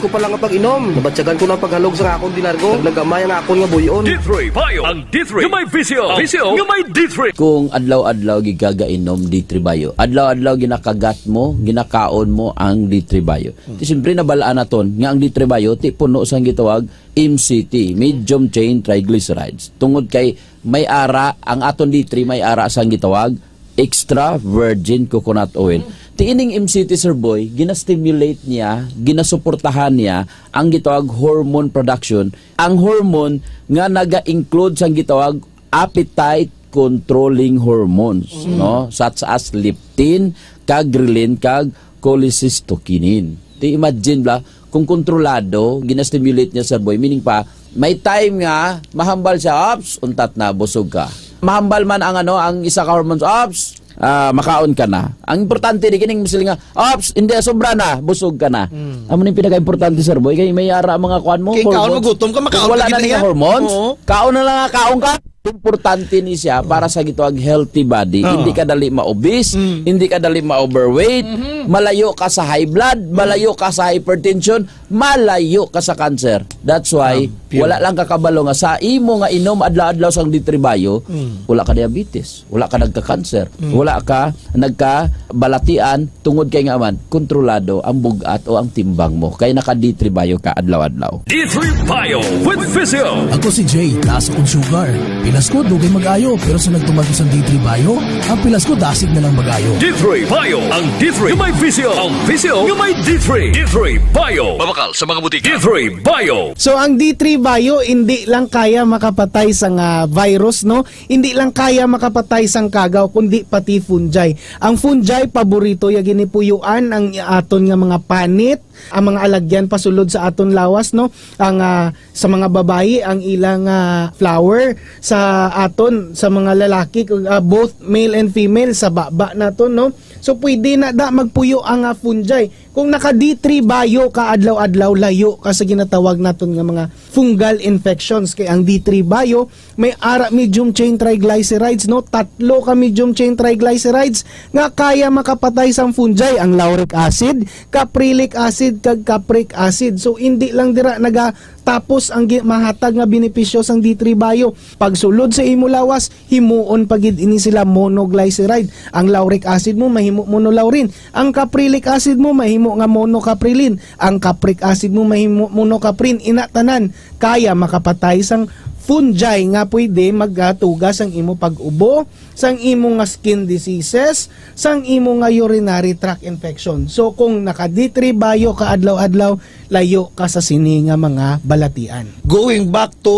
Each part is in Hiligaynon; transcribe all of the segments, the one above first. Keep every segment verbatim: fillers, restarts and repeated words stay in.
Ko pa lang ang pag-inom. Nabatyagan ko lang paghalog sa akon di largo. Naglagamay ang akon nga buyon. D three Bio. Ang D three nga may visyo. Ang visyo nga may D three. Kung adlaw-adlaw gid ka gainom D three Bio, adlaw-adlaw ginakagat mo, ginakaon mo ang D three Bio. Hmm. Ti siyempre, nabalaan naton nga ang D three Bio ti puno sang gitawag M C T, medium chain triglycerides. Tungod kay may ara, ang aton D three may ara sang gitawag extra virgin coconut oil. Ti ining M C T, Sir Boy, ginastimulate niya, ginasuportahan niya ang gitawag hormone production, ang hormone nga naga-include sang gitawag appetite controlling hormones, Mm. no? Such as leptin, kag ghrelin, kag cholecystokinin. Ti imagine bala, kung kontrolado, ginastimulate niya, Sir Boy, meaning pa, may time nga mahambal siya, "Ops, untat na, busog ka." Mahambal man ang, ano, ang isa ka hormones, "Ops, ah, makaon ka na." Ang importante, di kining siling nga, "Ops, hindi, sobra na, busog ka na." Mm. Amo ni pinaka-importante, Sir Boy, kay may ara mga kuan mo, Kay kaon mo, hormones. Gutom ka, Kung makaon wala ka na gid niya niya. Hormones, Oo. kaon na lang nga, kaon ka. Importante ni siya para sa gitawag healthy body. Oo. Hindi ka dali ma-obese, Mm. hindi ka dali ma-overweight, Mhm. malayo ka sa high blood, Mm. malayo ka sa hypertension, malayo ka sa cancer. That's why, Ah, pure. wala lang kakabalo nga sa imo nga inom adlaw-adlaw sang D three Bio, Mm. wala ka diabetes, wala ka nagka-cancer, Mm. wala ka nagkabalatian, tungod kay nga man, kontrolado ang bug-at o ang timbang mo. Kay naka D three Bio ka adlaw-adlaw. D three Bio with Physio. Ako si Jay, taas akong sugar. Pilas ko, dugay mag-ayo, pero sa nagtuman ko sa D three Bio, ang pilas ko dasig na lang mag-ayo. D three Bio, ang D three nga may visyo, ang visyo nga may D three. D three Bio. Mabakal sa mga butika. D three Bio. So, ang D three Bio, hindi lang kaya makapatay sa nga virus, no? Hindi lang kaya makapatay sang kagaw, kundi pati fungi. Ang fungi, paborito ya ginipuyuan ang aton nga mga panit, ang mga alagyan pasulod sa aton lawas, no? Ang, ah, sa mga babayi, ang ilang, ah, flower, sa aton, sa mga lalaki, ah, both male and female, sa baba naton, no? So, pwede na da magpuyo ang, ah, fungi. Kung naka D three Bio ka adlaw-adlaw, layo ka sa ginatawag naton nga mga fungal infections. Kay ang D three Bio, may ara medium chain triglycerides, no? Tatlo ka medium chain triglycerides nga kaya makapatay sang fungi, ang lauric acid, caprylic acid, kag capric acid. So, hindi lang dira nagatapos ang gi-, mahatag nga benepisyo sang D three Bio. Pagsulod sa imo lawas, himuon pa gid ini sila monoglyceride. Ang lauric acid mo mahimo monolaurin. Ang caprylic acid mo mahimo nga monocaprilin. Ang capric acid mo mahimo monocaprin. Ina tanan kaya makapatay sang fungi nga pwede magatuga sang imo pag-ubo, sang imo nga skin diseases, sang imo nga urinary tract infection. So, kung naka D three Bio ka adlaw-adlaw, layo ka sa sini nga mga balatian. Going back to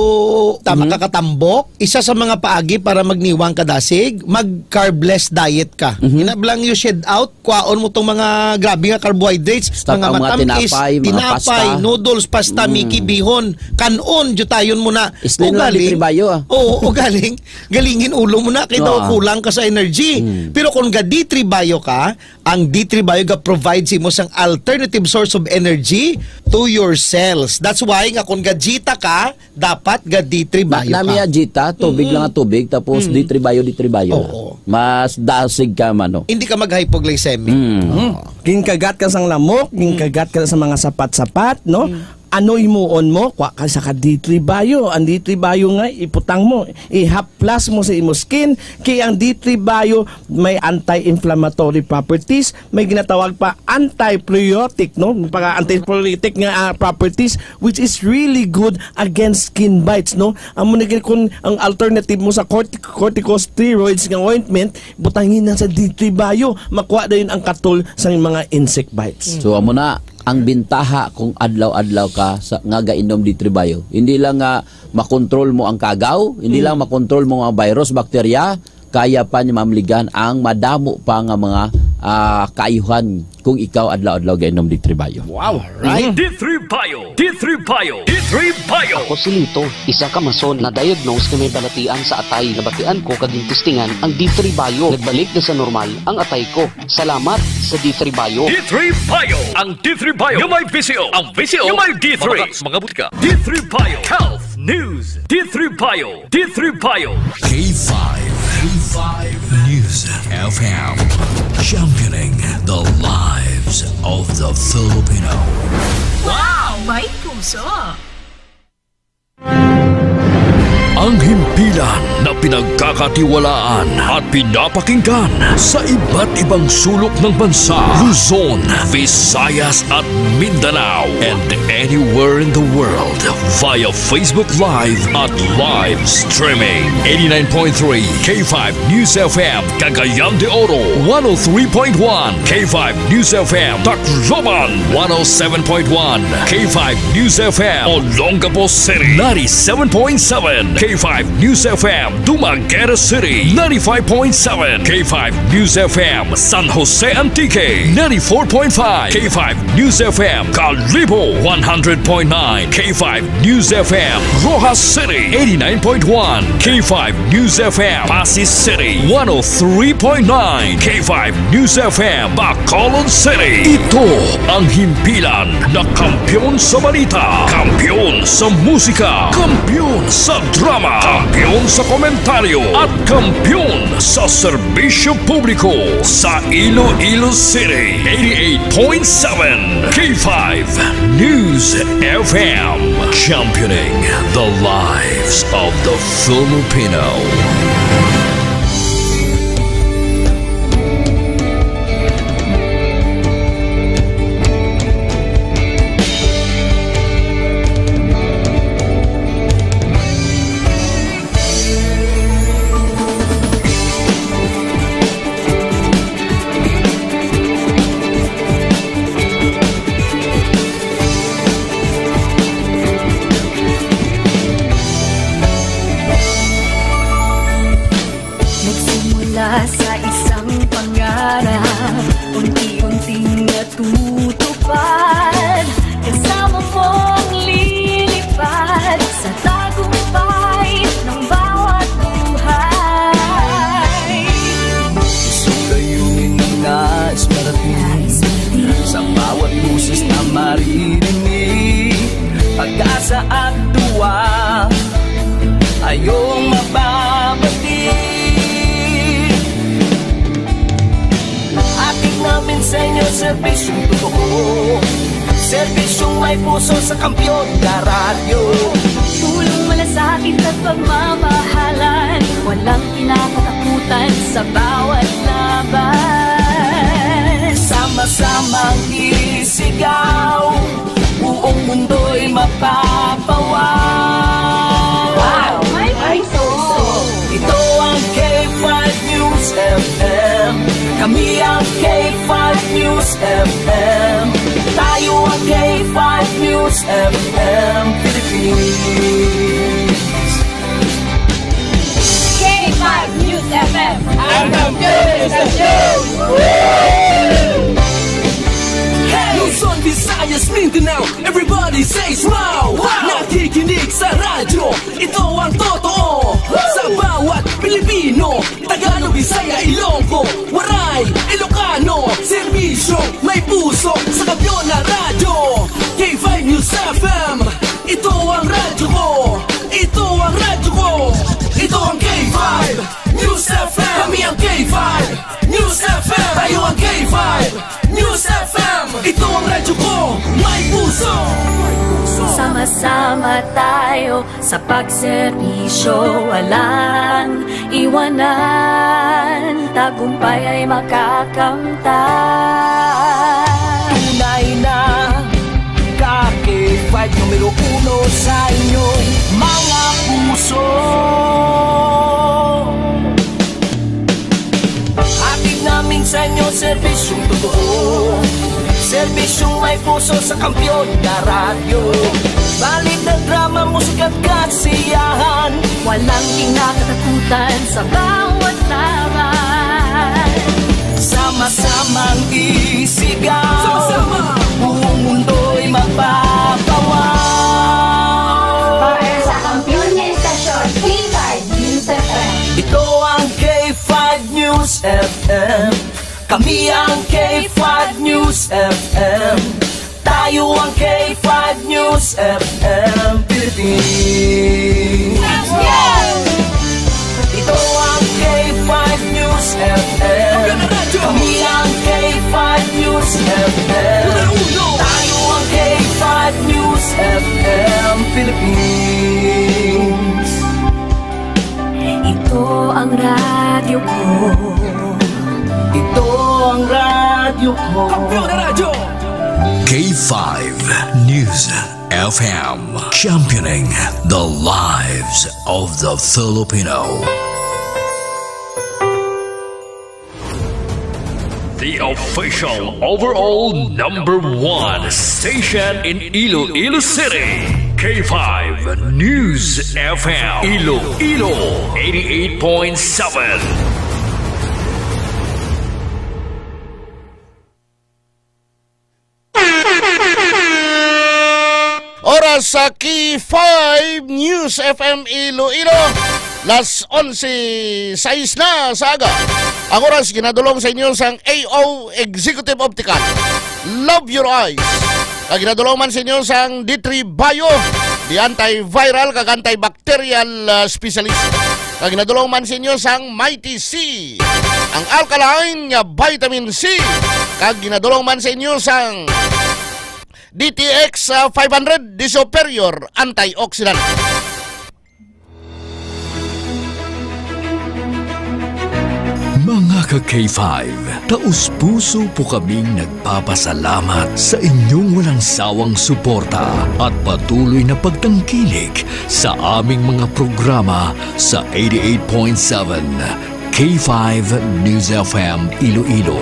tama Mhm. ka katambok, isa sa mga paagi para magniwang ka dasig, mag-carbless diet ka. Mhm. Ina bala nga you shed out, kwaon mo tong mga grabe nga carbohydrates, Stock mga ang mga matamis, tinapay, mga tinapay, pasta. noodles, pasta, Mm. Miki, bihon, kanon, jutayon mo na. Explain lang, Ugaling, Litri Bayo, ah. Oo, ugaling, galingin ulo mo na, kay daw Ah. kulang ka sa energy. Mm. Pero kung ga D three Bio ka, ang D three Bio ga provide sa imo sang alternative source of energy to your cells. That's why nga kung ga Jita ka, dapat ga D three Bio Na, ka. nami ya Jita, tubig Mm-mm. lang ang tubig, tapos Mm. D three Bio, D three Bio. Oo. Mas dasig ka, mano. Hindi ka mag-hypoglycemic. Mm. Oo. Ginkagat ka sang lamok, Mm. ginkagat ka sa mga sapat-sapat, no? Mm. Ano himuon mo? Kwa ka sa ka D three Bio. Ang D three Bio nga, iputang mo, ihaplas mo sa imo skin, kay ang D three Bio may anti-inflammatory properties, may ginatawag pa antipruritotic, no? Mga antipruritotic nga, ah, properties, which is really good against skin bites, no? Amo na gid kung ang alternative mo sa cortic-, corticosteroids nga ointment, butangin na sa D three Bio, makuha dayon ang katol sa mga insect bites. So, amo na ang bintaha kung adlaw-adlaw ka sa, nga gainom D three Bio. Hindi lang nga makontrol mo ang kagaw, hindi Mm. lang makontrol mo ang virus, bakterya, kaya pa ni mamligan ang madamo pa nga mga, ah, kaayuhan kung ikaw adlaw-adlaw gainom D three Bio. Wow! Right. D three Bio! D three Bio! D three Bio! Ako si Lito, isa ka mason na diagnose nga may balatian sa atay. Nabatian ko kag gintistingan ang D three Bio. Nagbalik na sa normal ang atay ko. Salamat sa D three Bio. D three Bio. Ang D three Bio nga may visyo. Ang visyo nga may D three. Mga, mga butika. D three Bio. Health News. D three Bio. D three Bio. K five. K five News F M. Championing the lives of the Filipino. Wow! Ang himpilan na pinagkakatiwalaan at pinapakinggan sa iba't ibang sulok ng bansa, Luzon, Visayas at Mindanao, and anywhere in the world via Facebook Live at live streaming. Eighty-nine point three K five News F M, Cagayan de Oro, one oh three point one K five News F M, Tacloban, one oh seven point one K five News F M, Olongapo City, ninety-seven point seven K five News F M, Dumaguete City, ninety-five point seven K five News F M, San Jose Antique, ninety-four point five K five News F M, Kalibo, one hundred point nine K five News F M, Roxas City, eighty-nine point one K five News F M, Passi City, one oh three point nine K five News F M, Bacolod City. Ito ang himpilan na kampiyon sa balita, kampiyon sa musika, kampiyon sa drama, kampiyon sa komentaryo, at kampiyon sa serbisyo publiko sa Iloilo City. Eighty-eight point seven K five News F M, championing the lives of the Filipino. Nagsimula sa isang pangarap, unti-unting natutupad. Kasama mong lilipad sa tagumpay ng bawat buhay. Isang layunin nais marating sa bawat boses na maririnig. Pag-asa at tuwa, ayong mababati. Hatid namin sa inyo serbisyong totoo, serbisyong may puso sa kampiyon na radyo. Tulong, malasakit at pagmamahalan, walang kinakatakutan sa bawat laban. Sama-samang isigaw, buong mundo'y mapapawaw. Wow! May puso! Ito ang K five News F M. Kami ang K five News F M. Tayo ang K five News F M Philippines. K five News F M. Ang kampiyon sa news! Hey! Luzon, Visayas, Mindanao, everybody say smile! Wow! Nakikinig sa radyo, ito ang totoo. Sa bawat Pilipino, Tagalog, Bisaya, Ilonggo, Waray, Ilocano, serbisyo, may puso, sa kampiyon na radyo. K five News F M, ito ang radyo ko. Ito ang radyo ko. Ito ang K five News F M. Kami ang K five News F M. Tayo ang K five News F M. Ito ang radyo ko. May puso. Sama-sama tayo sa pagserbisyo, walang iwanan. Tagumpay ay makakamtan. Tunay na ka K five, numero uno sa inyong mga puso. Hatid namin sa inyo serbisyong totoo, serbisyong may puso sa kampiyon na radyo. Balita, drama, musika at kasiyahan, walang kinakatakutan sa bawat laban. Sama-samang isigaw. Sama-sama. Buong mundo'y mapapawaw. Para sa kampiyon nga istasyon, K five News F M. Ito ang K five News F M. Kami ang K five News F M. Tayo ang K five News F M Philippines. Ito ang K five News F M. Kami ang K five News F M. Tayo ang K five News F M. Philippines. Ito ang radyo ko. Ito ang radyo ko. Kampiyon na radyo. K five News F M, championing the lives of the Filipino. The official overall number one station in Iloilo City, K five News F M, Iloilo, eighty-eight point seven. Oras sa K five News F M Iloilo, las onse sais na sa aga. Ang oras ginadulong sa inyo sang A O Executive Optical. Love your eyes. Kag ginadulong man sa inyo sang D three Bio, the antiviral kag antibacterial, ah, specialist. Kag ginadulong man sa inyo sang Mighty C, ang alkaline nga vitamin C. Kag ginadulong man sa inyo sang D T X, ah, five hundred, the superior antioxidant. Mga ka K five, taus-puso po kaming nagpapasalamat sa inyong walang sawang suporta at patuloy na pagtangkilik sa aming mga programa sa eighty-eight point seven K five News F M Iloilo.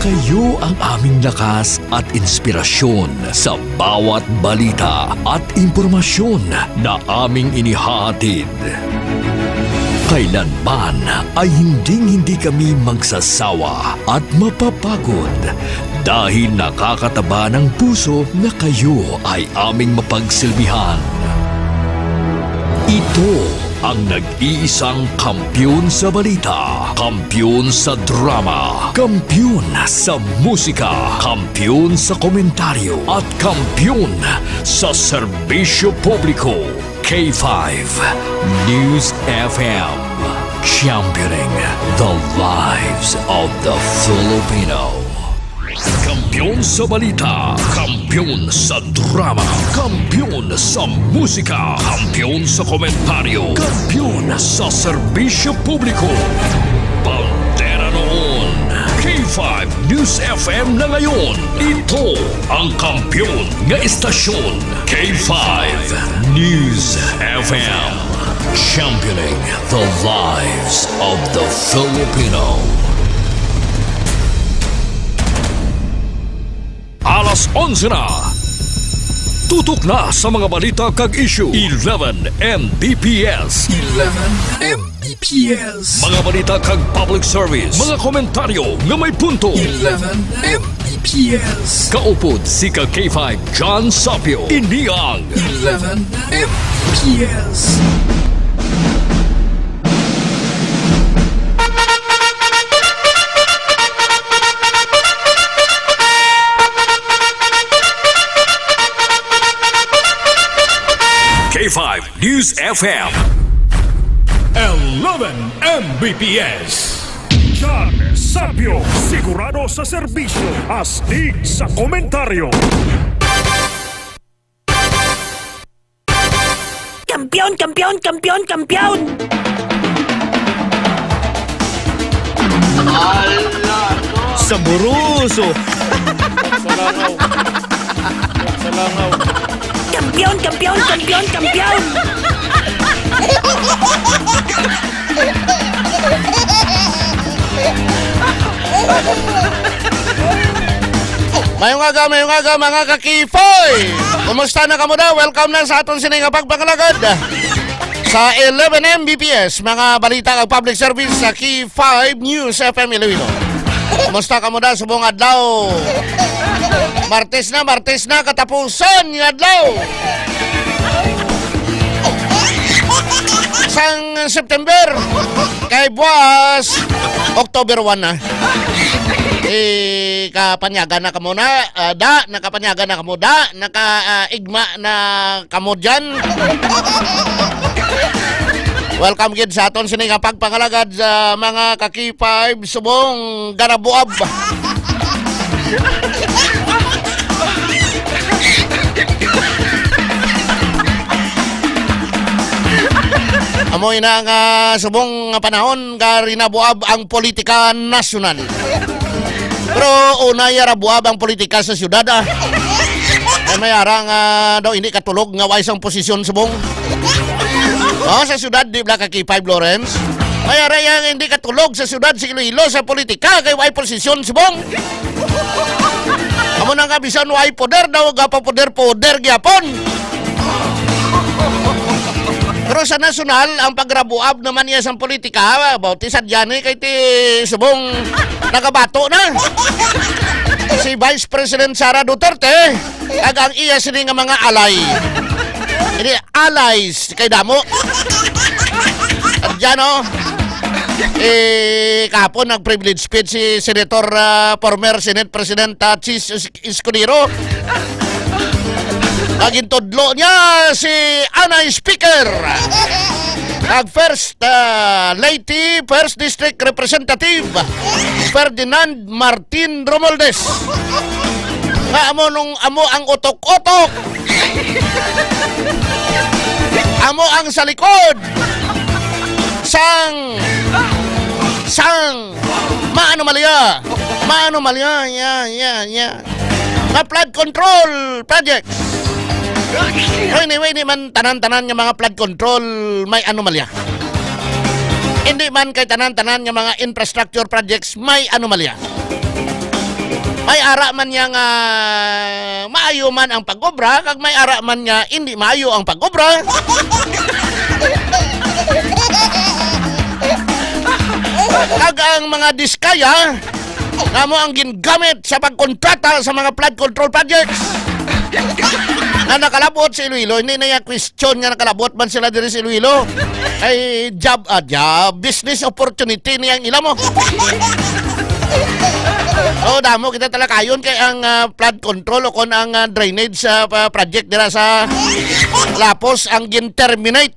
Kayo ang aming lakas at inspirasyon sa bawat balita at impormasyon na aming inihahatid. Kailanman ay hinding-hindi kami magsasawa at mapapagod dahil nakakataba ng puso na kayo ay aming mapagsilbihan. Ito ang nag-iisang kampiyon sa balita, kampiyon sa drama, kampiyon sa musika, kampiyon sa komentaryo, at kampiyon sa serbisyo publiko. K five News F M, championing the lives of the Filipino. Kampiyon sa balita, kampiyon sa drama, kampiyon sa musika, kampiyon sa komentaryo, kampiyon sa serbisyo publiko. Bandera noon, K five News F M na ngayon. Ito ang kampiyon nga istasyon, K five News F M. Championing the lives of the Filipino. Alas onse na. Tutok na sa mga balita kag issue. Eleven M B P S. Eleven M B P S. Mga balita kag public service. Mga komentaryo nga may punto. Eleven M B P S. Kaupod si ka K five John Sapio. Ini ang Eleven M B P S. K five News F M. Eleven M B P S. John Sapio, sigurado sa serbisyo, astig sa komentaryo. Kampiyon, kampiyon, kampiyon, kampiyon! Saboroso! Sa langaw. Sa langaw. Kampiyon, kampiyon, kampiyon, kampiyon! Mayong aga, mayong aga, mga ka-K five. Kumusta na kamo da? Welcome na sa aton sini nga pagpangalagad sa eleven M B P S, mga balita kag public service sa K five News F M Iloilo. Kumusta kamo da subong adlaw? Martes na, Martes na, katapusan nga adlaw sang September. Kay buwas, October one na. Eh, kapanyagan na kamo na, ah, da, nakapanyagan na kamo da, naka, ah, igma na kamo dyan. Welcome gid sa aton sini nga pagpangalagad sa mga ka-K five subong ganabuab. Mo ina nga subong nga panahon nga rinabuab ang politika nasyonal. Pero una ya rabuab ang politika sa syudad, ah. Ay, may ara nga daw hindi katulog nga way sang posisyon subong. Oh, sa syudad, di ba, ka K five Lawrence? May ara yang hindi katulog sa syudad sa Iloilo sa politika kay way posisyon subong. Amo na nga, bisan way poder daw, gapapoder-poder gyapon. Pero sa nasyonal, ang pagrabuab naman niya sa politika, bauti sa dyan eh, kay ti subong nagabato na. Si Vice President Sara Duterte, ag ang iya sini nga mga alay. Hindi, allies, kay damo. At dyan, oh. Eh, kahapon nag-privilege speech si Senator, ah, former Senate President, ah, Chiz Escudero. Nagintudlo niya si anay Speaker, ang First, ah, Lady, First District Representative, Ferdinand Martin Romualdez. Nga amo nung amo ang utok-utok. Amo ang sa likod. Sang, sang, maanomalya. Maanomalya, ya, ya, ya. Nga flood control projects. Pero anyway, di man tanan-tanan nga mga flood control may anomalya. Hindi man kay tanan-tanan nga mga infrastructure projects may anomalya. May ara man niya nga maayo man ang pag-obra, kag may ara man nga hindi maayo ang pag-obra. Kag ang mga diskaya nga mo ang gingamit sa pagkontrata sa mga flood control projects na nakalabot sa Iloilo, hindi na iya question nga nakalabot man sila diri sa Iloilo. Ay, job, ah, job, business opportunity ni ang ila mo. Oh, damo kita talakayon kay ang, ah, flood control o kon ang, ah, drainage, ah, pa-, project dira sa Lapos ang gin-terminate.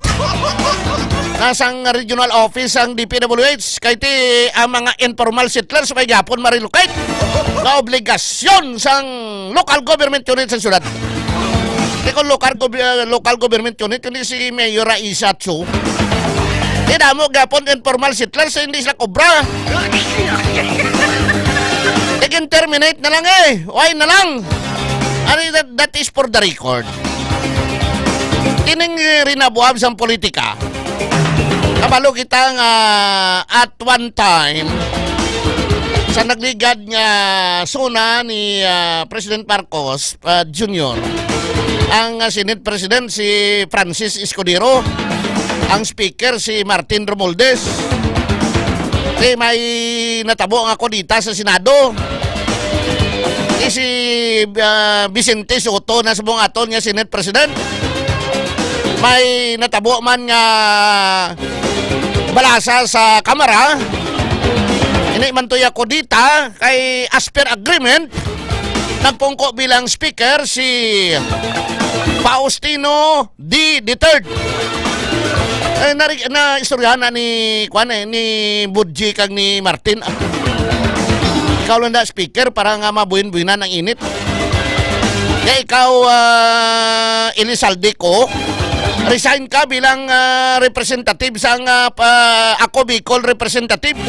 Nasang regional office ang D P W H kay ti ang mga informal settlers may gapon ma-relocate. Nga obligasyon sang local government unit sa syudad. Di ko local, gov-, uh, local government unit, kundi si Mayor Raisa Cho. Di damo gapon informal settlers, hindi sila kobra. Ikin terminate na lang eh. Why na lang? Ano, that, that is for the record. Kining, eh, rinabuab sang politika. Kabalo kita nga at one time, sa nagligad nga suna ni, ah, President Marcos, ah, Junior, ang, ah, Senate President si Francis Escudero, ang Speaker si Martin Romualdez. Di may natabo nga kudeta sa Senado. Di si, ah, Vicente Sotto na sa buong aton nga Senate President. May natabo man nga balasa sa Kamara. Ini man to ya kudeta kay as per agreement, nagpungko bilang speaker si Faustino D the third. Eh, nari-, na istoryahan na ni, kuwan eh, ni Budji kag ni Martin. Ah, ikaw lang na speaker para nga mabuhin-buhinan ang init. Ya ikaw, ah, Elizalde Co, resign ka bilang, ah, representative sang, ah, pa-, Ako Bicol representative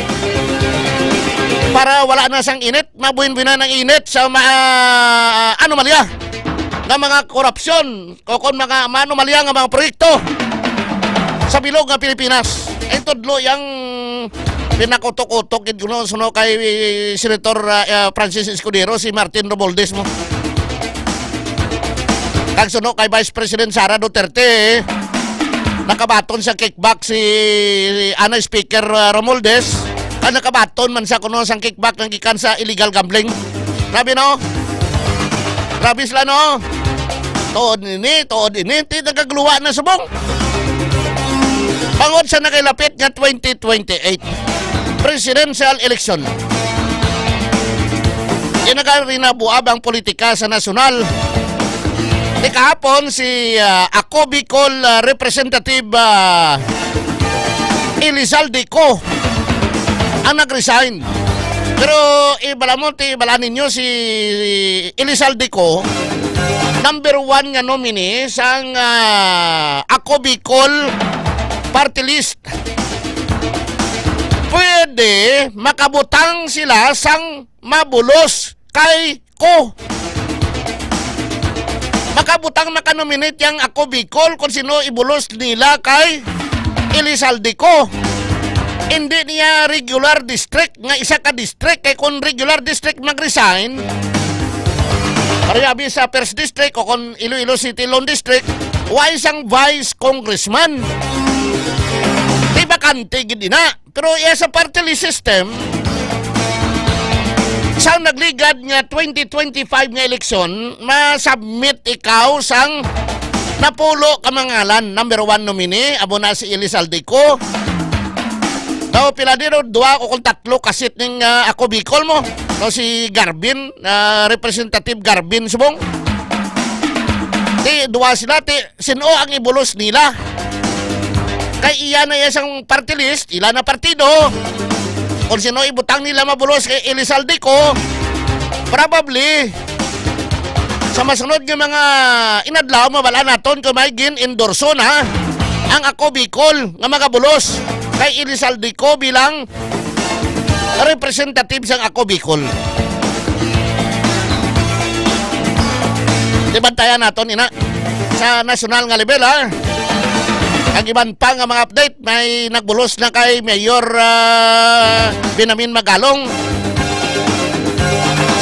para wala na sang init. Mabuhin-buhinan ang init sa ma-, anomalya nga mga korupsyon o kon mga maanomalya nga mga proyekto sa bilog nga Pilipinas. Ang tudlo yang pinakutok-utok gid kuno suno kay Senator, ah, ah, Francis Escudero, si Martin Romualdez mo. Kag suno kay Vice President Sara Duterte, nakabaton sa kickback si anay Speaker, ah, Romualdez. Kag nakabaton man sa kuno sang kickback nga gikan sa illegal gambling. Grabe, no? Grabe sila, no? Tuod ini, tuod ini, ti nagagluwa na subong. Bangod sa nakailapit nga twenty twenty-eight presidential election, kinagarinabuab ang politika sa nasyonal. Di kahapon si, ah, Ako Bicol, ah, Representative, ah, Elizalde Co ang nag-resign. Pero ibala mo, ti, ibala ninyo si Elizalde Co, number one nga nominee sang, ah, Ako Bicol party list. Pwede makabutang sila sang mabulos kay ko. Makabutang, maka-nominate yang Ako Bicol kung sino ibulos nila kay Elizalde Co. Hindi niya regular district nga isa ka district, kay kung regular district mag-resign, pareho abi sa first district o kung Iloilo City Lone District, wa isang vice congressman. Di bakante gid ina. Pero iya sa party list system, sa nagligad nga twenty twenty-five nga eleksyon, ma-submit ikaw sang napulo ka mga ngalan. Number one nominee, amo na si Elizalde Co. Daw pila dito, dua o kung tatlo ka seat ning, ah, Ako Bicol mo. No, si Garvin, ah, Representative Garvin Subong. Ti, dua sila, ti, sin-o ang ibulos nila? Kay iya na iya sang party list, ila na partido. Kung sino ibutang nila mabulos kay Elizalde Co, probably, sa masunod nga mga inadlaw, mabal-an naton kung may gin-endorso na ang Ako Bicol nga magabulos kay Elizalde Co bilang representative sang Ako Bicol. Di bantayan naton ina sa nasyonal nga level, ha? Ang iban pa nga mga update, may nagbulos na kay Mayor, ah, Binamin Magalong.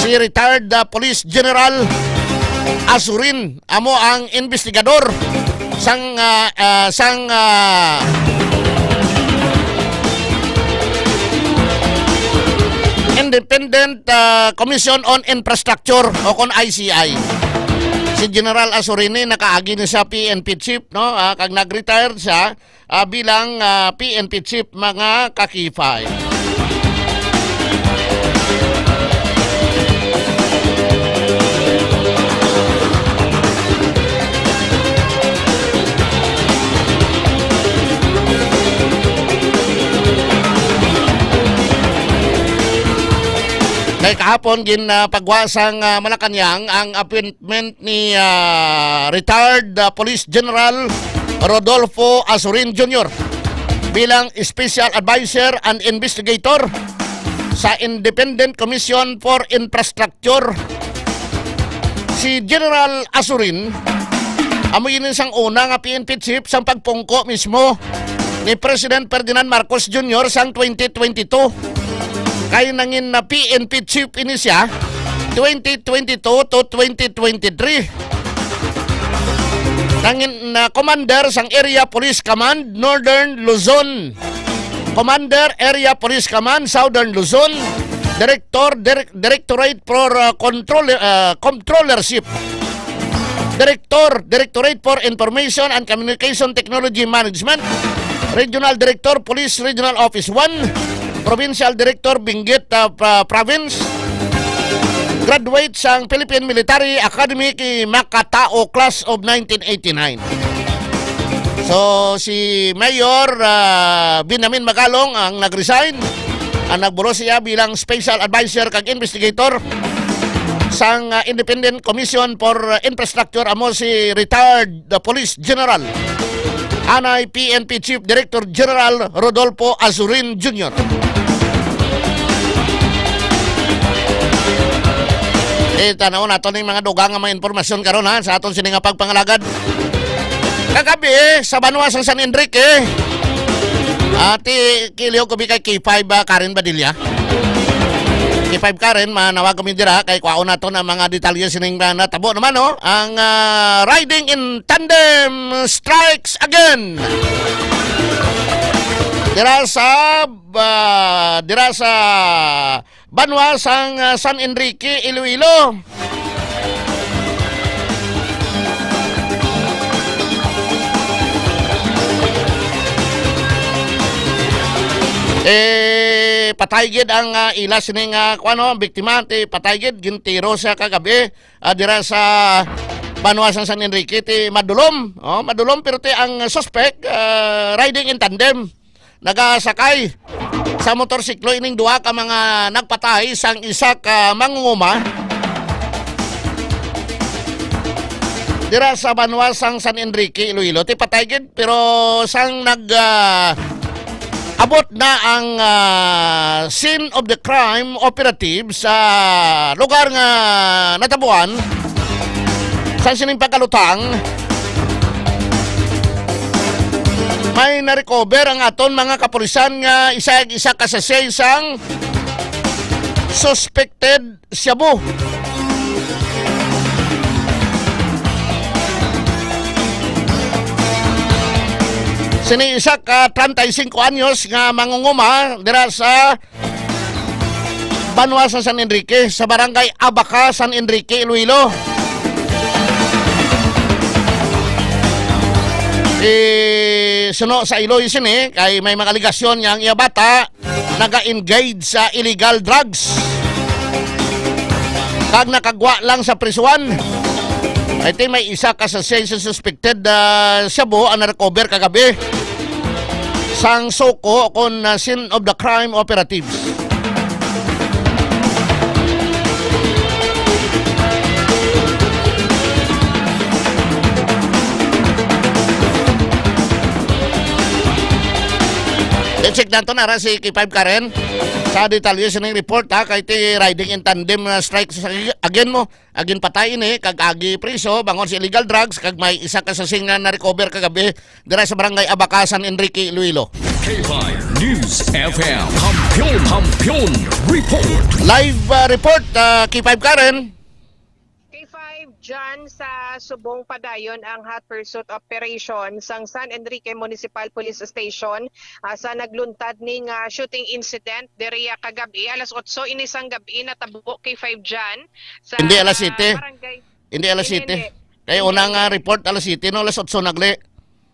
Si retired, ah, Police General Azurin amo ang investigador sang, ah, ah, sang, ah, Independent, ah, Commission on Infrastructure o kon I C I. Si General Azurin ni nakaagi ni sa P N P chief, no? Ah, kag nag-retire siya, ah, bilang, ah, P N P chief, mga kakipay. Kay kahapon, gin, ah, pagwa sang, ah, Malacañang ang appointment ni, ah, retired, ah, Police General Rodolfo Azurin Junior bilang Special Advisor and Investigator sa Independent Commission for Infrastructure. Si General Azurin, amo ini sang una nga P N P chief sang pagpungko mismo ni President Ferdinand Marcos Junior sang twenty twenty-two. Kay nangin na P N P chief ini siya twenty twenty-two to twenty twenty-three. Nangin na commander sang Area Police Command Northern Luzon, Commander Area Police Command Southern Luzon, Director, Direc-, Directorate for, uh, Control-, uh, Controllership, Director, Directorate for Information and Communication Technology Management, Regional Director, Police Regional Office one, Provincial Director, Benguet, uh, pra-, Province, graduate sang Philippine Military Academy kay Makatao, class of nineteen eighty-nine. So, si Mayor, ah, Binamin Magalong ang nag-resign. Ang nagbulos siya bilang special advisor kag investigator sang, ah, Independent Commission for Infrastructure, amo si retired, the Police General, anay P N P Chief Director General Rodolfo Azurin Junior. Eh, tanaw nato ning mga dugang nga mga impormasyon karon, ha, sa aton sini nga pagpangalagad. Kagabi, eh, sa banwa sang San Enrique, ati, kiliw ko bi kay K five, ah, Karen Badilla. K five Karen, manawag kami dira kay kwaon nato na mga detalye sining, ah, natabo naman, no? Ang, ah, riding in tandem strikes again. Dira sa, ah, dira sa banwa sang, ah, San Enrique, Iloilo. Eh, patay gid ang, ah, ila sining, ah, kuwan, no, biktima, ti patay gid, gintiro siya kagabi, ah, dira sa banwa sang San Enrique, ti madulom. Oh, madulom, pero ti ang suspect, ah, riding in tandem. Nagasakay sa motorsiklo ining duha ka mga nagpatay sang isa ka mangunguma. dira sa banwa sang San Enrique, Iloilo. Ti patay gid, pero sang nag, ah, abot na ang, ah, scene of the crime operative sa lugar nga natabuan, sa sining pagkalutang, may na-recover ang aton mga kapulisan nga isa, isa ka sachet sang suspected shabu. Sini isa ka treinta y cinco anyos nga mangunguma dira sa banwa sa San Enrique, sa barangay Abaca, San Enrique, Iloilo. Eh, suno sa Iloy sini, kay may mga alegasyon nga ang iya bata naga-engage sa illegal drugs kag nakagwa lang sa prisuhan. Ay, ti may isa ka sa siyam suspected, ah, shabu ang na-recover kagabi sang SOCO kon, ah, scene of the crime operatives. I-check nato na ra si K five Karen sa detalye sining report, ha, kay ti riding in tandem, ah, strike sa again mo, again patay ini, kag agi priso, bangon sa illegal drugs, kag may isa ka sachet nga na-recover kagabi dira sa barangay Abaca, San Enrique, Iloilo. K five News F M, Kampiyon, Kampiyon Report. Live, ah, report, ah, K five Karen. K five, John, sa subong padayon ang hot pursuit operation sang San Enrique Municipal Police Station, ah, sa nagluntad ni nga shooting incident diri kagab-i, alas otso ini sang gab-i natabo, K five, John, sa Hindi, alas siyete. barangay Hindi, alas Hindi, siyete. hindi. Kay Hindi, una nga hindi. report, alas siyete, no? Alas otso nagli.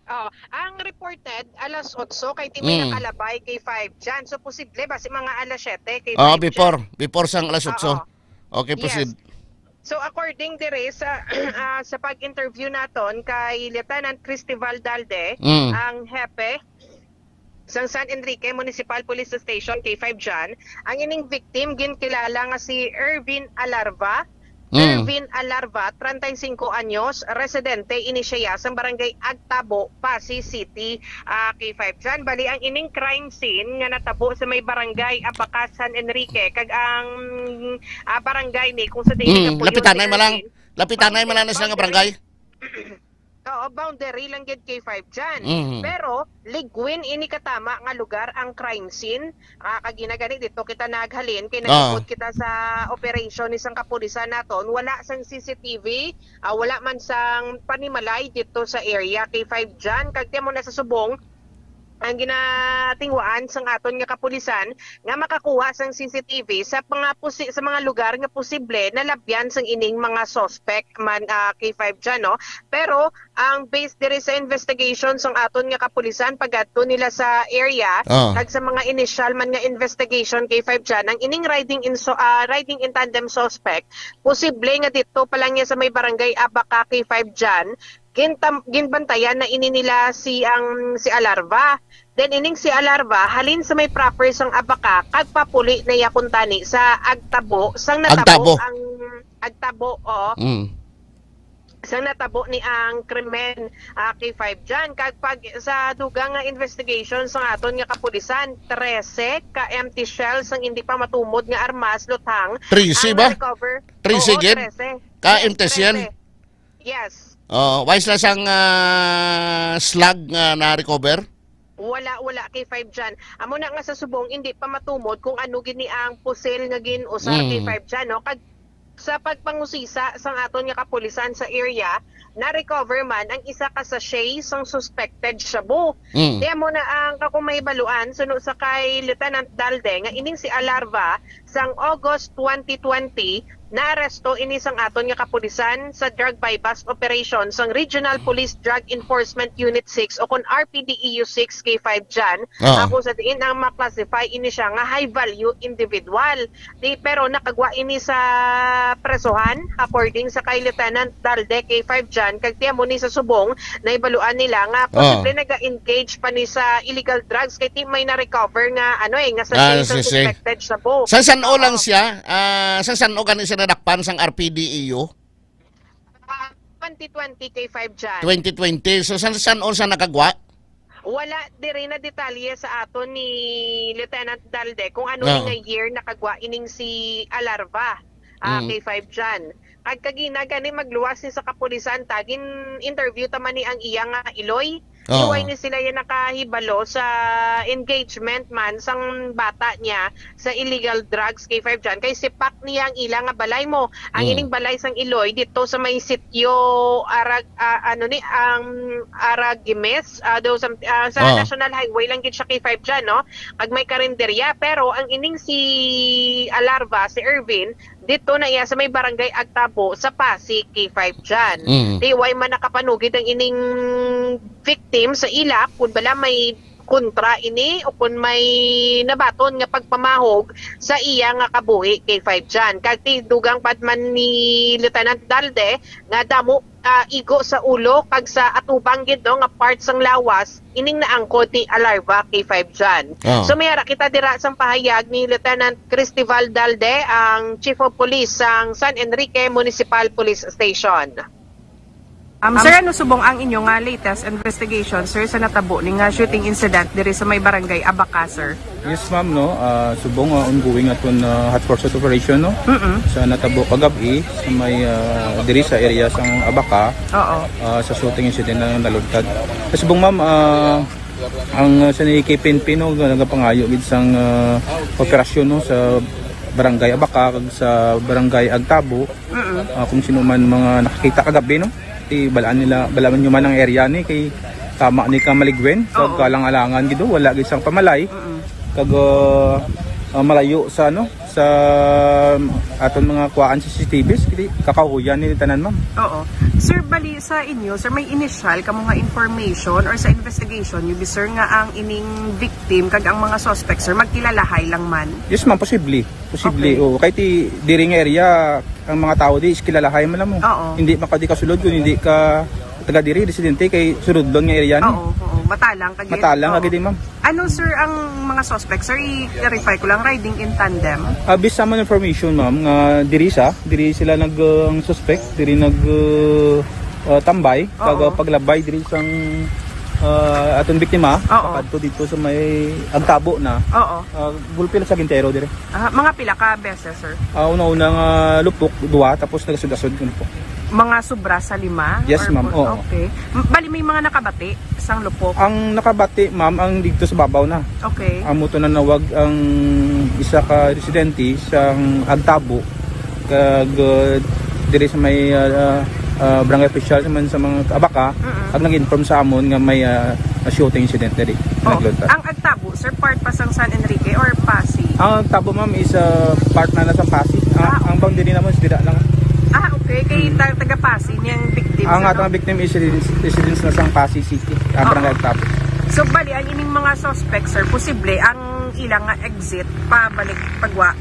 Oh, ang reported, alas otso, kay ti may Mm. nakalabay, K five, John. So, posible ba si mga alas siyete, K five, Oh, John? before, before sang alas otso. Oo. Okay, Yes. proceed. So, according dire sa, ah, sa pag-interview naton kay Lieutenant Cristival Dalde, Mm. ang hepe sang San Enrique Municipal Police Station, K five, John, ang ining victim ginkilala nga si Ervin Alarva. Mm. Ervin Alarva, treinta y cinco anyos, residente ini siya sang barangay Agtabo, Passi City, ah, K five, John. Bali, ang ining crime scene nga natabo sa may barangay Abaca, San Enrique, kag ang, ah, barangay ni kung sa diin Mm, nagapuyo lapitan si na man lang. Ervin. Lapitan na man lang na sila nga Boundary. barangay. Oo, boundary lang gid, K five, John. Mhm. Pero, liguin ini katama nga lugar ang crime scene. Ah, kag ginagani dito kita naghalin, kay Oo. nagupod kita sa operation ni sang kapulisan naton. Wala sang C C T V, ah, wala man sang panimalay dito sa area, K five, John. Kag tiyan mo na sa subong, ang ginatingwaan sang aton nga kapulisan nga makakuha sang C C T V sa mga posi-, sa mga lugar nga posible nalabyan sang ining mga suspect man, ah, K five, John, no? Pero ang base diri sa investigation sang aton nga kapulisan, pagadto nila sa area, Ah. kag sa mga initial man nga investigation, K five, John, ang ining riding in so-, ah, riding in tandem suspect, posible nga dito pa lang niya sa may barangay Abaca, K five, John, gintam-, ginbantayan na ini nila si, ang, si Alarva. Then ining si Alarva, halin sa may proper sang Abaca, kag papuli na iya kuntani sa Agtabo, sang natabo Agtabo. ang Agtabo, o. Mm. Sang natabo ni ang krimen, ah, K five, John. Kag pag sa dugang nga investigation sang aton nga kapulisan, trese ka empty shells sang hindi pa matumod nga armas, luthang, Trese ang ba? na-recover. Trese Oo, gid? trese. Ka Yes, empty shell? trese. Yes. Oh, why sila sang, ah, slug nga na-recover? Wala, wala, K five, John. Amo na nga sa subong, hindi pa matumod kung ano gini ang pusil nga gin-usa, Mm. K five, John, no? Kag sa pagpangusisa sang aton nga kapulisan sa area, na-recover man ang isa ka sachet sang suspected shabu. Mm. Kaya mo na ang kakumay baluan, suno sa kay Lieutenant Dalde, nga ining si Alarva, sang August twenty twenty, naaresto ini sang aton nga kapulisan sa drug buy-bust operation sang Regional Police Drug Enforcement Unit six o kon R P D E U six, K five, John. Oo. Ako sa diin ang ma-classify ini siya nga high value individual. Di, pero nakagwa ini sa presohan, according sa kay Lieutenant Dalde, K five, John, kag tiyan mo ni sa subong, nahibaluan nila nga posible Oo. naga-engage pa ni sa illegal drugs kay ti may na-recover nga, ano eh, nga sa Ah, station si, si. suspected shabu. Sa san-o Oo. lang siya? Ah, sa san-o gani siya nadakpan sang R P D E U? Ah, Twenty twenty, K five John. Twenty twenty. So, san, san, o, san nakagwa? Wala diri na detalye sa aton ni Lieutenant Dalde kung ano Oo. ni nga year nakagwa ining si Alarva, ah, Mm. K five John. Kag kagina gani magluwas ni sa kapulisan, tagin interview ta man ni ang iya nga iloy. Oo. Iway ni sila yan nakahibalo sa engagement man sang bata niya sa illegal drugs, K five John. Kay sipak niya ang ila nga balay mo. Ang Mm. ining balay sang iloy dito sa may sitio Arag-, ah, ano ni, ang Aragimes, ah, daw sa, ah, sa Oo. National Highway lang gid siya, K five John, no? Kag may karinderya. Pero ang ining si Alarva, si Ervin, dito na iya sa may barangay Agtabo sa Pasig, K five John. Mm. Di way man nakapanugid ang ining victim sa ila kung bala may kontra ini o kung may nabaton nga pagpamahog sa iya nga kabuhi, K five John. Kag tidugang pa man ni Lieutenant Dalde nga damo, ah, igo sa ulo kag sa atubang gid, no, nga part sang lawas ining naangkon ni Alarva, K five John. Ah. So, may ara kita dira sang pahayag ni Lieutenant Cristival Dalde, ang Chief of Police sang San Enrique Municipal Police Station. Um, sir, ano subong ang inyo nga latest investigation, sir, sa natabo ni nga shooting incident diri sa may barangay Abaca, sir? Yes, ma'am, no. Ah, subong, ah, ongoing aton, ah, hot pursuit operation, no. Mm-mm. Sa natabo kagab-i sa may, ah, diri sa area sang Abaca, Oo. ah, sa shooting incident na nalugtad. Sa subong, ma'am, ah, ang, ah, sa N R I C P N P, no, nagapangayo gid sang, ah, operasyon, no, sa barangay Abaca kag sa barangay Agtabo. Mm-mm. Ah, kung sino man mga nakakita kagab-i, no? Ti balaan nila, balaan nyo man ang area ni kay tama ni ka maligwen sa Oo. kalang-alangan gid, wala gid sang pamalay. Mm-mm. Kag, ah, ah, malayo sa, ano, sa aton mga kuwaan sa C C T Vs, kiti kakahuyan ni tanan, ma'am. Oo. Sir, bali sa inyo, sir, may initial kamo nga information or sa investigation niyo, sir, nga ang ining victim kag ang mga suspect, sir, magkilalahay lang man? Yes, ma'am, posible. Posible, Okay. oo. Kay ti, diri nga area, ang mga tao di is kilalahay man lang mo. Oo. Hindi maka di kasulod kung hindi ka taga diri, residente, kay sulod lang nga area ni. Oo, oo. Matalang kag Matalang Oo. kag di, ma'am. Ano, sir, ang mga suspect, sir? I-clarify ko lang, riding in tandem? Ah, based sa mga information, ma'am, nga diri sa, diri sila nag, uh, ang suspect, diri nag, uh, uh, tambay, Oo. kag, uh, paglabay diri sang, uh, aton biktima, Oo. pakadto dito sa may Agtabo na. Oo. Ah, gulpi lang sa Gintero dire. Ah, mga pila ka beses, sir? Ah, una-una nga lupok, duwa, tapos nagasud-asud ko na po. Mga sobra sa lima? Yes, Or ma'am, po-, oo. Okay. M-, bali, may mga nakabati sang lupok? Ang nakabati, ma'am, ang dito sa babaw na. Okay. Amo to nanawag ang isa ka residente sang Agtabo, kag, uh, diri sa may, uh, uh, barangay official sa man sa mga Abaca, Mm-mm. ang nag-inform sa amon nga may, uh, shooting incident diri. Oh, Nagluta. Ang Agtabo, sir, part pa sang San Enrique or Pasig? Ang Agtabo, ma'am, is, uh, part na na sa Pasig. Ang, Ah, ang okay. boundary naman is dira lang. Ah, okay. Kay Hmm. ta-, taga Pasig niyang victim, Ang sir, atong no? victim is residence, residence na sa Pasig City, ang Oo. barangay Agtabo. So, bali, ang ining mga suspect, sir, posible ang ilang nga exit pabalik pagwa?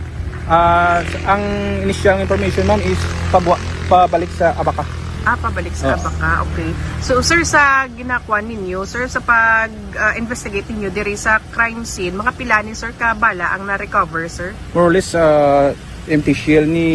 Ah, s-, ang initial information, ma'am, is pagwa-, pabalik sa Abaca. Ah, pabalik sa Oh. Abaca. Okay. So, sir, sa ginakuan ninyo, sir, sa pag, ah, investigate ninyo diri sa crime scene, mga pila ni, sir, ka bala ang na-recover, sir? More or less, ah, empty shell ni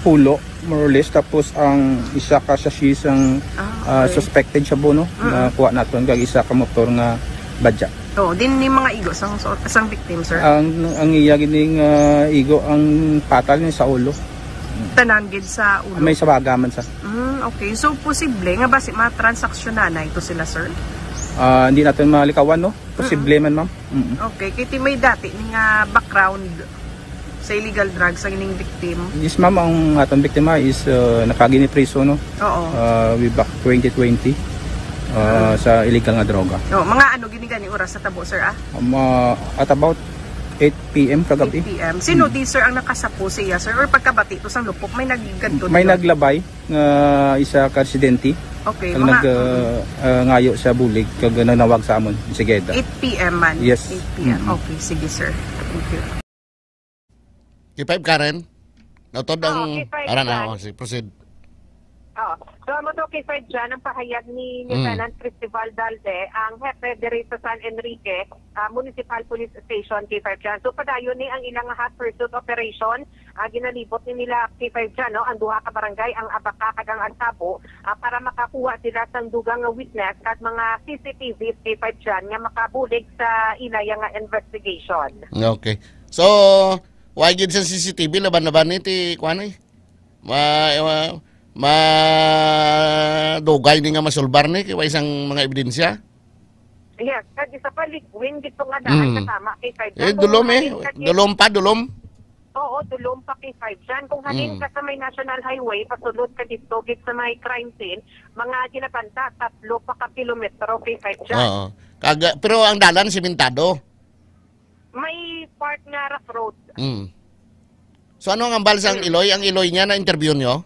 Pulo, more or less. Tapos ang isa ka sachet sang, Ah, ah, okay. suspected shabu, no? Mm-mm. Nakuha naton kag isa ka motor nga badya. Oo, din ni mga igo sang, sang victim, sir? Ang, ang iya gining, ah, igo ang patal ni sa ulo. Tanan gid sa ulo? May sabaga man sa. Mm, okay. So, posible nga basi mga transaksyon na na ito sila, sir? Ah, hindi natin malikawan, no? Posible Mm-mm. man, ma'am. Mm-mm. Okay. Kay ti may dati ni nga background sa illegal drugs ang ining victim? Yes, ma'am. Ang atong biktima is, uh, nakagini priso, no? Oo. Uh, way back twenty twenty, uh, Mm. sa illegal nga droga. Oo. Mga ano gini gani oras sa tabo, sir, ah? Um, uh, at about eight P M kagabi. Eight P M. Sino Mm. di, sir, ang nakasapo siya, sir? Or pagkabati to sang lupok, may naggadto May dito? naglabay nga isa ka residente. Okay, Ang mga nag, uh, uh, ngayo sa bulig, kag nanawag sa amon. Sige, da. Eight P M man? Yes. Eight P M. Mm. Okay, sige, sir. Thank you. K five, Karen? Nautod Oo, ang K five, aran, Karen. ah, oh, sige, proceed. Oo. So, amo to, K five John, ang pahayag ni Mm. Lieutenant Cristoval Dalde, ang hepe diri sa San Enrique, ah, Municipal Police Station, K five John. So, padayon ni ang ilang hot pursuit operation Ah, ginalibot ni nila K five John, no, ang duha ka barangay, ang Abaca kag ang Altabo, ah, para makakuha sila sang dugang nga witness kag mga C C T V, K five John, nga makabulig sa ilaya nga investigation. Okay. So, why gid sa C C T V laban-laban ni ti kuan eh? Ma, ma, madugay ni nga masulbar ni kay way sang mga ebidensya? Yes, kag isa pa, Ligwin, dito nga daan Mm. kasama kay Kay Eh, Dulom eh. Dulom pa, Dulom. Oo, Dulom pa kay Five Jan. Kung halin Mm. ka sa may National Highway, pasulod ka dito, gid sa may crime scene, mga ginabanta, tatlo pa ka kilometro kay Five Jan. Oo. Kaga, pero ang dalan, simentado. May part nga rough road. Mm. So, ano ang ambal sang Mm. Iloy? Ang Iloy niya na-interview nyo?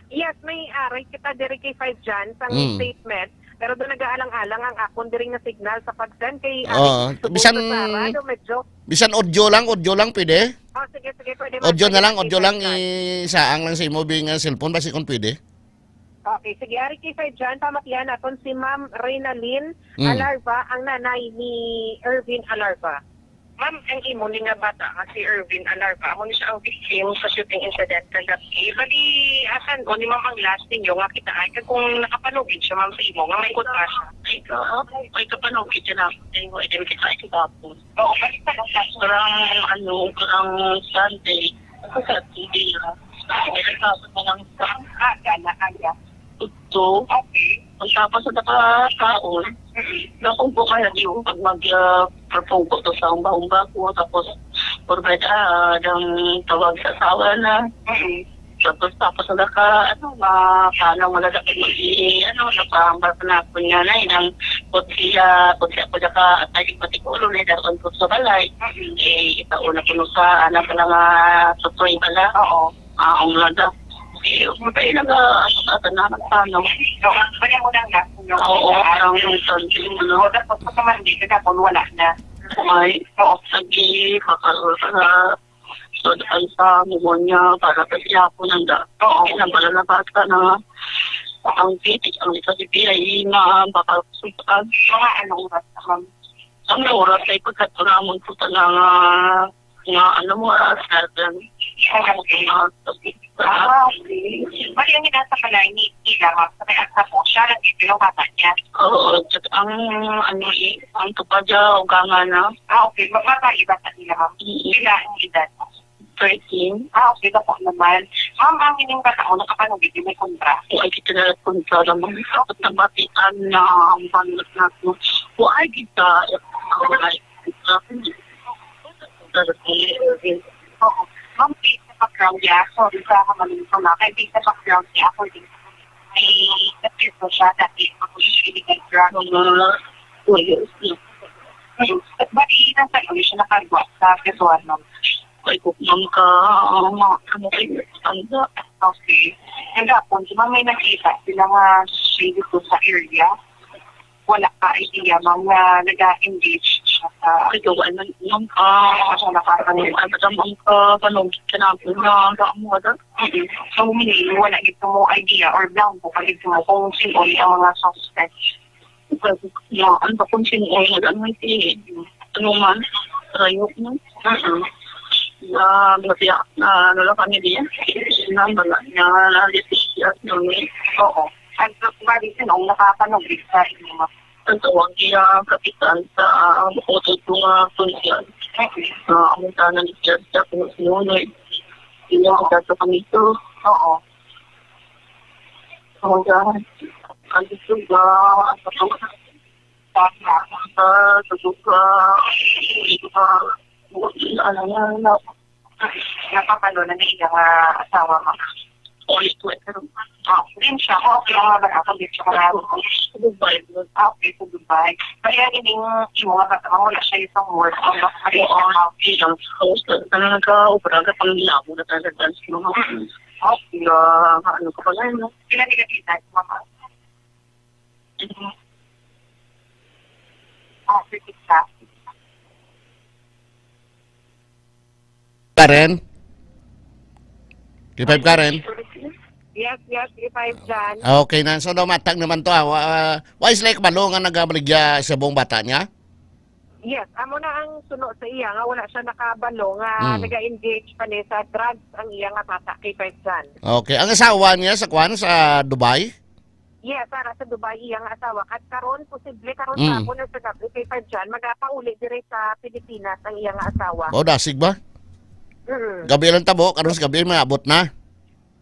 Yes, may aray kita diri kay Five Jan sang Mm. statement. Pero doon nag-aalang-alang ang akon diri nga signal sa pag-send kay, ah, Oo. subong Bisan, sa Sara, do medyo bisan audio lang, audio lang pwede? Oh, sige, sige, pwede, ma'am. Audio Pwede na lang, lang, audio lang, Five Jan. Isaang lang sa imo bing, ah, cellphone, basi kung pwede. Okay, sige, ari kay Five Jan, pamatian naton si Ma'am Reynalyn Mm. Alarva, ang nanay ni Ervin Alarva. Ma'am, ang imo ni nga bata nga si Ervin Alarva, amo ni siya ang victim sa shooting incident kagabi. Bali, asan o ni ma'am ang last ninyo nga kita ay kag kung nakapanugid siya, ma'am, sa imo nga may kuta siya? Ay, ka, ay, kapanugid siya na. Ay, mo, ay, kita ay kagapon. Oo, bali pa lang sa Parang, ano, parang Sunday. Ako sa T V, ah. Ay, nagkapon na lang sa Ah, gana, kaya. Udto. Okay. Pagtapos sa nakakaon, Mm. nakumpo ka na di pag mag, ah, pagpungko to sa umba-umba ko. Tapos, provide, ah, ng tawag sa asawa na. Mm. Tapos, tapos na naka, ano, ma-, paano, wala na kayo mag-, ano, napahambal pa na ako niya na, inang, kung siya, kung siya, kung siya ka, at ay, pati ko, ulo na, daron ko sa balay. Mm. Eh, itaon na puno sa, anak na nga, tutoy bala. Oo. Ah, ang lada. Eh, matay na nga, ano, na, na, na, ano. So, ang, kaya mo lang na, no? Oo, ang, ano. O, tapos sa Monday, kagapon, wala na. Ay, Oo. Sige, makakaroon ka na. So, ang sa pneumonia, para sa siya po nanda. Oo. Ang pala na bata na, ang titik, ang isa si P I na, baka subukan. Mga anong oras na, ma'am? Ang oras ay pagkaturamon po talaga nga, nga, ano mo, ah, seven. Seven. Ah, Ah, okay. Bali, ang ginasa ka lang ni Ila, ma'am, sa may asa po siya, nagtitilo bata niya. Oo, ang, ano, eh, ang tupad niya, ugangan na. Ah, okay. Ma-, babae ba sa ila, ma'am? Mm. Pila ang edad? Thirteen. Ah, okay, bata naman. Ma'am, ang inyong bata, o, nakapanugid, may kontra? O, ay, kita na kontra naman. Dapat nabatian na ang banat natin. O, ay, kita, eh, ay, kita. Oo. Ma'am, based sa background niya, sorry sa kamalungkot na, kaya based sa background niya, according to me, may nagpirso siya dati, ako yung illegal drug. Mga four years na. Hmm. At bali, nasa ano siya nakarwa sa Quezon, ma'am? Ay, kung ma'am ka, ah, mga ano kayo, tanda. Okay. Kagapon, si ma'am may nakita sila nga siya dito sa area. Wala ka idea, ma'am, nga nag-engage siya sa Ay, gawa na, ma'am, ah, Siya nakakano. Ano ka, ma'am, ka, panog ka na po na, ka mo, wala? Mm-mm. So, meaning, wala gid mo idea or blanco pa gid mo kung sino ang mga suspect. Well, yeah, ano ba kung sino ang nag-ano, eh, ano man, rayo, no? Mm-mm. Na, na, na, ano lang kami diyan? Na, na, na, na, na, na, Oo. Ang bali, sino ang nakapanugid sa inyo, ma'am? Ang tawag niya, kapitan sa, ah, utod ko nga pulisya. Okay. Ah, ang tanan niya sa puno, eh. Hindi ako sa kanito. Oo. Ang, ang gusto ba, ang gusto ba, sa susunod, ah, hindi ko pa, ano nga, na, Napapalo na na iya nga asawa, ma'am. Ulit ko, pero, ah, din siya. Oh, okay, mga bata, kung di siya marami. Sa Dubai, no? Ah, okay, sa Dubai. Kaya ining imo nga bata, ma'am, wala siya isang work, ano, Oo, ah, okay lang. Tapos, ano, nagka-obra, nagpangilabo na talaga, no? Mm. Okay. Na, ano ka pala, no? Sila nila kita, ma'am. Mm. Ah, sige, sir. Karen? K five Karen? Yes, yes, K five Jan. Okay na. So, namatag naman to, ah. Wa-, ah, wa sila kabalo nga nagabaligya sa buong bata niya? Yes, amo na ang suno sa iya nga wala siya nakabalo nga Mm. naga-engage pa ni sa drugs ang iya nga bata, K five John. Okay. Ang asawa niya sa kwan, sa Dubai? Yes, ara sa Dubai iya nga asawa. At karon, posible karon Mm. sa hapon na sa gabi, K five John, magapauli diri sa Pilipinas ang iya nga asawa. Oh, dasig ba? Mm. Gabi lang tabo, karon sa gabi maabot na.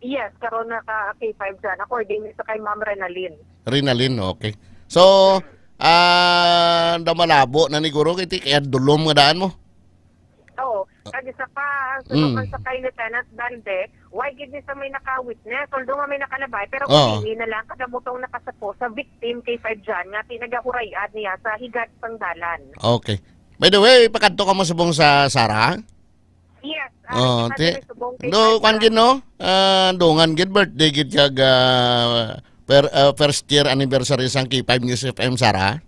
Yes, karon na ka K five John, according sa kay Ma'am Renalyn. Renalyn, okay. So, ah, daw malabo na ni guro kay ti-, kaya dulom nga daan mo. Oo. Kag isa pa, ang suno Mm. man sa kay Lieutenant Dande, why gid ni sa may naka-witness? Although nga may nakalabay, pero Oo. kung hindi na lang, kadamutong nakasapo sa victim K five John nga tinagahuray-ad niya sa higad sang dalan. Okay. By the way, pakadto ka mo subong sa Sara? Yes, ah, Oh, kita ti-, diri subong kay do, Sara. Kwan gid, no? Ah, dungan gid, birthday gid kag, ah, per-, ah, first year anniversary sang K five News F M, Sara.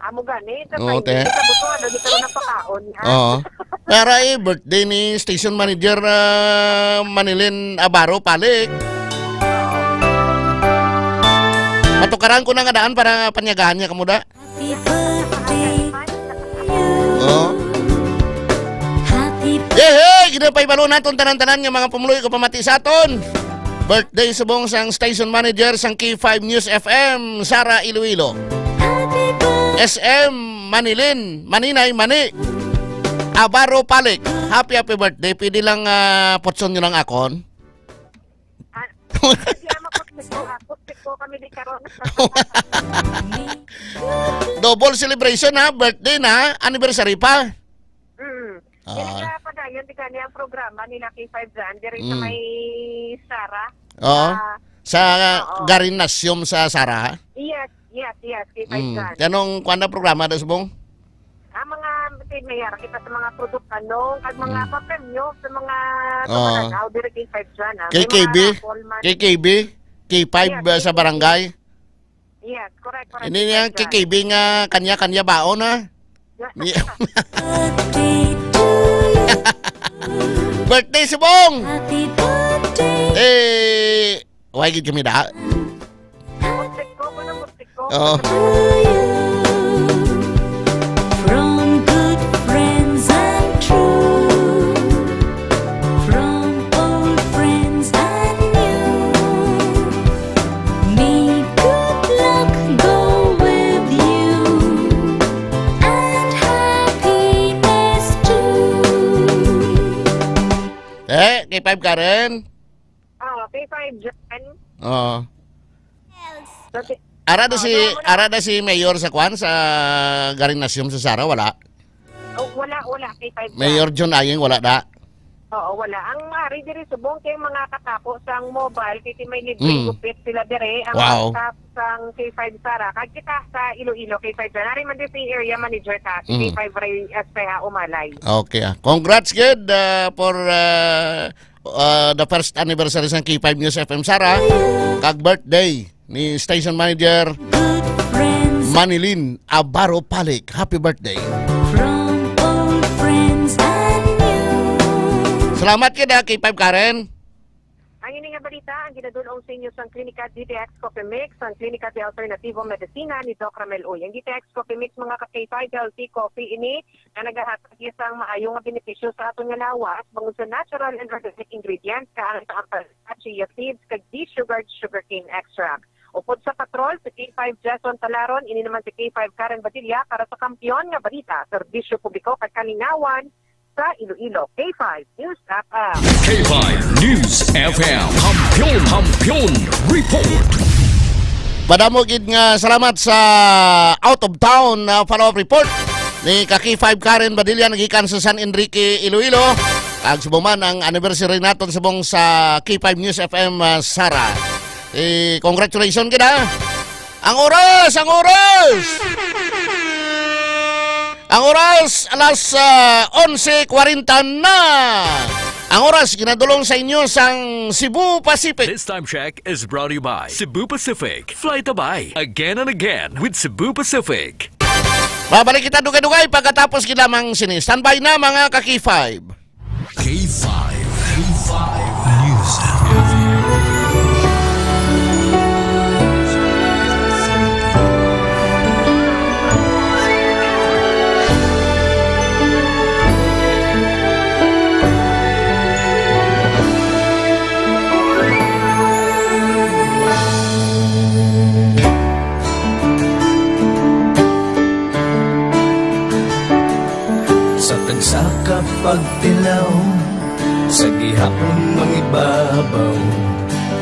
Amo gani, sa Oo, Friday, te. Sa buto, ano, di ka na napakaon, ha? Oo. Pero, eh, birthday ni station manager, ah, Manilin Abaro Palik. Matukaran ko na nga daan para panyagahan niya kamuda. Happy birthday to you. Oh. Happy Hey, hey! Ginapahibalo naton tanan-tanan nga mga pumuluyo ko pamati sa aton. Birthday subong sang station manager sang K five News F M, Sara Iloilo. Happy birthday. S M Manilin, Maninay, Mani. Abaro Palik. Happy, happy birthday. Pwede lang, ah, putson nyo lang akon. Ah, hindi, ah, maputpit ko, ah, putpit ko kami di karon. Double celebration, ha? Birthday na, anniversary pa. Mm. Ah. Kaya padayon di gani ang programa nila K five John, diri sa Mm. may Sara. Oo. Ah, Sa oo. Garin Nasyom sa Sara. Yes, yes, yes, K five Mm. John. Anong kuwan na programa, Dasbong? Ang mga, may ara kita sa mga produkto, ano, kag mga Mm. papremyo sa mga Oo. kabarangay, diri K five John, ah. May mga K K B? raffle man. K K B? K five, Yes, ah, sa K K B. Barangay? Yes, correct, correct, Hindi niya K K B. K K B nga kanya-kanya baon, ha? Yeah. Yeah. Birthday to you. Birthday subong! Happy birthday. Eh, why gid kami da? Birthday ko, ano, birthday ko? Oh. To you. From good friends and true, from old friends and new, may good luck go with you, and happiness too. Eh, K five Karen? Ah, K five John. Oo. Sa ti-, Ara da ah, si, wala, wala. Ara da si Mayor sa kwan, sa Garin Nasyom sa Sara, wala? Oh, wala, wala, K five John. Mayor John Ayeng, wala da? Oo, wala. Ang ari diri subong kay mga katapo sang mobile, kay may libreng Mm. gupit sila dire. Ang Wow. Staff sang K five Sara, kag kita sa Iloilo, K five John. Ari man din si area manager ta, si Mm. K five Ray Espeha Umalay. Okay, ah. Congrats gid, ah, for, ah, uh, the first anniversary sang K five News F M Sara, kag birthday ni station manager Good friends. Manilin Abaro Palik. Happy birthday. From old friends and new. Salamat gid, ah, K five Karen. Ang ini nga balita ang ginadul-ong sa inyo sang Klinika D T X Coffee Mix, ang Klinika de Alternativo Medicina ni Doc Ramel Uy. Ang D T X Coffee Mix, mga ka K five, healthy coffee ini nga nagahatag sang maayo nga benepisyo sa aton nga lawas, bangod sa natural and organic ingredients, kaangay sa ampalaya, chia seeds, kag desugared sugarcane extract. Upod sa patrol, si K five Jason Talaron, ini naman si K five Karen Badilla para sa Kampiyon nga Balita, Serbisyo Publiko kag Kalinawan sa Iloilo, K five News F M. K five News F M. Kampiyon, Kampiyon Report. Madamo gid nga salamat sa out of town, uh, follow-up report ni ka K five Karen Badilla, nagikan sa San Enrique, Iloilo. Kag subong man ang anniversary naton subong sa K five News F M, uh, Sara. Eh, congratulations gid, ha. Ang oras, ang oras! Ang oras, alas, ah, onse kwarenta na. Ang oras, ginadul-ong sa inyo sang Cebu Pacific. This time check is brought to you by Cebu Pacific. Fly Tabay again and again with Cebu Pacific. Mabalik kita dugay-dugay pagkatapos gid lamang sini. Standby na, mga ka K five. K five. K five News. Sa kapagtilaw sa gihapon mangibabaw,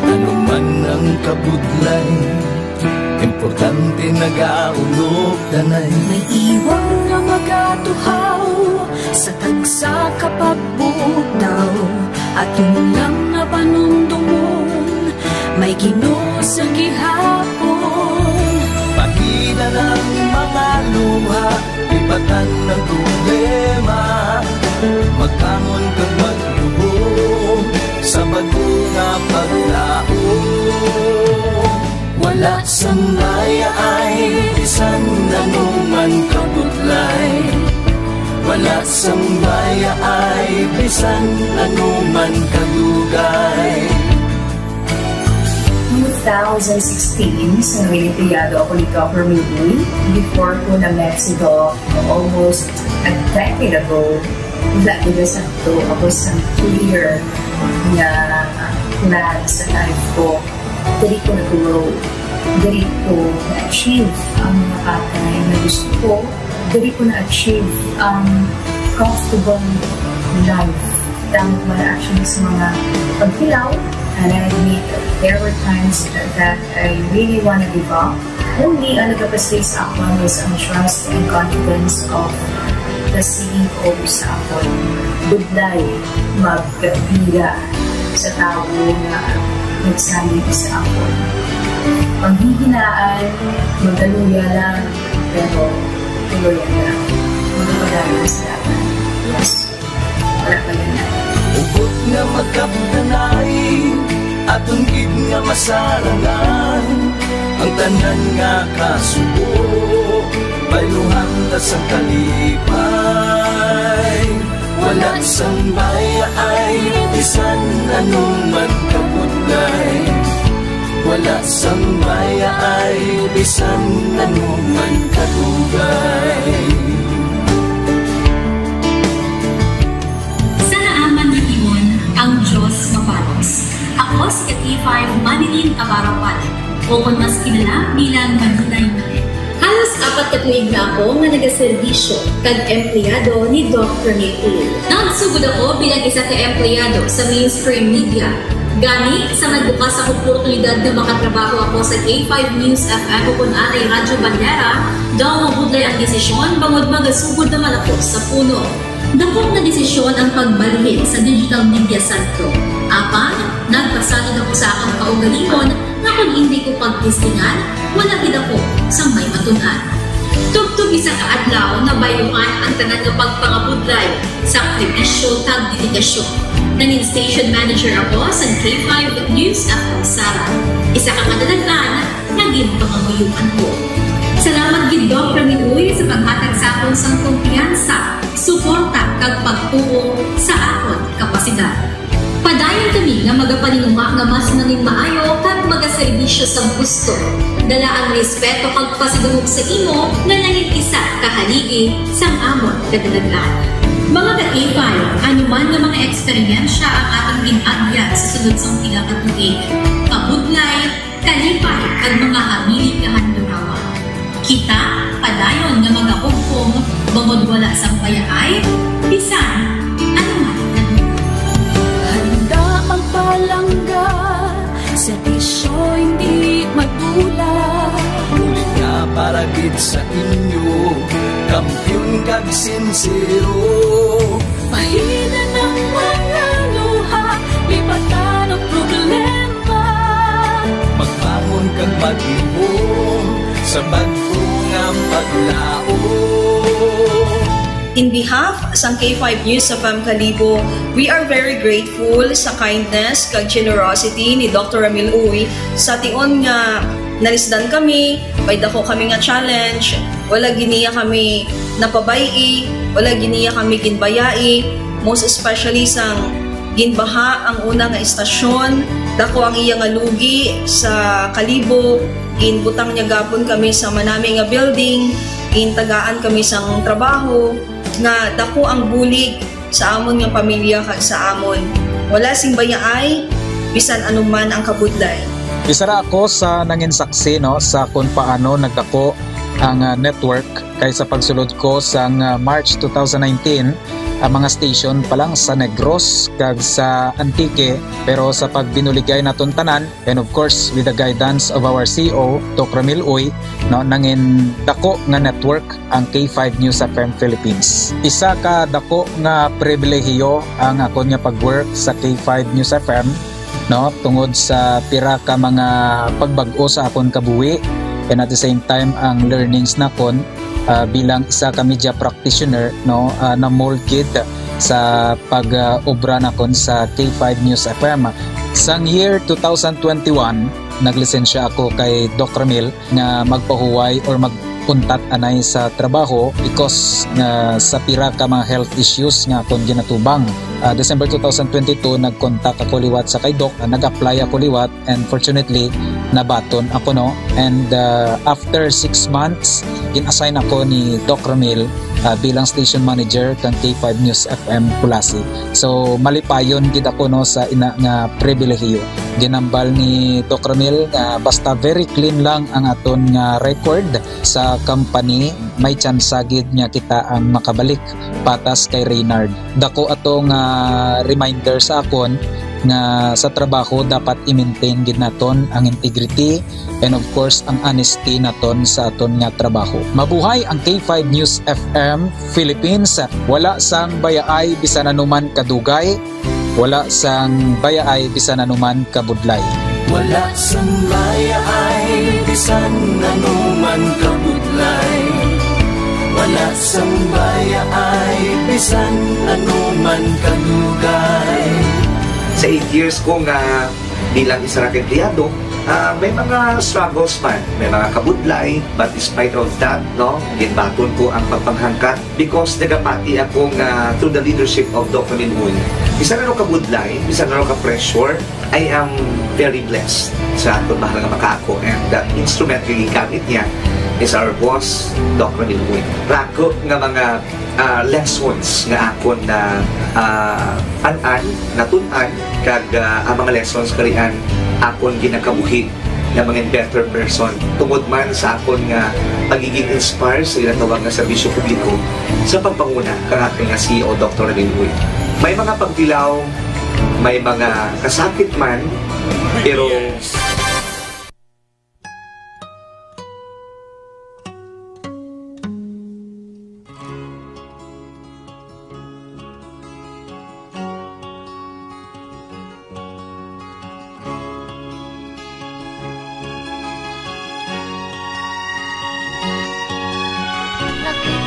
ano man ang kabudlay, importante nagaulog danay. May iwang nga magatuhaw sa tagsa ka pagbutaw, aton lang nga panumdumon, may Ginoo sa gihapon. Pahina ng mga luha, lipatan ng problema, magbangon kag magluhom sa bag-o nga paglaom. Wala sang bayaay bisan ano man kabudlay, wala sang bayaay bisan ano man kadugay. Noong two thousand sixteen, sa Noong empleyado ako ni Governor Lee, before ko na-met si Doc almost a decade ago, wala gid sakto ako sa clear nga plan sa life ko. Diri ko na-grow. Diri ko na-achieve ang mga bagay na gusto ko. Diri ko na-achieve ang comfortable life. Damo ko na-achieve sa mga pagtilaw. And I admit, there were times that I really wanna give up. Only ang nagapastig sa akon was ang trust and confidence of the C E O sa akon. Budlay magkapila sa tawo nga nagsalig sa akon. Panghihinaan, magaluya lang, pero tuloy na. Magpadayon sa laban. Yes. Wala pa yan. Hugot nga magkabtanay, aton gid nga masarangan ang tanan nga kasubo, bayluhan ta sang kalipay. Wala sang bayaay, bisan ano man kabudlay. Wala sang bayaay, bisan ano man kadugay. Sa naaman nga timon, ang Dios mapalos. Ako si K five Manilyn Abarapan, o kon mas kilala bilang Manilay Manilyn. Halos apat ka tuig na ako nga nagaserbisyo kag empleyado ni Doc Ramil Uy. Nagsugod ako bilang isa ka empleyado sa mainstream media. Gani, sa nagbukas ang oportunidad nga makatrabaho ako sa K five News F M o kon anay Radyo Bandera, daw mabudlay ang desisyon bangod magasugod naman ako sa puno. Dakop nga desisyon ang pagbalhin sa digital media center. Apan, nagpasalig ako sa akon kaugalingon nga kon indi ko pagtistingan, wala gid ako sang may matun-an. Tubtob isa ka adlaw, nabayluhan ang tanan nga pagpangabudlay, sakripisyo, kag dedikasyon. Nangin station manager ako sa K five News F M Sara, isa ka kadalagan nga ginpangamuyoan ko. Salamat gid, Doc Ramil Uy, sa paghatag sa akon sang kumpiyansa, suporta, kag pagtuo sa akon kapasidad. Padayon kami nga magapaninguha nga mas nangin maayo kag magaserbisyo sa gusto. Dala ang respeto kag pasidungog sa imo nga nangin isa ka haligi sang amon kadalagan. Mga ka-K five, ano man nga mga eksperyensya ang aton gin-agyan sa sulod sang pila ka tuig, kabudlay, kalipay, kag mga hamili nga handurawan. Kita padayon nga magahugpong bangod wala sang bayaay bisan ano man. Handa ang palangga, serbisyo hindi madula. Bulig nga para gid sa inyo, kampiyon kag sinsero. Pahina ng mga luha, lipatan ang problema. Magbangon kag maghimom sa bag-o nga paglaom. In behalf sang K five News F M Kalibo, we are very grateful sa kindness kag generosity ni Doctor Ramil Uy. Sa tion nga nalisdan kami, may dako kami nga challenge, wala gid niya kami napabay-i, wala gid niya kami ginbayai, most especially sang ginbaha ang una nga estasyon, dako ang iya nga lugi sa Kalibo, ginbutang niya gapon kami sa manami nga building, gintagaan kami sang trabaho, nga dako ang bulig sa amon nga pamilya kag sa amon. Wala sing bayaay, bisan ano man ang kabudlay. Isa ra ako sa nangin saksi, no, sa kung paano nagdako ang, ah, network, kay sa pagsulod ko sang, ah, March two thousand nineteen, ang mga station pa lang sa Negros kag sa Antique, pero sa pagbinuligay naton tanan, and of course, with the guidance of our C E O, Doc Ramil Uy, no, nangin dako nga network ang K five News F M Philippines. Isa ka dako nga pribilehiyo ang akon nga pag-work sa K five News F M, no, tungod sa pira ka mga pagbag-o sa akon kabuhi, and at the same time, ang learnings nakon, ah, bilang isa ka media practitioner, no, ah, na-mold gid sa pag, ah, obra nakon sa K five News F M. Sang year two thousand twenty-one, naglisensya ako kay Doc Ramil nga magpahuway or magpuntat anay sa trabaho because nga sa pira ka mga health issues nga akon ginatubang. Ah, December two thousand twenty-two, nag-contact ako liwat sa kay Doc, ah, nag-apply ako liwat, and fortunately, nabaton ako, no? And, ah, after six months, gin-assign ako ni Doc Ramil, ah, bilang station manager kang K five News F M Culasi. So, malipayon gid ako, no, sa ina nga pribilehiyo. Ginambal ni Doc Ramil nga basta very clean lang ang aton nga record sa company, may tsansa gid nga kita ang makabalik patas kay Reynard. Dako ato nga reminder sa akon nga sa trabaho dapat i-maintain gid naton ang integrity and of course ang honesty naton sa aton nga trabaho. Mabuhay ang K five News F M Philippines. Wala sang bayaay bisan anuman kadugay, wala sang bayaay bisan anuman kabudlay. Wala sang bayaay bisan anuman kabudlay. Wala sang bayaay bisan anuman kadugay. Sa eight years ko nga bilang isa ra ka empleyado, ah, may mga struggles man, may mga kabudlay, but despite of that, no, ginbaton ko ang pagpanghangkat because nagapati ako nga through the leadership of Doc Ramil Uy, bisan ano kabudlay, bisan ano ka pressure, I am very blessed sa aton mahal nga makaako, and the instrument nga gigamit niya is our boss, Doc Ramil Uy. Raku nga mga, ah, lessons nga akon na, ah, an-an, natun-an, kag, ah, ang mga lessons karian akon ginakabuhi nga mangin better person tungod man sa akon nga pagiging inspire sa ginatawag nga serbisyo publiko sa pagpanguna kang aton nga C E O, Doktor Ramil Uy. May mga pagtilaw, may mga kasakit man, pero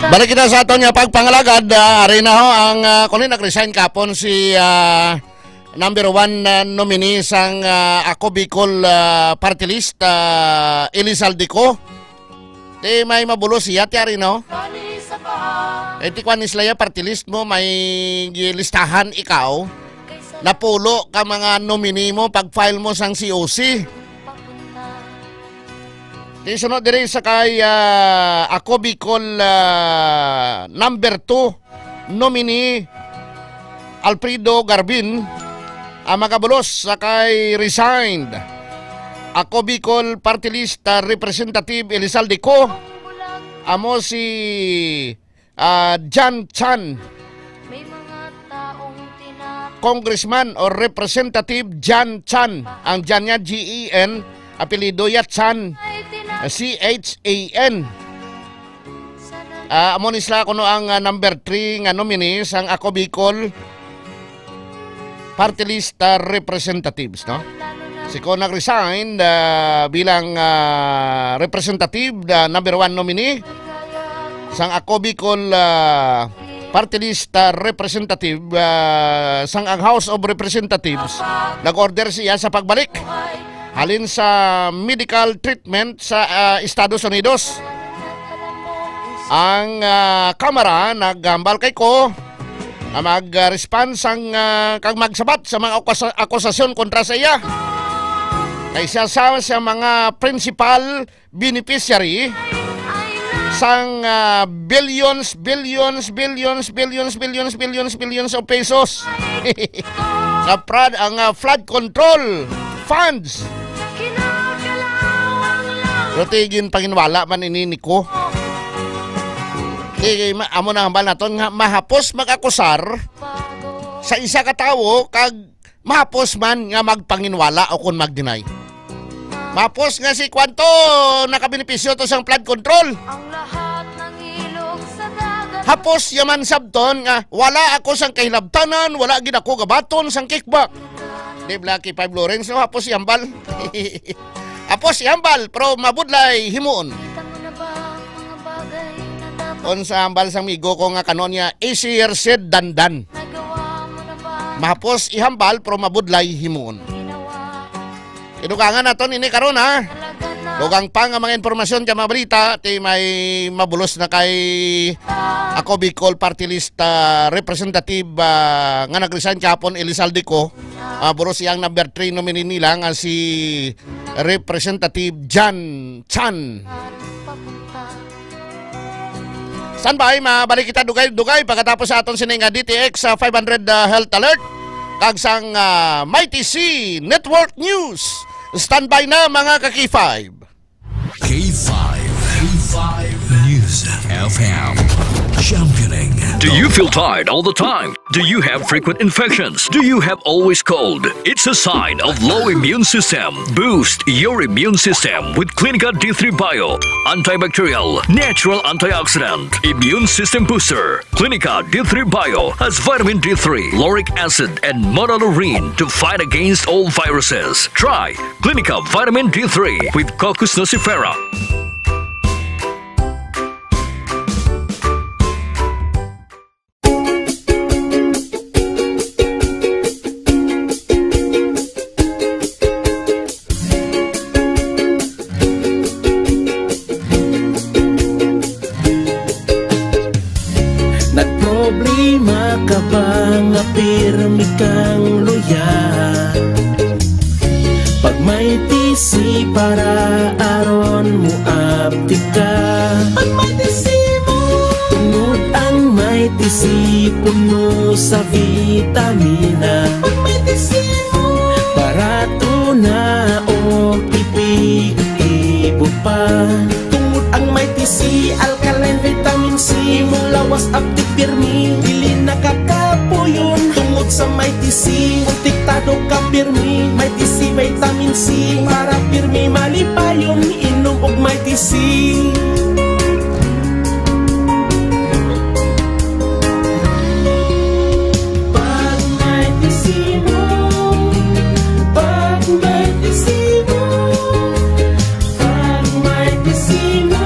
Balik kita sa aton nga pagpangalagad, ah, ari na ho ang, ah, kuno nag-resign kapon si, ah, number one, ah, nominee sang, ah, Ako Bicol, ah, Party List, ah, Elizalde Co. Ti may mabulos siya, ti ari, no? Eh, ti kwan ni sila ya, party list mo, may listahan ikaw. Napulo ka mga nominee mo pag-file mo sang C O C. Ti sunod diri sa kay, ah, Ako Bicol, ah, number two nominee, Alfredo Garbin, ang magabulos sa kay resigned Ako Bicol Party List, ah, Representative Elizalde Co. Amo si, ah, John Chan. Congressman or Representative John Chan. Ang John niya, G E N, apelyido ya Chan, C H A N. Ah, amo ni sila kuno ang, ah, number three nga nominee sang Ako Bicol Party List, ah, Representatives, no? Si Ko nag-resign, ah, bilang, ah, representative, ah, number one nominee sang Ako Bicol, ah, Party List, ah, Representative, ah, sang ang House of Representatives nag-order siya sa pagbalik halin sa medical treatment sa, ah, Estados Unidos. Ang, ah, Kamara naghambal kay Ko nga mag-respond sang, ah, kag magsabat sa mga akusa-, akusasyon kontra sa iya. Kay siya sa, sa mga principal beneficiary sang, ah, billions, billions, billions, billions, billions, billions, billions of pesos. Sa prad-, ang, ah, flood control funds. Pero ti ginpanginwala man ini ni ko. Ti ma-, amo na hambal naton nga mahapos mag-akusar sa isa ka tawo kag mahapos man nga magpanginwala o kon mag-deny. Mahapos nga si kwanto nakabenepisyo to sang flood control. Ang lahat ng ilog sa dagat. Hapos yaman sabton nga wala ako sang kahilabtanan, wala gid ako gabaton sang kickback. Di bala K five Lawrence, no? Hapos ihambal. Hapos ihambal, pero mabudlay himuon. Kita mo na ba ang mga bagay na dapat Unsa hambal sang migo ko nga kanon niya, A C Yersid Dandan? Nagawa mo na ba? Mahapos ihambal, pero mabudlay himuon. Ginawa. Idugangan naton ini karon, ha? Talaga na. Dugang pa nga mga impormasyon kag mga balita, ti may mabulos na kay Ako Bicol Party List, ah, representative, ah, nga nag-resign kahapon, Elizalde Co. Ah, buros iyang number three nominee nila nga si Representative John Chan. Standby, mabalik kita dugay-dugay pagkatapos sa aton sini nga D T X, ah, five hundred, ah, Health Alert kag sang, ah, Mighty C Network News. Standby na, mga ka-K five. K five, K five News F M, championing. Do you feel tired all the time? Do you have frequent infections? Do you have always cold? It's a sign of low immune system. Boost your immune system with Clinica D three Bio, antibacterial, natural antioxidant, immune system booster. Clinica D three Bio has vitamin D three, lauric acid, and monolaurin to fight against all viruses. Try Clinica Vitamin D three with Cocos nucifera. Nagproblema ka ba nga pirmi kang luya? Pag may T C para aron mo apti ka. Pag may T C mo. Tungod ang may T C puno sa vitamina. Pag may T C mo. Barato na o epektibo pa. Tungod ang may T C, alkaline vitamin C, mulawas aptik pirmi, dili nakakapuyon. Tungod sa may T C, protektado ka pirmi, may T C vitamin C, para pirmi malipayon, inom og may T C. Pag may T C mo, pag may T C mo, pag may T C mo,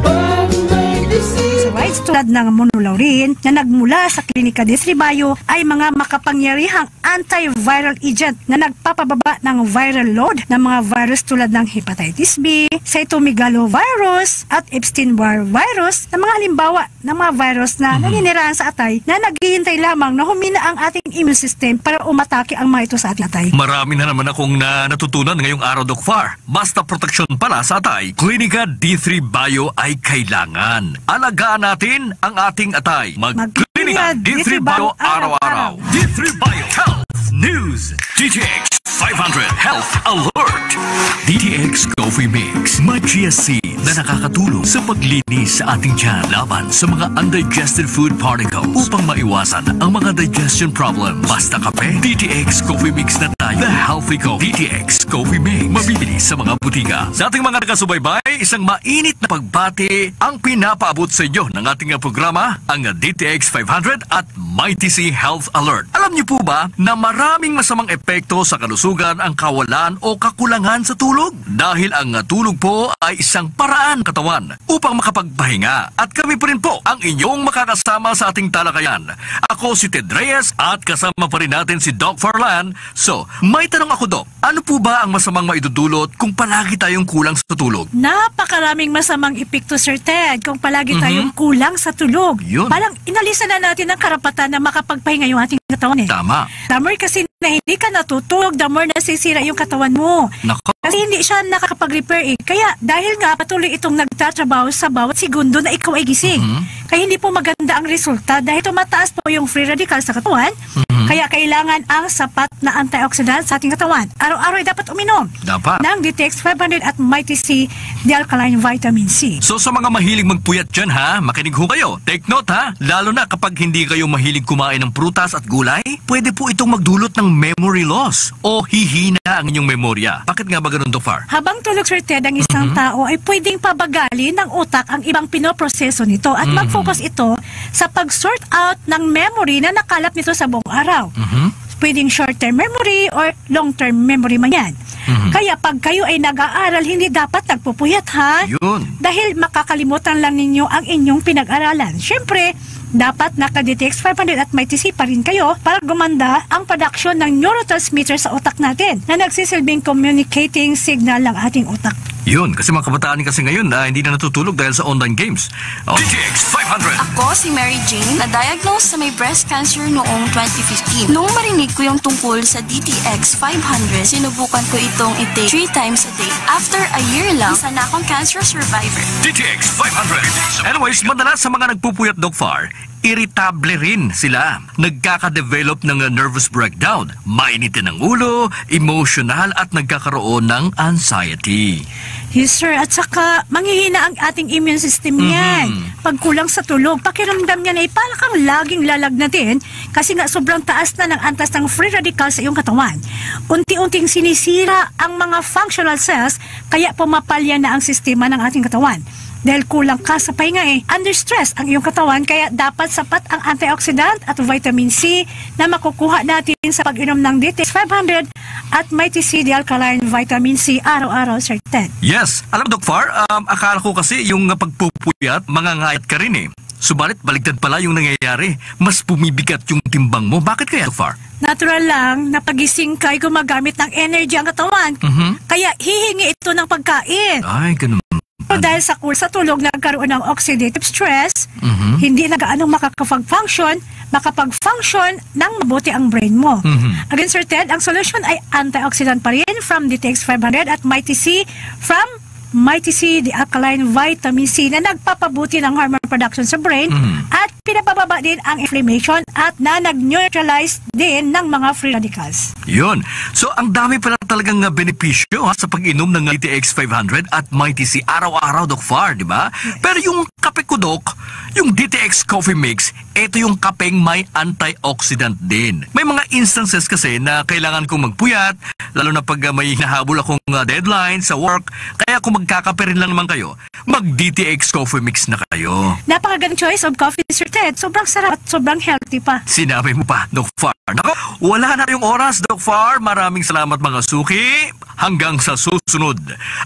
pag may T C. Sa rice tulad ng monolaurin na nagmula sa Klinika D three Bio ay mga makapangyarihang antiviral agent na nagpapababa ng viral load ng mga virus tulad ng hepatitis B, cytomegalovirus, at Epstein-Barr virus na mga halimbawa ng mga virus na Mhm. naninirahan sa atay na naghihintay lamang na humina ang ating immune system para umatake ang mga ito sa ating atay. Marami na naman akong na-, natutunan ngayong araw, Doc Far. Basta proteksyon pala sa atay, Klinika D three Bio ay kailangan. Alagaan natin ang ating atay. Mag-, Mag-Klinika Klinika D three Bio D three Bio araw-araw. araw-araw. D three Bio Health News. D T X five hundred Health Alert. D T X Coffee Mix. May chia seed na nakakatulong sa paglinis sa ating tiyan laban sa mga undigested food particles upang maiwasan ang mga digestion problem. Basta kape, D T X Coffee Mix na tayo. The Healthy Coffee. D T X Coffee Mix. Mabibili sa mga butika. Sa ating mga taga-subaybay, isang mainit na pagbati ang pinapaabot sa inyo ng ating programa, ang D T X five hundred at Mighty C Health Alert. Alam niyo po ba na maraming masamang epekto sa kalusugan ang kawalan o kakulangan sa tulog? Dahil ang tulog po ay isang paraan ng katawan upang makapagpahinga. At kami pa rin po ang inyong makakasama sa ating talakayan. Ako si Ted Reyes at kasama pa rin natin si Doc Farlan. So, may tanong ako, Doc. Ano po ba ang masamang maidudulot kung palagi tayong kulang sa tulog? Napakaraming masamang epekto, Sir Ted, kung palagi Mhm. tayong kulang sa tulog. Yun. Parang inalisan na natin ang karapatan na makapagpahinga yung ating katawan eh. Tama. The more kasi na hindi ka natutulog, the more nasisira yung katawan mo. Nako. Kasi hindi siya nakakapag-repair eh. Kaya dahil nga patuloy itong nagtatrabaho sa bawat segundo na ikaw ay gising. Mhm. Kaya hindi po maganda ang resulta dahil tumataas po yung free radical sa katawan. Mhm. Kaya kailangan ang sapat na antioxidant sa ating katawan. Araw-araw ay dapat uminom Dapat. ng D T X five hundred at Mighty C, the alkaline vitamin C. So, sa mga mahilig magpuyat dyan, ha, makinig ho kayo. Take note, ha, lalo na kapag hindi kayo mahilig kumain ng prutas at gulay, pwede po itong magdulot ng memory loss o hihina ang inyong memorya. Bakit nga ba ganun, Doc Far? Habang tulog, Sir Ted, ang isang Mhm. tao ay pwedeng pabagalin ng utak ang ibang pinoproseso nito at Mhm. mag-focus ito sa pag-sort out ng memory na nakalap nito sa buong araw. Mhm. Pwedeng short-term memory or long-term memory man yan. Mhm. Kaya pag kayo ay nag-aaral, hindi dapat nagpupuyat, ha? Yun. Dahil makakalimutan lang ninyo ang inyong pinag-aralan. Siyempre, dapat naka-D T X five hundred at Mighty C pa rin kayo para gumanda ang production ng neurotransmitter sa utak natin na nagsisilbing communicating signal ng ating utak. Yun, kasi mga kabataan kasi ngayon, ah, hindi na natutulog dahil sa online games. Oh. D T X five hundred. Ako si Mary Jane, na-diagnose sa may breast cancer noong twenty fifteen. Nung marinig ko yung tungkol sa D T X five hundred, sinubukan ko itong i-take three times a day. After a year lang, isa na akong cancer survivor. D T X five hundred. Anyways, madalas sa mga nagpupuyat, Doc Far, iritable rin sila. Nagkaka-develop ng nervous breakdown, mainitin ang ulo, emotional, at nagkakaroon ng anxiety. Yes, sir. At saka, manghihina ang ating immune system niyan. Mhm. Pag kulang sa tulog, pakiramdam niya na para kang laging lalagnatin kasi nga sobrang taas na ng antas ng free radical sa iyong katawan. Unti-unting sinisira ang mga functional cells, kaya pumapalya na ang sistema ng ating katawan. Dahil kulang ka sa pahinga eh. Under stress ang iyong katawan, kaya dapat sapat ang antioxidant at vitamin C na makukuha natin sa pag-inom ng D T X five hundred at Mighty C, the alkaline vitamin C, araw-araw, Sir Ted. Yes. Alam mo, Doc Far, um, akala ko kasi yung pagpupuyat, mangangayat ka rin eh. Subalit, baligtad pala yung nangyayari. Mas bumibigat yung timbang mo. Bakit kaya, Doc Far? Natural lang na pagising ka ay gumagamit ng energy ang katawan. Mhm. Kaya hihingi ito ng pagkain. Ay, ganun. Pero dahil sa kul-, sa tulog, nagkaroon ng oxidative stress, Mhm. hindi na gaanong makakapag-function, makapag-function ng mabuti ang brain mo. Mhm. Again, Sir Ted, ang solusyon ay antioxidant pa rin from D T X five hundred at Mighty C from Mighty C, the alkaline vitamin C na nagpapabuti ng hormone production sa brain Mhm. at pinapababa din ang inflammation at na nag-neutralize din ng mga free radicals. Yun. So, ang dami pala talagang, uh, benepisyo, ha, sa pag-inom ng D T X five hundred at Mighty C araw-araw, Doc Far, di ba? Yes. Pero yung kape ko, Doc, yung D T X Coffee Mix, ito yung kapeng may antioxidant din. May mga instances kasi na kailangan kong magpuyat, lalo na pag, uh, may hinahabol akong, uh, deadline sa work. Kaya kung magkakape rin lang naman kayo, mag-D T X Coffee Mix na kayo. Napakagandang choice of coffee, Sir Ted. Sobrang sarap at sobrang healthy pa. Sinabi mo pa, Doc Far. Nako, wala na yung oras, Doc Far. Maraming salamat, mga suki. Hanggang sa susunod.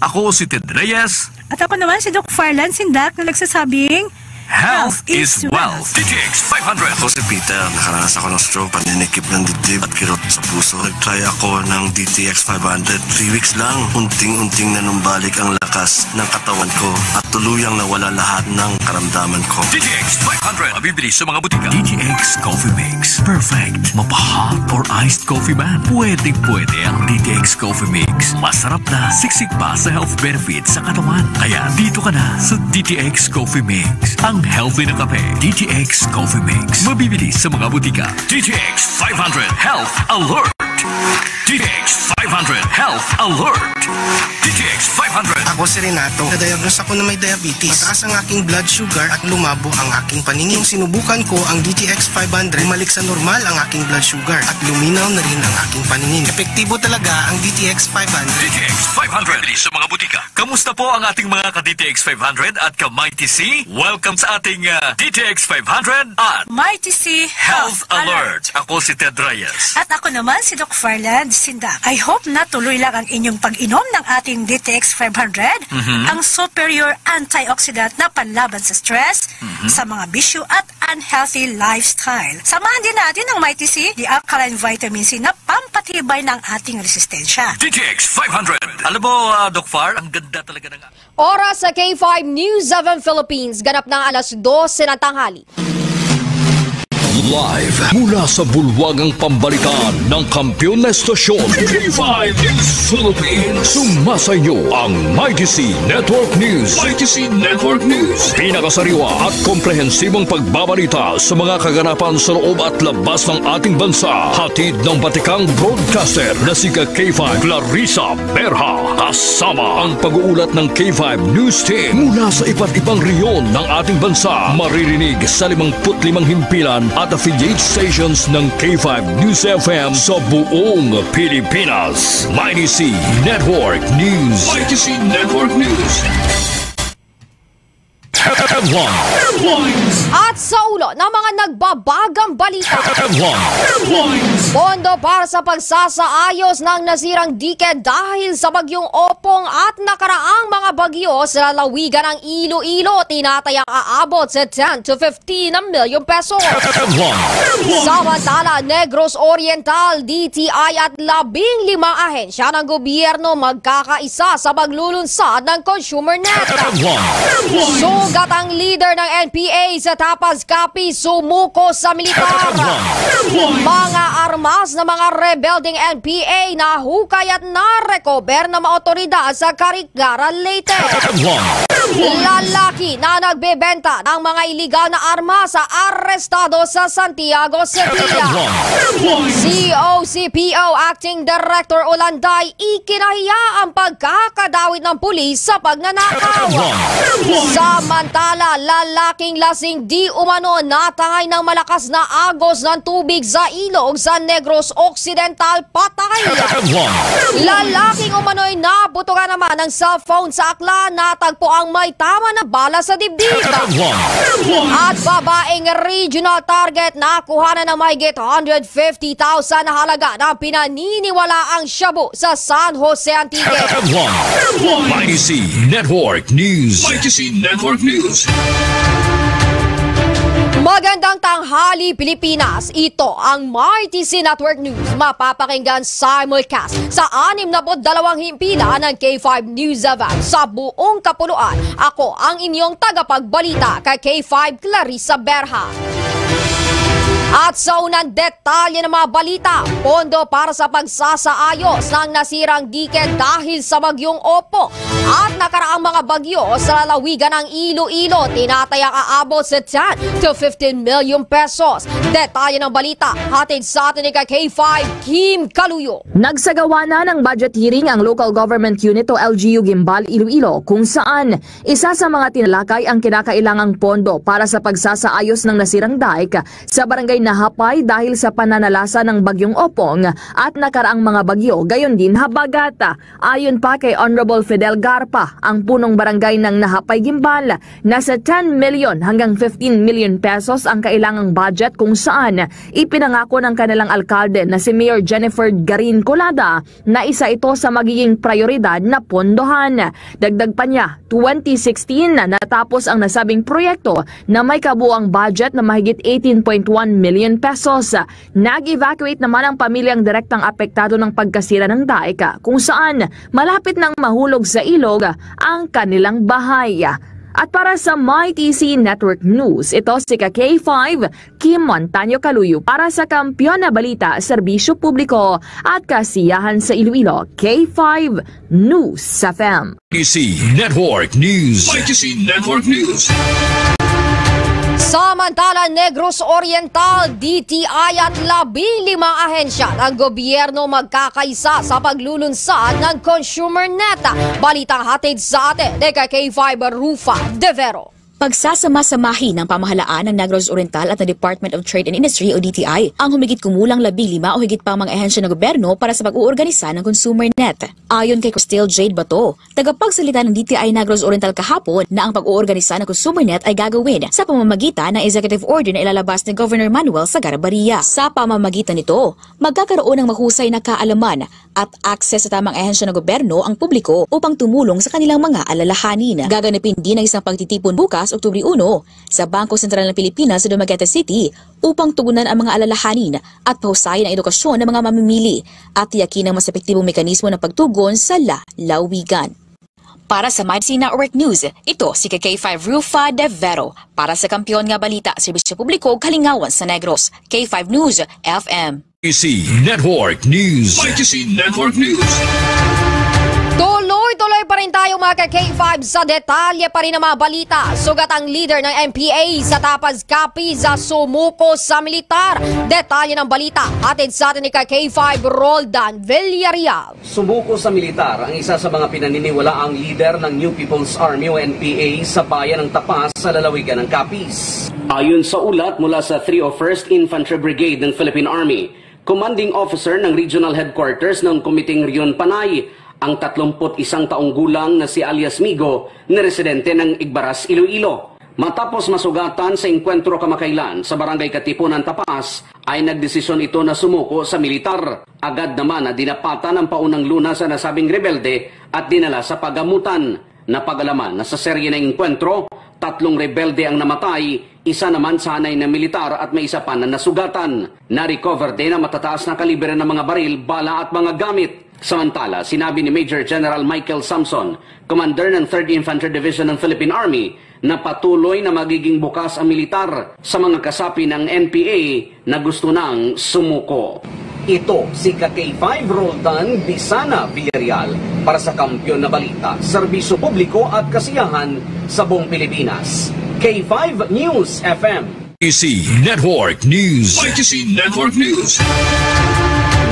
Ako si Ted Reyes. At ako naman si Doc Farland Sindak na nagsasabing, Health is wealth. D T X five hundred. Ako si Peter. Nakaranas ako ng stroke, paninikip ng dibdib at kirot sa puso. Nag-try ako ng D T X five hundred. Three weeks lang, unting-unting nanumbalik ang lakas ng katawan ko at tuluyang nawala lahat ng karamdaman ko. D T X five hundred. Mabibili sa mga butika. D T X Coffee Mix. Perfect. Mapa-hot or iced coffee man. Pwedeng-pwede ang D T X Coffee Mix. Masarap na, siksik pa sa health benefits sa katawan. Kaya dito ka na sa D T X Coffee Mix. Ang healthy na kape, D T X Coffee Mix. Mabibili sa mga butika. D T X five hundred Health Alert. D T X five hundred Health Alert. D T X five hundred. Ako si Renato. Na-diagnose ako na may diabetes. Mataas ang aking blood sugar at lumabo ang aking paningin. Nung sinubukan ko ang D T X five hundred, bumalik sa normal ang aking blood sugar at luminaw na rin ang aking paningin. Epektibo talaga ang D T X five hundred. D T X five hundred. Mabibili sa mga butika. Kamusta po ang ating mga ka-D T X five hundred at ka-Mighty C? Welcome sa ating, ah, D T X five hundred at Mighty C Health Health Alert. Alert. Ako si Ted Reyes. At ako naman si Doc Farland Sindak. I hope na tuloy lang ang inyong pag-inom ng ating D T X five hundred, Mhm. ang superior antioxidant na panlaban sa stress, Mhm. sa mga bisyo at unhealthy lifestyle. Samahan din natin ang Mighty C, the alkaline vitamin C na pampatibay ng ating resistensya. D T X five hundred. Alam mo, ah, Doc Far, ang ganda talaga ng Oras sa K five News seven Philippines, ganap na alas dose ng tanghali. Live mula sa bulwagang pambalitaan ng kampiyon na estasyon, K five News Philippines. Sumasa inyo ang Mighty C Network News. Mighty C Network News. Pinakasariwa at komprehensibong pagbabalita sa mga kaganapan sa loob at labas ng ating bansa. Hatid ng batikang broadcaster na si ka K five Clarissa Berha. Kasama ang pag-uulat ng K five News Team mula sa iba't ibang rehiyon ng ating bansa. Maririnig sa limangput limang himpilan at affiliate stations ng K five News F M sa buong Pilipinas. Mighty C Network News. Mighty C Network News. Headlines. At sa ulo ng mga nagbabagang balita. Headlines. Headlines. Pondo para sa pagsasaayos ng nasirang dike dahil sa Bagyong Opong at nakaraang mga bagyo sa lalawigan ng Iloilo, tinatayang aabot sa ten to fifteen na milyong pesos. Headlines. Samantala, Negros Oriental, D T I at labing limang ahensya ng gobyerno magkakaisa sa paglulunsad ng Consumer Net. Headlines. Sugat ang leader ng N P A sa Tapas, Capiz, sumuko sa militar. Headlines. Mga armas ng mga rebelding N P A nahukay at na-recover ng mga otoridad sa Carigara, Leyte. Headlines. Lalaki na nagbebenta ng mga iligal na armas sa arestado sa Santiago City. Headlines. C O C P O Acting Director Olanday, ikinahiya ang pagkakadawit ng pulis sa pagnanakaw. Headlines. Samantala, lalaking lasing di umano natangay ng malakas na agos ng tubig sa ilog sa Negros Occidental, patay. Headlines. Lalaking umano'y nabutugan naman ng cellphone sa aklan, natagpo ang may tama na bala sa dibdib. Headlines. At babaeng regional target, nakuha na ng mahigit hundred fifty thousand na halaga ng pinaniniwalaang shabu sa San Jose, Antique. Headlines. Mighty C Network News. Mighty C Network News. Magandang tanghali, Pilipinas. Ito ang Mighty C Network News. Mapapakinggan simulcast sa anim na dalawang himpilan ng K five News F M sa buong kapuluan. Ako ang inyong tagapagbalita, ka K five Clarissa Berha. At sa unang detalye ng mga balita, pondo para sa pagsasaayos ng nasirang dike dahil sa Bagyong Opong at nakaraang mga bagyo sa lalawigan ng Iloilo, tinatayang aabot sa ten to fifteen million pesos. Detalye ng balita, hatid sa atin ni ka K five Kim Kaluyo. Nagsagawa na ng budget hearing ang Local Government Unit o L G U Guimbal, Iloilo, kung saan isa sa mga tinalakay ang kinakailangang pondo para sa pagsasaayos ng nasirang dike sa barangay Nahapay dahil sa pananalasa ng Bagyong Opong at nakaraang mga bagyo, gayon din habagat. Ayon pa kay Honorable Fidel Garpa, ang punong barangay ng Nahapay Guimbal, nasa ten million hanggang fifteen million pesos ang kailangang budget, kung saan ipinangako ng kanilang alkalde na si Mayor Jennifer Garin Colada na isa ito sa magiging prioridad na pondohan. Dagdag pa niya, twenty sixteen na natapos ang nasabing proyekto na may kabuang budget na mahigit eighteen point one million pesos. Nag-evacuate naman ang pamilyang direktang apektado ng pagkasira ng dike, kung saan malapit nang mahulog sa ilog ang kanilang bahay. At para sa Mighty C Network News, ito si ka K five, Kim Montaño Kaluyo para sa Kampiyon na Balita, Serbisyo Publiko at Kasiyahan sa Iloilo, K five News F M. Mighty C Network News. Mighty C Network News. Samantala, Negros Oriental, D T I at labing limang ahensya ng gobyerno magkakaisa sa paglulunsad ng Consumer Net. Balitang hatid sa atin ni ka K five Rufa De Vero. Pagsasama-samahin ng pamahalaan ng Negros Oriental at ng Department of Trade and Industry o D T I ang humigit kumulang labing lima o higit pang mga ahensya ng gobyerno para sa pag-uorganisa ng Consumer Net. Ayon kay Christelle Jade Bato, tagapagsalita ng D T I Negros Oriental kahapon, na ang pag-uorganisa ng Consumer Net ay gagawin sa pamamagitan ng executive order na ilalabas ni Governor Manuel Sagara Baria. Sa pamamagitan nito, magkakaroon ng mahusay na kaalaman at access sa tamang ahensya ng gobyerno ang publiko upang tumulong sa kanilang mga alalahanin. Gaganapin din ang isang pagtitipon bukas, Oktubre uno, sa Bangko Sentral ng Pilipinas sa Dumaguete City upang tugunan ang mga alalahanin at pahusayin ang edukasyon ng mga mamimili at tiyakin ang mas epektibong mekanismo ng pagtugon sa lalawigan. Para sa Mighty Network News, ito si K five Rufa De Vero. Para sa Kampiyon nga Balita, Serbisyo Publiko, Kalingawan sa Negros, K five News F M. C Network News. Mighty C Network News. Tuloy-tuloy pa rin tayo, mga ka-K five, sa detalye pa rin ng mga balita. Sugat ang leader ng N P A sa Tapaz, Capiz, sumuko sa militar. Detalye ng balita, hatid sa atin ni ka-K five Roldan Villarreal. Sumuko sa militar ang isa sa mga pinaniniwalaang lider ng New People's Army o N P A sa bayan ng Tapaz sa lalawigan ng Capiz. Ayon sa ulat mula sa three oh first Infantry Brigade ng Philippine Army, commanding officer ng regional headquarters ng Kumiting Rion Panay, ang tatlumpu't isang taong gulang na si alias Migo na residente ng Igbaras, Iloilo. Matapos masugatan sa engkwentro kamakailan sa Barangay Katipunan, Tapaz, ay nagdesisyon ito na sumuko sa militar. Agad naman na dinapatan ang paunang luna sa nasabing rebelde at dinala sa pagamutan. Napag-alaman na sa serye ng engkwentro, tatlong rebelde ang namatay, isa naman sanay na militar at may isa pa na nasugatan. Na-recover din ang matataas na kalibre ng mga baril, bala at mga gamit. Samantala, sinabi ni Major General Michael Samson, commander ng Third Infantry Division ng Philippine Army, na patuloy na magiging bukas ang militar sa mga kasapi ng N P A na gusto nang sumuko. Ito si ka-K five Roldan Bisana Villarreal para sa Kampiyon na Balita, Serbisyo Publiko at Kasiyahan sa buong Pilipinas. K five News F M. Mighty C Network News. Mighty C Network News.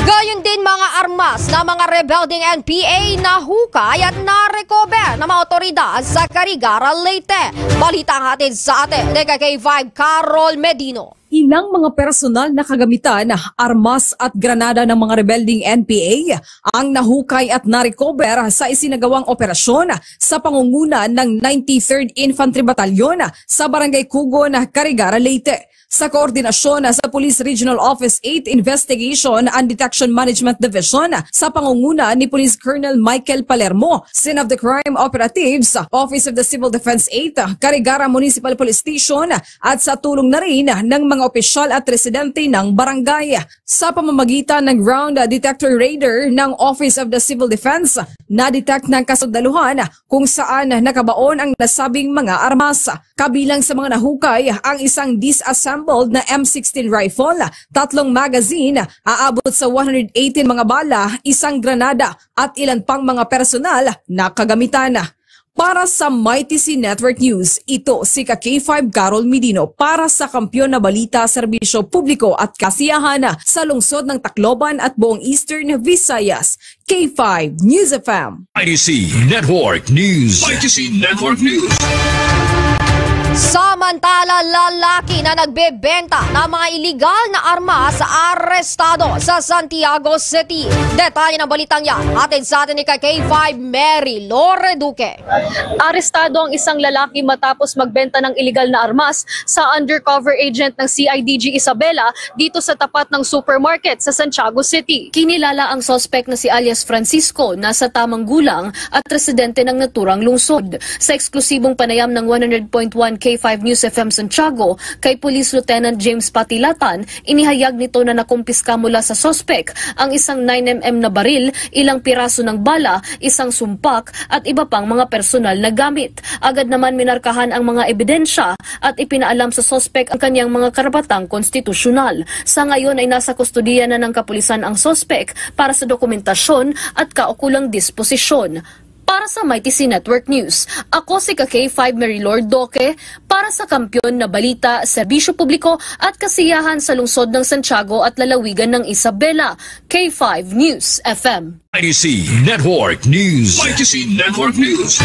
Gayon din, mga armas na mga rebelding N P A nahukay at na-recover ng mga otoridad sa Carigara, Leyte. Balita hatid sa atin ni ka-K five Carol Medino. Ilang mga personal na kagamitan, armas at granada ng mga rebelding N P A ang nahukay at na-recover sa isinagawang operasyon sa pangunguna ng ninety-third Infantry Battalion sa Barangay Cugon, Carigara, Leyte. Sa koordinasyon sa Police Regional Office eight Investigation and Detection Management Division, sa pangunguna ni Police Colonel Michael Palermo, Scene of the Crime Operatives, Office of the Civil Defense eight, Carigara Municipal Police Station, at sa tulong na rin ng mga opisyal at residente ng barangay. Sa pamamagitan ng ground detector radar ng Office of the Civil Defense, na-detect ng kasundaluhan kung saan nakabaon ang nasabing mga armas. Kabilang sa mga nahukay ang isang disassembled na M sixteen rifle, tatlong magazine, aabot sa one hundred eighteen mga bala, isang granada, at ilan pang mga personal na kagamitan. Para sa Mighty C Network News, ito si ka-K five Carol Medino para sa Kampiyon na Balita, Serbisyo Publiko at Kasiyahan sa lungsod ng Tacloban at buong Eastern Visayas. K five News F M. Mighty C Network News. Mighty C Network News. Samantala, lalaki na nagbebenta ng mga iligal na armas arestado sa Santiago City. Detalye ng balitang yan, hatid sa atin ni ka-K five Mary Lore Duque. Arestado ang isang lalaki matapos magbenta ng iligal na armas sa undercover agent ng C I D G Isabela dito sa tapat ng supermarket sa Santiago City. Kinilala ang suspect na si alias Francisco, nasa tamang gulang at residente ng naturang lungsod. Sa eksklusibong panayam ng one hundred point one K five News F M Santiago kay Police Lieutenant James Patilatan, inihayag nito na nakumpiska mula sa suspek ang isang nine M M na baril, ilang piraso ng bala, isang sumpak, at iba pang mga personal na gamit. Agad naman minarkahan ang mga ebidensya at ipinaalam sa suspek ang kanyang mga karapatang konstitusyonal. Sa ngayon ay nasa kustodiya na ng kapulisan ang suspek para sa dokumentasyon at kaukulang disposisyon. Para sa Mighty C Network News, ako si ka-K five Mary Lord Duque para sa Kampiyon na Balita, Serbisyo Publiko at Kasiyahan sa lungsod ng Santiago at lalawigan ng Isabela, K five News F M. Mighty C Network News. Mighty C Network News.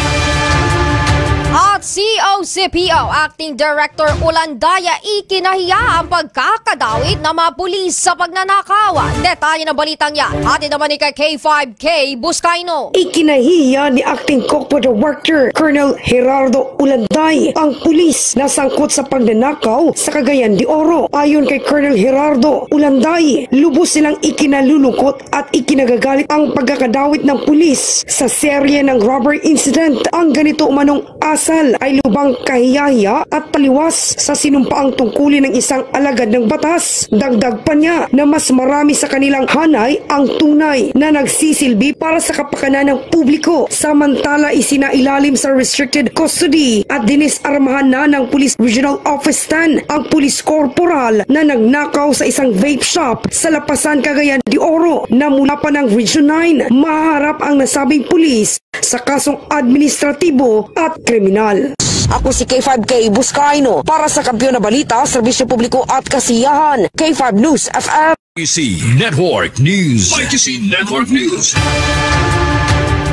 At C O C P O Acting Director Ulandaya, ikinahiya ang pagkakadawit ng mga pulis sa pagnanakaw. Detalye ng balitang yan, hatid naman ni ka-K five K Buscaino. Ikinahiya ni Acting Corpo Director Colonel Gerardo Ulanday ang pulis na sangkot sa pagnanakaw sa Cagayan de Oro. Ayon kay Colonel Gerardo Ulanday, lubos silang ikinalulungkot at ikinagagalit ang pagkakadawit ng pulis sa serye ng robbery incident. Ang ganito umanong asal ay lubang kahiyahiya at taliwas sa sinumpaang tungkulin ng isang alagad ng batas. Dagdag pa niya na mas marami sa kanilang hanay ang tunay na nagsisilbi para sa kapakanan ng publiko, samantala isinailalim sa restricted custody at dinisarmahan na ng Police Regional Office ten ang police corporal na nagnakaw sa isang vape shop sa Lapasan, Cagayan de Oro, na mula pa ng Region nine maharap ang nasabing pulis sa kasong administratibo at kriminal. Ako si K five K Buscaino para sa Kampiyon na Balita, Serbisyo Publiko at Kasiyahan, K five News F M. I T C Network News. I T C Network News.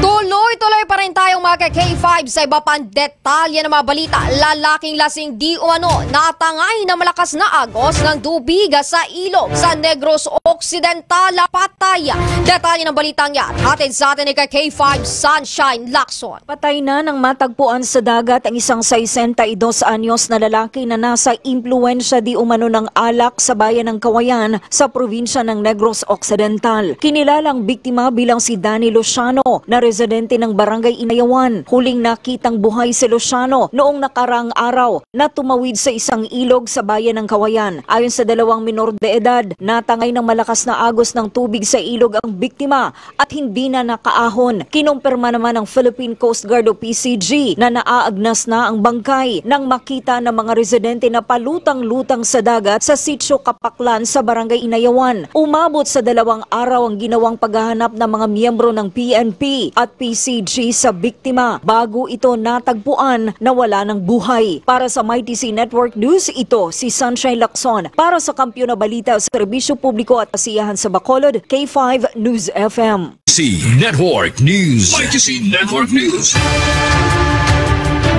Tuloy-tuloy pa rin tayong mga ka-K five sa iba pang detalye ng mga balita. Lalaking lasing di umano natangay ng malakas na agos ng tubig sa ilog sa Negros Occidental, patay. Detalye ng balitang yan, hatid sa atin ni ka-K five Sunshine Lacson. Patay na nang matagpuan sa dagat ang isang sesenta y dos anyos na lalaki na nasa impluwensya di umano ng alak sa bayan ng Kawayan sa probinsya ng Negros Occidental. Kinilala ang biktima bilang si Danny Luciano, na residente ng Barangay Inayawan. Huling nakitang buhay si Luciano noong nakaraang araw na tumawid sa isang ilog sa bayan ng Kawayan. Ayon sa dalawang minor de edad, natangay ng malakas na agos ng tubig sa ilog ang biktima at hindi na nakaahon. Kinumpirma naman ng Philippine Coast Guard o P C G na naaagnas na ang bangkay nang makita ng mga residente na palutang-lutang sa dagat sa Sitio Kapaklan sa Barangay Inayawan. Umabot sa dalawang araw ang ginawang paghahanap ng mga miyembro ng P N P at P C G sa biktima bago ito natagpuan na wala ng buhay. Para sa Mighty C Network News, ito si Sunshine Lacson. Para sa Kampiyon na Balita, Serbisyo Publiko at Kasiyahan sa Bacolod, K five News F M. C Network News. Mighty C Network News.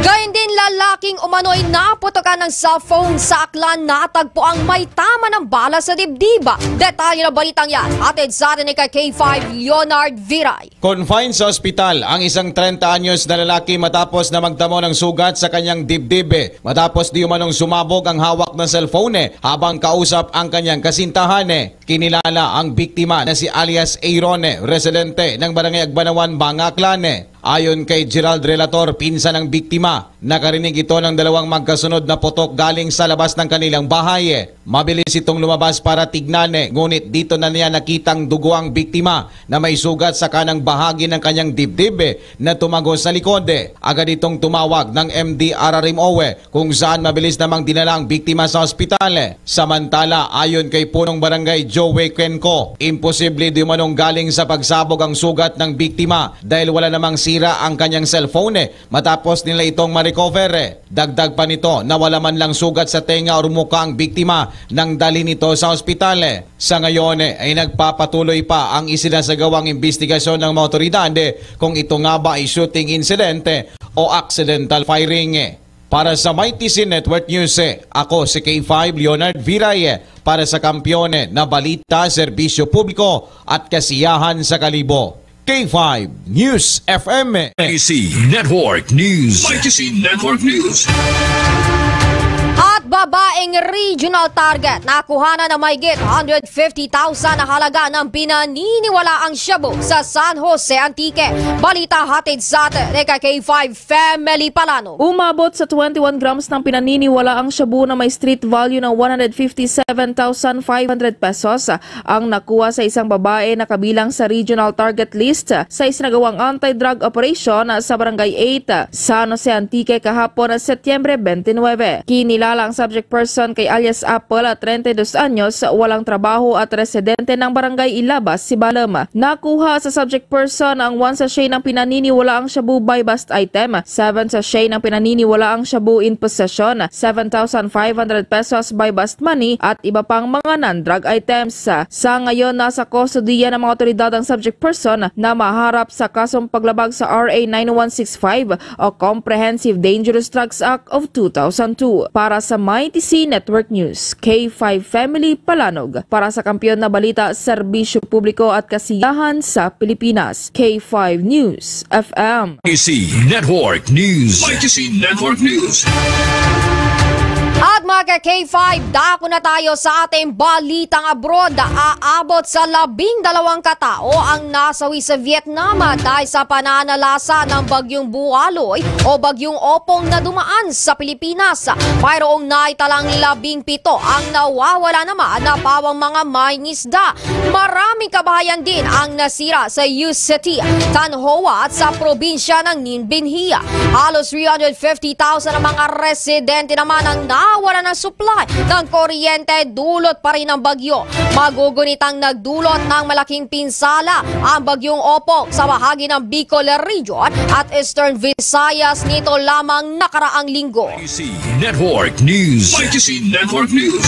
Gayon din, lalaking umano'y naputukan ng cellphone sa Aklan, natagpo ang may tama ng bala sa dibdib. Detalye ng balitang yan, hatid sa atin ni ka-K five Leonard Viray. Confined sa ospital ang isang trenta anyos na lalaki matapos na magtamo ng sugat sa kanyang dibdib, eh, matapos di umanong sumabog ang hawak na cellphone, eh, habang kausap ang kanyang kasintahan, eh. Kinilala ang biktima na si alias Aaron, eh, residente ng Barangay Agbanawan, Banga, Aklan, eh. Ayon kay Gerald Relator, pinsan ng biktima, nakarinig ito ng dalawang magkasunod na putok galing sa labas ng kanilang bahay, eh. Mabilis itong lumabas para tignan, eh, ngunit dito na niya nakitang dugo ang biktima na may sugat sa kanang bahagi ng kanyang dibdib, eh, na tumagos sa likod, eh. Agad itong tumawag ng M D R R M O, eh, kung saan mabilis namang dinala ang biktima sa ospital. Samantala, ayon kay Punong Barangay Joey Cuenco, imposible di umanong galing sa pagsabog ang sugat ng biktima dahil wala namang sira ang kanyang cellphone, eh, matapos nila itong ma-recover, eh. Dagdag pa nito na wala man lang sugat sa tenga o mukha ang biktima nang dalhin ito sa ospital, eh. Sa ngayon, eh, ay nagpapatuloy pa ang isinasagawang imbestigasyon ng mga otoridad, eh, kung ito nga ba ay shooting incident, eh, o accidental firing, eh. Para sa Mighty C Network News, eh, ako si K five Leonard Viray, eh, para sa Kampiyon, eh, na Balita, Serbisyo Publiko at Kasiyahan sa Kalibo. K five News F M. Mighty C Network News. Mighty C Network News. At babaeng regional target, nakuhanan ng mahigit hundred fifty thousand na halaga ng pinaniniwalaang shabu sa San Jose, Antique. Balita hatid sa atin ni ka-K five Family Palanog. Umabot sa twenty-one grams ng pinaniniwalaang shabu na may street value na one hundred fifty-seven thousand five hundred pesos ang nakuha sa isang babae na kabilang sa regional target list sa isinagawang anti-drug operation sa Barangay eight, San Jose, Antique, kahapon, Setyembre twenty-nine. Kinilala ang subject person kay alias Apple, treinta y dos anyos, walang trabaho at residente ng Barangay Ilabas, Sibalom. Nakuha sa subject person ang one sachet ng pinaniniwalaang shabu buy-bust item, seven sachet ng pinaniniwalaang shabu in possession, seven thousand five hundred pesos buy-bust money, at iba pang mga non-drug items. Sa ngayon, nasa kustodiya ng mga otoridad ang subject person na maharap sa kasong paglabag sa R A nine one six five o Comprehensive Dangerous Drugs Act of two thousand two. Para sa Mighty C Network News, K five Family Palanog. Para sa Kampiyon na Balita, Serbisyo Publiko at Kasiyahan sa Pilipinas, K five News F M. Mighty C Network News. Mighty C Network News. At mga ka-K five, dako na tayo sa ating balitang abroad. Aabot sa labing dalawang katao ang nasawi sa Vietnam dahil sa pananalasa ng Bagyong Bualoy o Bagyong Opong na dumaan sa Pilipinas. Mayroong naitalang labing pito ang nawawala naman na pawang mga mangisda. Maraming kabahayan din ang nasira sa Yu City, Tan Hoa at sa probinsya ng Ninh Binh Hie. Halos three hundred fifty thousand ang mga residente naman ang nawala ng supply ng kuryente dulot pa rin ng bagyo. Magugunitang nagdulot ng malaking pinsala ang Bagyong Opong sa bahagi ng Bicol Region at Eastern Visayas nito lamang nakaraang linggo. Network News. Legacy Network News.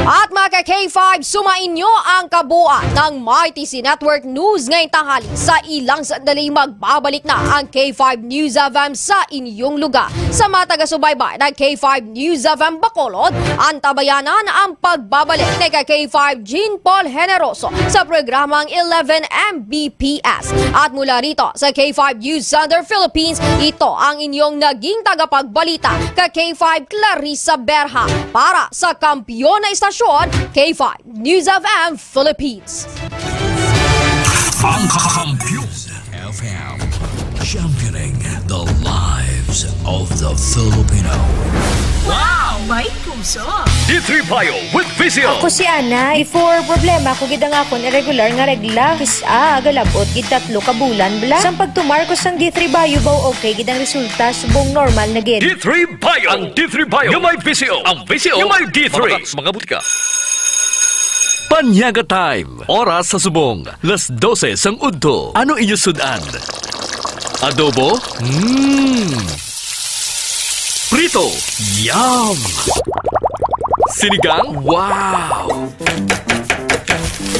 At mga ka-K five, sumainyo ang kabuuan ng Mighty C Network News ngayong tanghali. Sa ilang sandali, magbabalik na ang K five News F M sa inyong lugar. Sa mga taga-subaybay ng K five News F M Bacolod, antabayanan ang pagbabalik ni ka-K five Jean Paul Generoso sa programang eleven M B P S. At mula rito sa K five News Center Philippines, ito ang inyong naging tagapagbalita, ka K five Clarissa Berha, para sa Kampiyon na Istasyon, K five News F M Philippines. Ang Kampiyon F M, championing the lives of the Filipino. Wow! May puso! D three Bio with Visil. Ako si Ana. Before, problema ko gid ang akon irregular nga regla. Kis-a, galabot gid tatlo ka bulan bala. Sang pagtumar ko sang D three Bio, baw okay gid ang resulta, subong normal na gid. D three Bio. Ang D three Bio nga may Visil. Ang Visil nga may D three. Mga butika. Panyaga Time. Oras sa subong, las dose sang udto. Ano inyo sud-an? Adobo? Mm. Prito? Yum! Sinigang? Wow!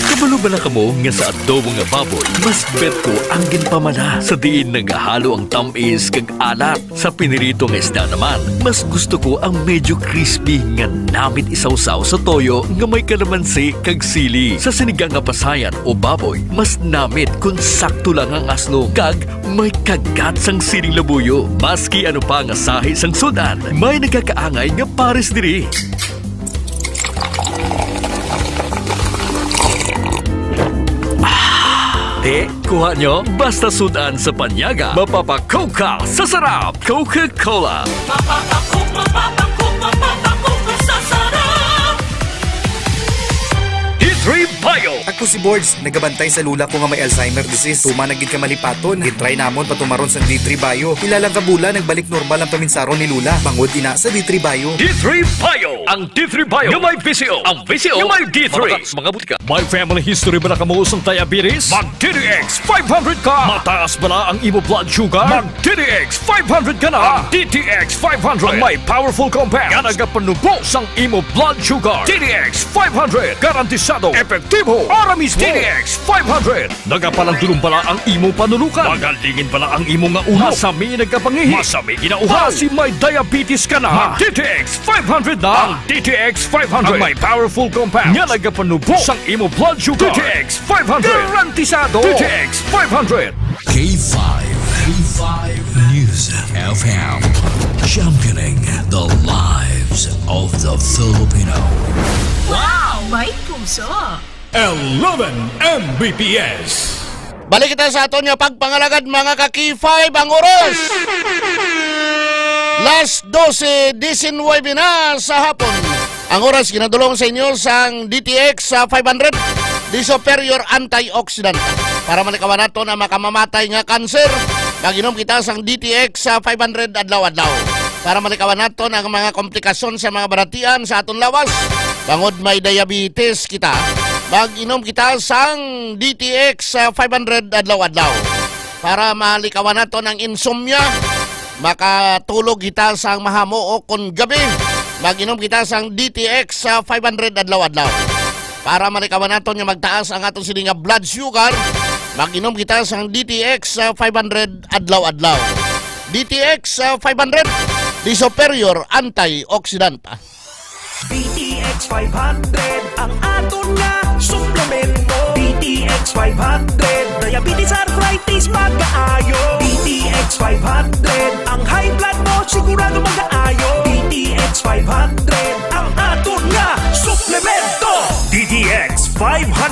Kabalo bala kamo nga sa adobo nga baboy, mas bet ko ang ginpamana sa diin nagahalo ang tam-is kag alat. Sa pinirito nga isda naman, mas gusto ko ang medyo crispy nga namit isawsaw sa toyo nga may kalamansi kag sili. Sa sinigang nga pasayan o baboy, mas namit kon sakto lang ang aslom kag may kagat sang siling labuyo. Maski ano pa nga sahi sang sud-an, may nagakaangay nga pares diri. Ah, te, kuha nyo? Basta sud-an sa panyaga, mapapakoke ka sa sarap. Coca-Cola. Mapapakoke, mapapakoke, mapapakoke ka sa sarap. D three Bio. Ako si Borge, nagabantay sa lula ko nga may Alzheimer disease. Tuman na gid ka malipaton. Gitry namon patumaron sang D three Bio. Pila lang ka bulan, nagbalik normal ang paminsaron ni lula. Bangod ina sa D three Bio. D three Bio. Ang D three Bio nga may Visil. Ang Visil nga may D three. Mga butika. May family history bala kamo sang diabetes? Mag D T X five hundred ka. Mataas bala ang imo blood sugar? Mag D T X five hundred ka na. Ang D T X five hundred ang may powerful compound nga nagapanubo sang imo blood sugar. D T X five hundred, garantisado, epektibo, para mismo. D T X five hundred. Nagapalandulong bala ang imo panulukan? Magalingin bala ang imo nga ulo? Masami nagkapangihi? Masami ginauhaw? Basi may diabetes ka na? Mag D T X five hundred na. Ang D T X five hundred ang may powerful compound nga nagapanubo sang imo blood sugar. D T X five hundred. Garantisado. D T X five hundred. K five. K five News F M. Championing the lives of the Filipino. Wow! May puso! Eleven M B P S. Balik kita sa aton nga pagpangalagad, mga ka-K five, ang oras. Las dose diecinuebe na sa hapon. Ang oras ginadulong sa inyo sang D T X sa five hundred, the superior antioxidant. Para malikawan naton ang makamamatay nga kanser, mag-inom kita sang D T X sa five hundred adlaw-adlaw. Para malikawan naton ang mga komplikasyon sa mga balatian sa aton lawas, bangod may diabetes kita, mag-inom kita sang D T X sa five hundred adlaw-adlaw. Para malikawan naton ang insomnia, makatulog kita sang mahamo o kon gabi, mag-inom kita sang D T X sa five hundred adlaw-adlaw. Para malikawan naton nga magtaas ang aton sini nga blood sugar, mag-inom kita sang D T X sa five hundred adlaw-adlaw. D T X sa five hundred, the superior antioxidant. D T X five hundred ang aton nga suplemento. D T X five hundred, diabetes, arthritis, magaayo. D T X five hundred, ang high blood mo sigurado magaayo.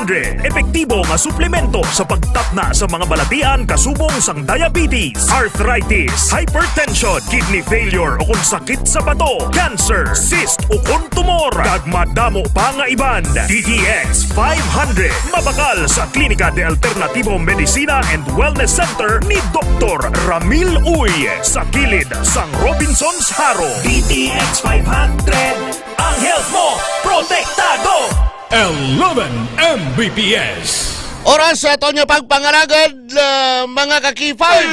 Epektibo nga suplemento sa pagtatna sa mga balatian kasubong sang diabetes, arthritis, hypertension, kidney failure o kon sakit sa bato, cancer, cyst o kon tumor, kag madamo pa nga iban. D T X five hundred, mabakal sa Klinika de Alternativo Medicina and Wellness Center ni Doktor Ramil Uy, sa kilid sang Robinsons Jaro. D T X five hundred, ang health mo, protektado! Eleven M B P S. Oras sa aton nga pagpangalagad, ah, mga kakipag.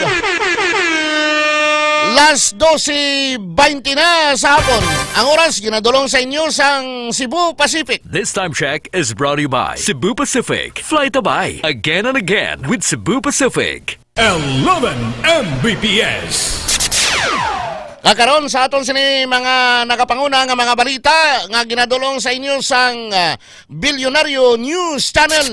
Las dose baynte na sa hapon. Ang oras ginadulong sa inyo sang Cebu Pacific. This time check is brought to you by Cebu Pacific. Fly Tabay, again and again with Cebu Pacific. Eleven M B P S. Kakaron sa aton sini mga nagapanguna nga mga balita nga ginadulong sa inyo sang, ah, Bilyonaryo News Channel.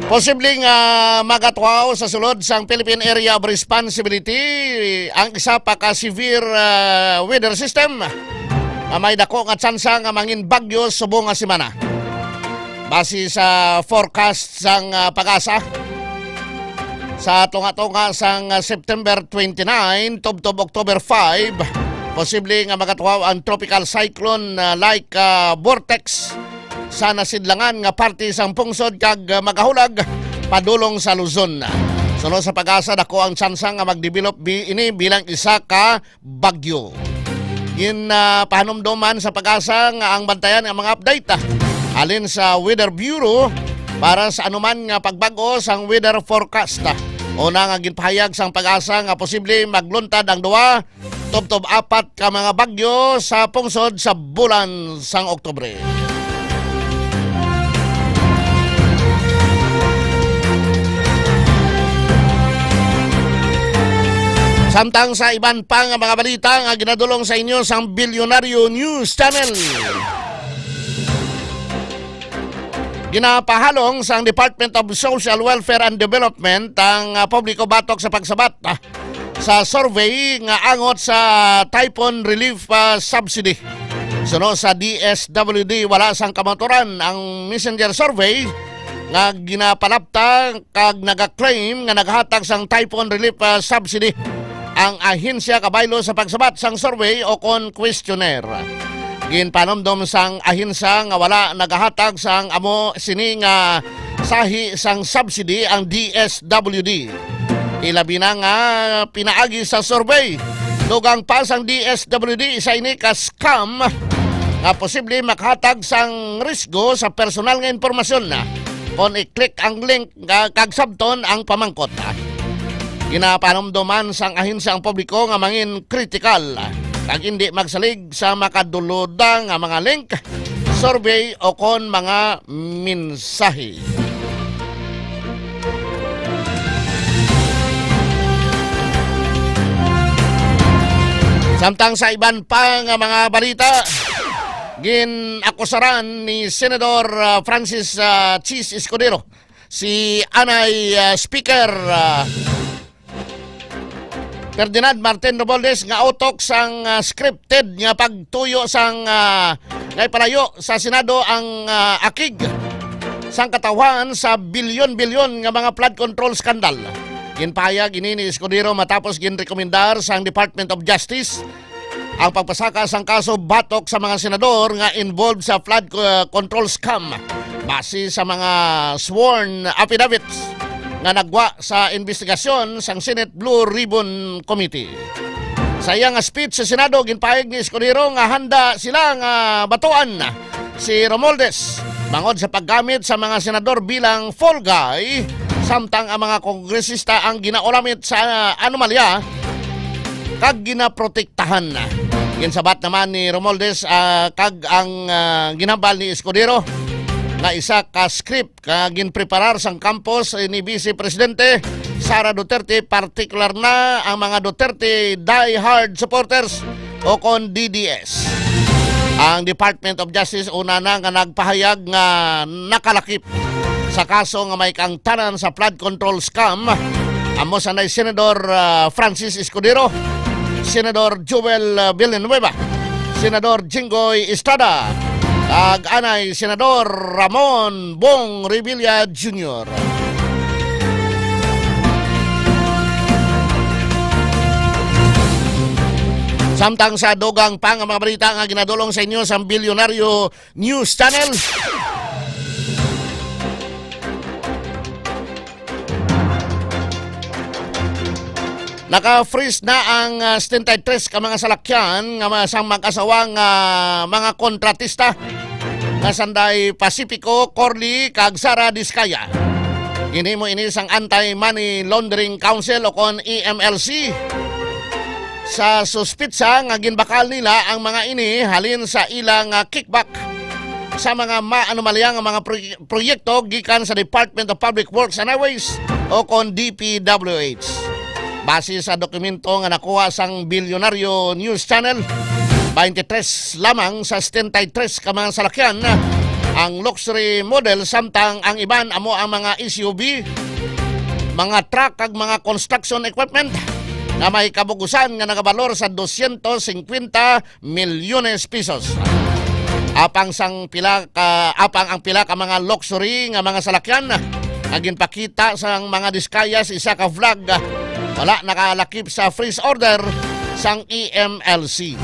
Posible nga magatuaw sa sulod sang Philippine Area of Responsibility ang isa pa ka severe, ah, weather system nga may dako nga tsansa nga mangin bagyo subong nga semana. Base sa forecast sang, ah, PAGASA, sa tunga-tunga sang, ah, September twenty-nine tubtob October five, posible nga magatuaw ang tropical cyclone, ah, like, ah, vortex sa nasidlangan nga parte sang pungsod kag, ah, magahulag padulong sa Luzon. Suno sa PAGASA, dako ang tsansa nga magdevelop bi-, ini bilang isa ka bagyo. Gin, ah, pahanumdoman sa PAGASA nga ang bantayan ang mga update, ah, halin sa Weather Bureau para sa anuman nga pagbag-o sang weather forecast. Una nga ginpahayag sang PAGASA nga posible magluntad ang duwa tubtob apat ka mga bagyo sa pungsod sa bulan sang Oktubre. Samtang sa iban pa nga mga balita nga ginadulong sa inyo sang Bilyonaryo News Channel, ginapahalong sang Department of Social Welfare and Development ang, ah, publiko batok sa pagsabat, ah, sa survey nga angot sa Typhoon Relief, ah, Subsidy. Suno sa D S W D, wala sang kamaturan ang messenger survey nga ginapalapta kag nagaklaim nga naghatag sang Typhoon Relief, ah, Subsidy ang ahensya kabaylo sa pagsabat sang survey o kon questionnaire. Ginpanumdom sang ahensya nga wala nagahatag sang amo sini nga sahi sang subsidy ang D S W D. Ilabi na nga pinaagi sa survey, dugang pa sang D S W D sa ini ka scam nga posible makahatag sang risgo sa personal nga impormasyon. Kon i-click ang link nga kag sabton ang pamangkot. Ginapanumdoman sang ahensya ang publiko nga mangin kritikal kag indi magsalig sa makaduluda nga mga link, survey o kon mga mensahe. Samtang sa iban pa nga mga balita, gin-akusaran ni Senador, ah, Francis, ah, Chiz Escudero si anay, ah, Speaker, ah, Ferdinand Martin Romualdez nga utok sang, ah, scripted nga pagtuyo sang, ah, nga ipalayo sa Senado ang, ah, akig sang katawhan sa bilyon-bilyon nga mga flood control scandal. Ginpahayag ini ni Escudero matapos ginrekomendar sang Department of Justice ang pagpasaka sang kaso batok sa mga senador nga involved sa flood, uh, control scam, base sa mga sworn affidavits nga nagwa sa investigasyon sang Senate Blue Ribbon Committee. Sa iya nga speech sa Senado, ginpahayag ni Escudero nga handa sila nga batuan si Romualdez bangod sa paggamit sa mga senador bilang fall guy, samtang ang mga kongresista ang ginaulamit sa anomalya kag ginaprotektahan. Ginsabat naman ni Romualdez, ah, kag ang, ah, ginhambal ni Escudero nga isa ka script ka ginpreparar sang kampo ni Vice Presidente Sara Duterte, partikular na ang mga Duterte diehard supporters o kon D D S. Ang Department of Justice una na nga nagpahayag nga nakalakip sa kaso nga may kaangtanan sa flood control scam, amo sanay Senador, ah, Francis Escudero, Senador Joel, ah, Villanueva, Senador Jinggoy Estrada, kag anay Senador Ramon Bong Revilla Junior. Samtang sa dugang pa nga mga balita nga ginadulong sa inyo sang Bilyonaryo News Channel. Naka-freeze na ang, ah, setenta y tres ka mga salakyan nga ma-, sang mag-asawa nga mga kontratista nga sanday Pacifico, Corley, kag Sara Discaya. Ginhimo ini sang Anti-Money Laundering Council o kon E M L C. Sa suspitsa nga ginbakal nila ang mga ini halin sa ilang, ah, kickback sa mga maanomalya nga mga proy-, proyekto gikan sa Department of Public Works and Highways o kon D P W H. Base sa dokumento nga nakuha sang Bilyonaryo News Channel, twenty-three lamang sa setenta y tres ka mga salakyan ang luxury model, samtang ang iban amo ang mga S U V, mga truck, kag mga construction equipment nga may kabugusan nga nagabalor sa dosyentos singkwenta milyones pesos. Apang sang pila ka, apang ang pila ka mga luxury nga mga salakyan nga ginpakita sang mga Discaya sa isa ka vlog, wala nakalakip sa freeze order sang E M L C.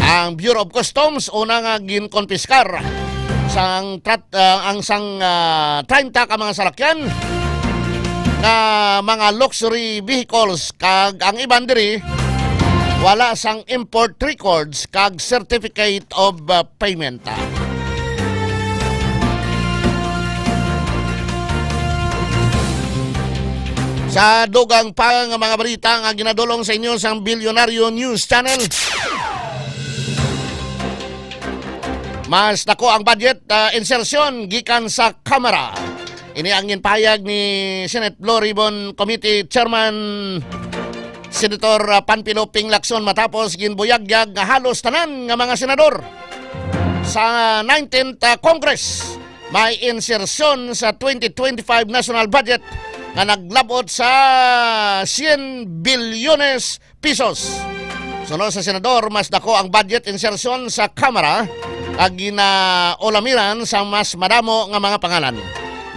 Ang Bureau of Customs una nga ginkonpiskar sang trat-, ah, ang sang, ah, treinta ka mga salakyan nga mga luxury vehicles, kag ang iban diri wala sang import records kag certificate of, uh, payment. Sa dugang pa nga mga balita nga ginadulong sa inyo sang Bilyonaryo News Channel, mas dako ang budget, uh, insertion gikan sa Kamara. Ini ang ginpahayag ni Senate Blue Ribbon Committee Chairman Senator, ah, Panfilo Ping Lacson matapos ginbuyagyag nga halos tanan nga mga senador sa nineteenth, ah, Congress may insersyon sa twenty twenty-five national budget nga naglabot sa syen bilyones pesos. Suno sa senador, mas dako ang budget insertion sa Kamara kag ginaulamiran sa mas madamo nga mga pangalan.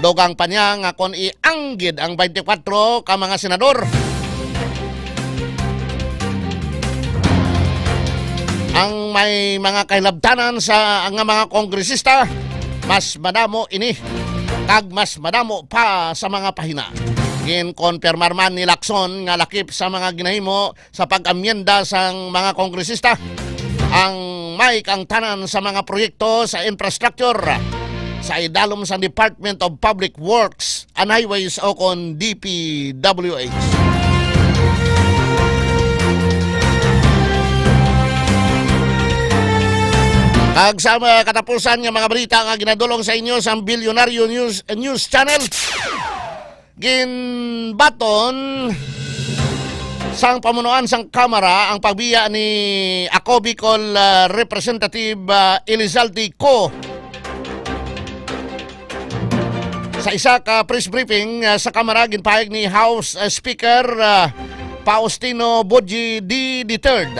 Dugang pa niya nga kon ianggid ang twenty-four ka mga senador, ang may mga kahilabtanan sa, nga mga kongresista, mas madamo ini kag mas madamo pa sa mga pahina. Ginkonpirmar man ni Lacson nga lakip sa mga ginahimo sa pag-amyenda sang mga kongresista ang may kaangtanan sa mga proyekto sa infrastructure sa idalom sang Department of Public Works and Highways o kon D P W H. Kag sa mga katapusan nga mga balita nga ginadulong sa inyo sang Bilyonaryo News, News Channel, ginbaton sang pamunuan sang Kamara ang pagbiya ni Ako Bicol, ah, Representative, ah, Elizalde Co. Sa isa ka press briefing, ah, sa Kamara, ginpahayag ni House, ah, Speaker, ah, Faustino Boji D the third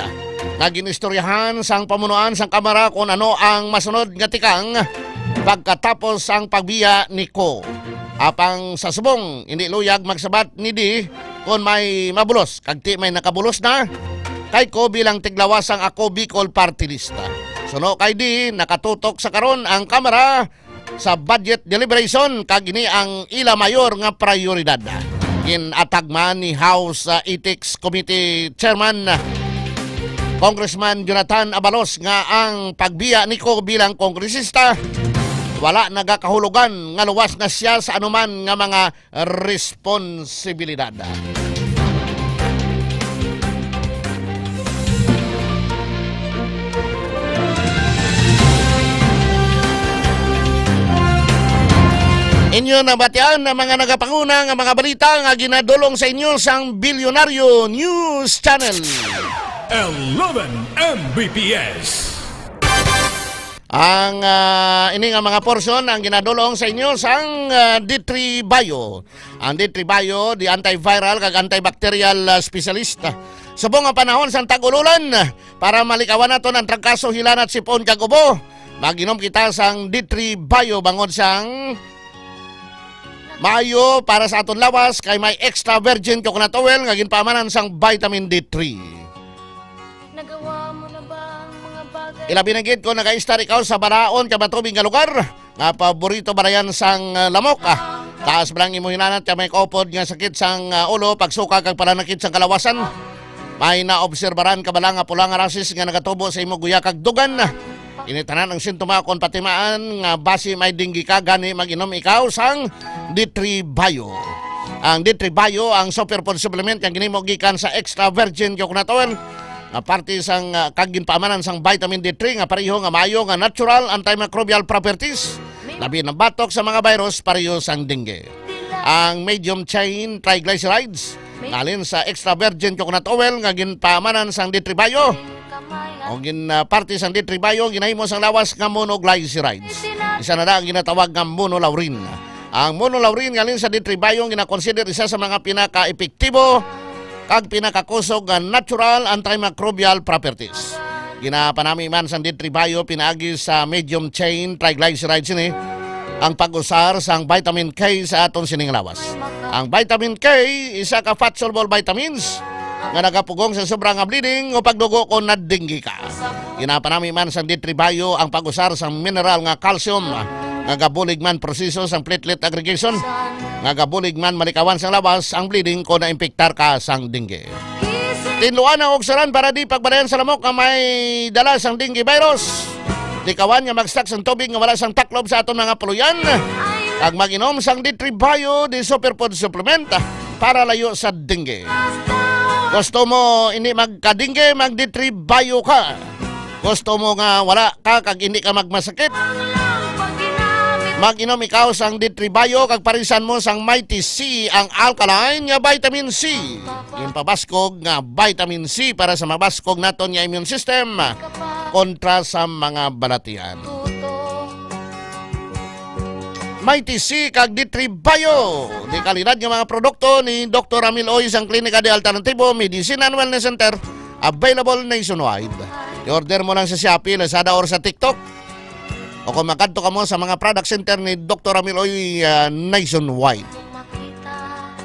nga ginistoryahan sang pamunuan sang Kamara kung ano ang masunod nga tikang pagkatapos sang pagbiya ni Co. Apang sa subong, hindi luyag magsabat ni D kon may mabulos, kag ti may nakabulos na kay Co bilang tiglawas sang Ako Bicol Party List. Suno kay D, nakatutok sa karon ang Kamara sa budget deliberation, kag ini ang ila mayor nga prayoridad. Gin-atag man ni House, ah, Ethics Committee Chairman, ah, Congressman Jonathan Abalos nga ang pagbiya ni Co bilang kongresista wala nagakahulugan nga luwas na siya sa anuman nga mga responsibilidad. Inyo nabatian ang mga nagapanguna nga mga balita nga ginadulong sa inyo sang Bilyonaryo News Channel. Eleven M B P S. Ang, ah, ini nga mga portion ang ginadulong sa inyo sang, ah, D three Bio. Ang D three Bio, the antiviral kag antibacterial, ah, specialist. Subong nga panahon sang tag-ululan, para malikawan naton ang trangkaso, hilanat, sipon kag ubo, mag-inom kita sang D three Bio bangod sang maayo para sa aton lawas, kay may extra virgin coconut oil nga ginpaamanan sang vitamin D three. Nagawa mo na ba ang mga bagay? Ilabi na gid kung nagaistar ikaw sa balaod kag matubig nga lugar, nga paborito ba na yan sang, ah, lamok, ah. Taas ba lang imo hinanat kag may kaupod nga sakit sang, ah, ulo, pagsuka kag pananakit sang kalawasan? May naobserbaran ka bala nga pula nga rasis nga nagatubo sa imo guya kag dugan? Ini tanan ang sintoma kon patimaan nga basi may dengue ka, gani mag-inom ikaw sang D three Bio. Ang D three Bio ang superfood supplement nga ginhimo gikan sa extra virgin coconut oil, nga parte sang, ah, kag ginpaamanan sang vitamin D three, nga pareho nga maayo nga natural antimicrobial properties, labi na batok sa mga virus pareho sang dengue. Ang medium chain triglycerides, ngalin sa extra virgin coconut oil nga ginpaamanan sang D three Bio, o gin, ah, parte sang D three Bio, ginahimo sang lawas nga monoglycerides. Isa na na ang ginatawag nga monolaurin. Ang monolaurin ngalin sa D three Bio ginakonsider isa sa mga pinaka-epektibo kag pinakakusog nga natural antimicrobial properties. Ginapanami man sang D three Bio pinaagi sa medium chain triglycerides ini ang pag-usar sang vitamin K sa aton sining lawas. Ang vitamin K, isa ka fat-soluble vitamins nga nagapugong sa sobra nga bleeding o pagdugo kon nadenggi ka. Ginapanami man sang D three Bio ang pag-usar sang mineral nga calcium nga gabulig man proseso sang platelet aggregation, nga gabulig man malikawan sang lawas ang bleeding kon naimpektar ka sang dengue. Tinluan ang ugsaran para di pagbalayan sa lamok nga may dala sang dengue virus. Likawan nga mag-stock sang tubig nga wala sang taklob sa aton mga puloy-an, kag mag-inom sang D three Bio, the superfood supplement, para layo sa dengue. Gusto mo hindi magka-dengue, mag-D three Bio ka. Gusto mo nga wala ka kag hindi ka magmasakit? Mag-inom ikaw sang D three Bio kag parisan mo sang Mighty C, ang alkaline nga vitamin C. Ginpabaskog nga vitamin C para sa mabaskog naton nga immune system kontra sa mga balatian. Mighty C kag D three Bio, di kalidad nga mga produkto ni Doktor Ramil Oy sang Klinika de Alternativo Medicine and Wellness Center, available nationwide. I-order mo lang sa Shopee, Lazada, or sa TikTok. O kung makadto ka mo sa mga product center ni Doktor Ramil Oy, ah, nationwide.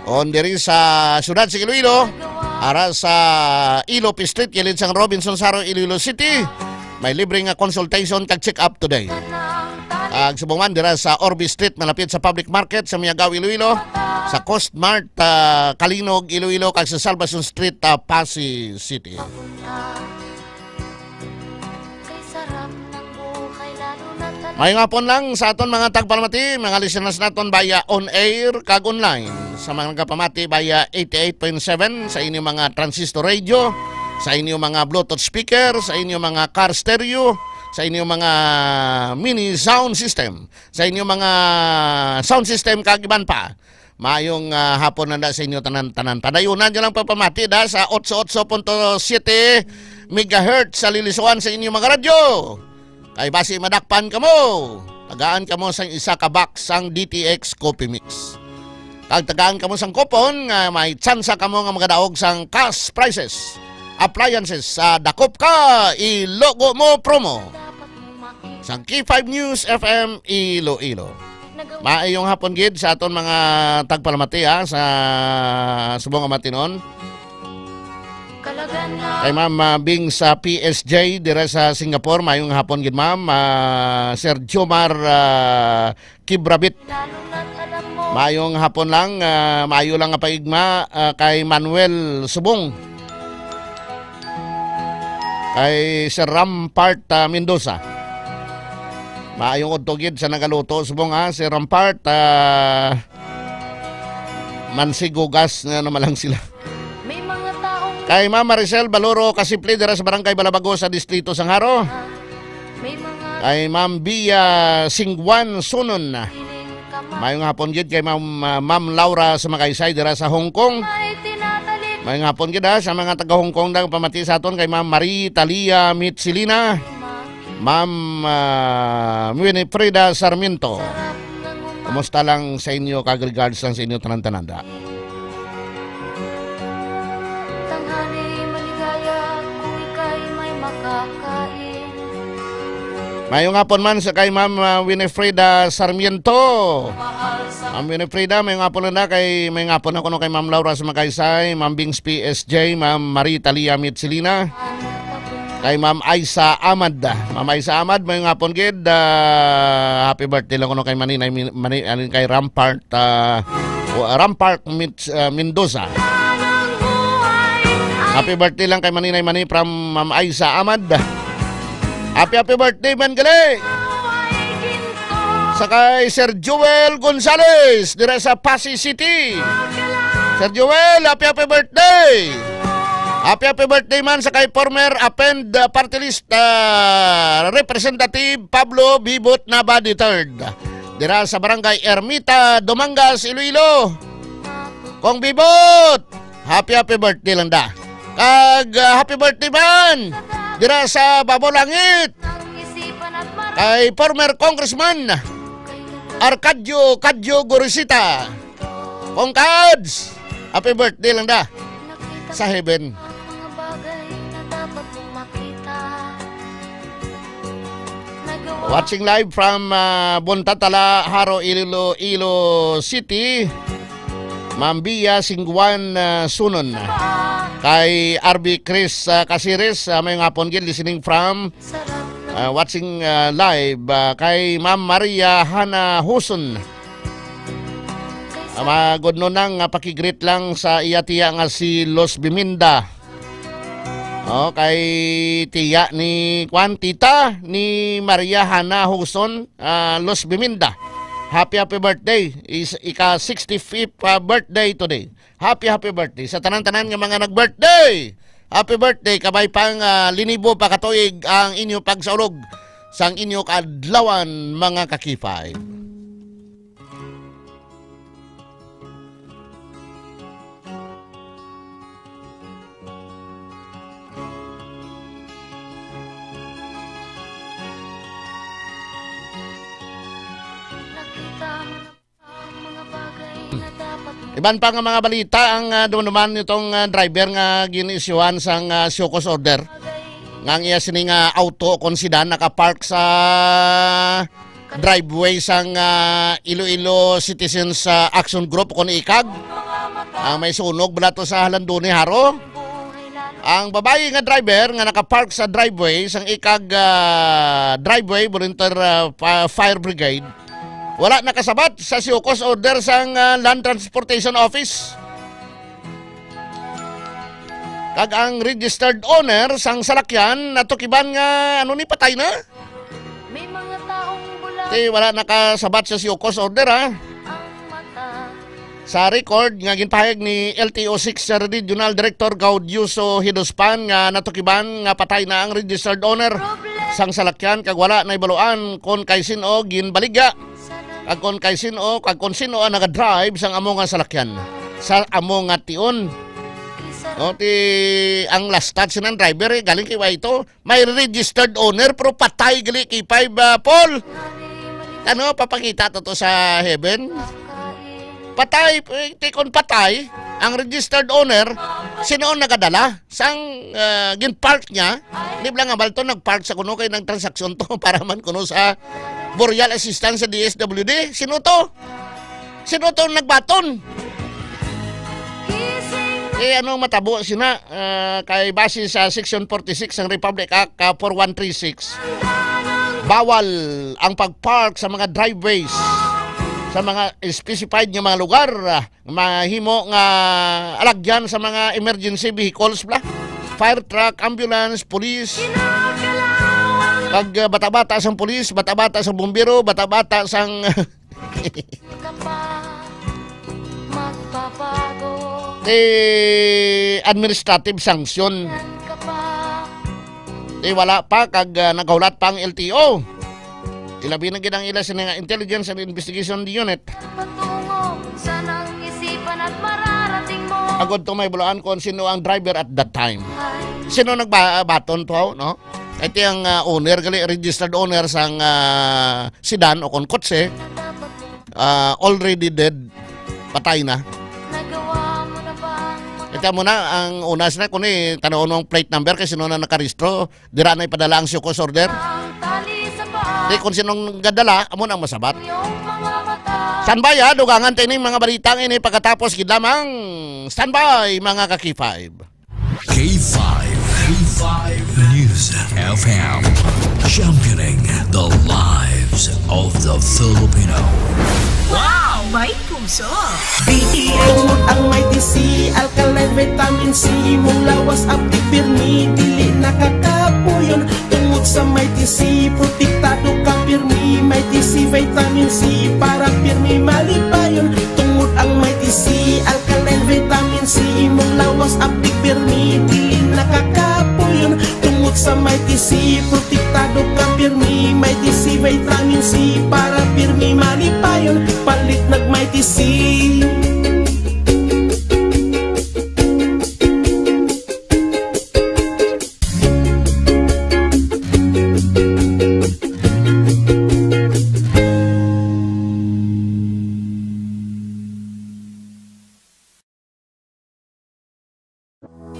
On diri sa siyudad sa Iloilo, ara sa Ilope Street, kilid sang Robinson Saro, Iloilo City, may libre nga consultation kag check-up today. Ag subong man dira sa Orbe Street, malapit sa Public Market sa Miagao, Iloilo, sa Coast Mart, ah, Calinog, Iloilo, kag sa Salvacion Street, ah, Passi City. Kay sarap ng buhay, lalo na tan- Maayong hapon lang sa aton mga tagpalamati, mga listeners naton via on air kag online, sa mga nagapamati via eighty-eight point seven sa inyong mga transistor radio, sa inyong mga Bluetooth speaker, sa inyong mga car stereo, sa inyong mga mini sound system, sa inyong mga sound system kag iban pa. Maayong, ah, hapon na sa inyo tanan-tanan. Padayunan nyo lang pagpamati da sa eighty-eight point seven megahertz sa lilisuan sa inyong mga radyo. Kay basi madakpan kamo, tagaan kamo sang isa ka box sang D T X Coffee Mix. Kag tagaan kamo sang coupon nga may tsansa kamo nga magadaog sang cash prizes, appliances sa Dakop Ka, Ilogo Mo promo. Sang K five News F M Iloilo. Maayong hapon gid sa aton mga tagpalamati, ha, sa subong nga matinon. Kay Ma'am, ah, Bing sa P S J dira sa Singapore, maayong hapon gid, Ma'am. Ah, Sir Jomar, ah, Kibrabit, maayong hapon lang. Ah, maayo lang nga paigma, ah, kay Manuel Subong. Kay Sir Rampart, ah, Mendoza. Maayong udto gid sa nagaluto subong, ha, Sir Rampart, ah, mansigugas na naman lang sila. May mga taong Kay Ma'am Maricel Baloro Kasiple dira sa Barangay Balabago sa Distrito sang Jaro. May mga Kay Ma'am Bia Singwan Sunon. Maayong hapon gid kay Ma'am, ah, Ma'am Laura Sumakaysay dira sa Hong Kong. Maayong hapon gid, ha, sa mga taga Hong Kong nagapamati sa aton, kay Ma'am Marie Talia Mitsilina. Ma'am, ah, Winifreda Sarmiento. Kumusta lang sa inyo, kag regards lang sa inyo tanan-tanan da. Tanghali maligaya kung ika'y may makakain. Mayong hapon man sa kay Ma'am, ah, Winifreda Sarmiento. Ma'am Winifreda, mayong hapon na kay, mayong hapon ako no kay Ma'am Laura Sumagaysay, Ma'am Bings P S J, Ma'am Marie Talia Mitsilina. Kay Ma'am Aisa Amad. Ma'am Aisa Amad, mayong hapon gid. Ah, happy birthday lang kuno kay Maninay Min-, Mani-, ano, kay Rampart, ah, o, Rampart Mit-, ah, Mendoza. Happy birthday lang kay Maninay Mani from Ma'am Aisa Amad. Happy, happy birthday man gali. Sa kay Sir Joel Gonzales dira sa Passi City. Sir Joel, happy, happy birthday. Happy, happy birthday man sa kay former Append, uh, Party List, uh, Representative Pablo Bibot Nava the third. Dira sa Barangay Ermita, Dumangas, Iloilo. Kong Bibot, happy, happy birthday lang da. Kag, uh, happy birthday man dira sa Babaw Langit kay former Congressman Arcadio Cadio Gorisita. Kong Kads, happy birthday lang da sa heaven. Watching live from, ah, Buntatala, Jaro, Iloilo, Iloilo City. Ma'am Bia Singwan, ah, Sunon. Kay R B Chris, ah, Casiris, ah, mayong hapon gid, listening from, ah, watching, ah, live, ah, kay Ma'am Maria Hana Huson. Ah, magudno nang, ah, pakigreet lang sa iya tiya nga si Los Biminda. Oh, kay tiya ni, kwan, tita ni Maria Hana Huson, ah, Los Biminda. Happy, happy birthday. Is, ika sixty-fifth, ah, birthday today. Happy, happy birthday sa tanan-tanan nga mga nag-birthday. Happy birthday, kabay pang, ah, linibo pa ka tuig ang inyo pagsaulog sang inyo kaadlawan, mga ka-K five. Iban pa nga mga balita ang, ah, dumaduman nitong, ah, driver nga gin-isyuhan sang, ah, show cause order. Nga ang iya sini nga auto kon sedan nakapark sa driveway sang, ah, Iloilo Citizens, ah, Action Group kon ikag. Ang may sunog bala to sa Jalandoni, Jaro. Ang babayi nga driver nga nakapark sa driveway sang ikag, ah, driveway, volunteer, ah, pa-, fire brigade, wala nakasabat sa show cause order sang, ah, Land Transportation Office. Kag ang registered owner sang salakyan natukiban nga, ano ni, patay na. May mga taong bulag Ti, wala nakasabat sa show cause order, ha. Ang mata. Sa record nga ginpahayag ni L T O six Regional Director Gaudioso Hidospan nga natukiban nga patay na ang registered owner sang salakyan kag wala na ibaluan kon kay sin-o ginbaligya, kag kon kay sin-o, kag kon sin-o ang nagadrive sang amo nga salakyan sa amo nga tion. No, ti ang lastat sinan driver, eh, galing kay wa ito. May registered owner, pero patay gali kay five, ah, Paul. Ano, papangita to, to sa heaven? Patay, eh, ti kon patay, ang registered owner, sino ang nagadala? Sang, ah, gin-park niya? Di ba nga balto nag-park sa kuno kay nang transaksyon to para man kuno sa burial assistance sa D S W D? Sino to? Sino to nagbaton? Eh, anong matabo sina? Ah, kay base sa Section forty-six ng Republic Act, ah, four one three six, bawal ang pag-park sa mga driveways sa mga specified nga mga lugar, ah, mahimo nga alagyan sa mga emergency vehicles bla. Fire truck, ambulance, police, kag, ah, bata-bata sang police, bata-bata sang bumbero, bata-bata sang Ka pa magbabago. Ti administrative sanction. Yan ka pa. Ti wala pa kag, ah, naghulat pa ang L T O. Ilabi na gid ang ila sini nga Intelligence and Investigation Unit. Patungo sa nang isipan at mararating mo. Agod to may bulaan kung sino ang driver at that time. Ay. Sino nagbaton to, no? Ito ang, ah, owner, gali, registered owner sang, ah, sedan o kon kotse, ah, already dead. Patay na. Ito mo na, ang una sila, kung eh, tanawon mo ang plate number kay sino na nakarehistro, dira na ipadala ang show cause order. Di kung sinong gadala, amo nang masabat. Standby ha, dugangan tayo ning mga balitang ini pagkatapos gid lamang. Standby, mga ka-K five. K five, K five News F M, championing the lives of the Filipino. Wow! May puso! B T H. Tungod ang Mighty C, alkaline vitamin C, imong lawas abtik pirmi, dili nakakapuyon. Tungod sa Mighty C, protektado ka pirmi, Mighty C vitamin C, para pirmi malipayon. Tungod ang Mighty C, alkaline vitamin C, imong lawas abtik pirmi, di nakakapuyon. Tungod sa Mighty C, protektado ka pirmi, Mighty C vitamin C, para pirmi malipayon. Palit nag Mighty C.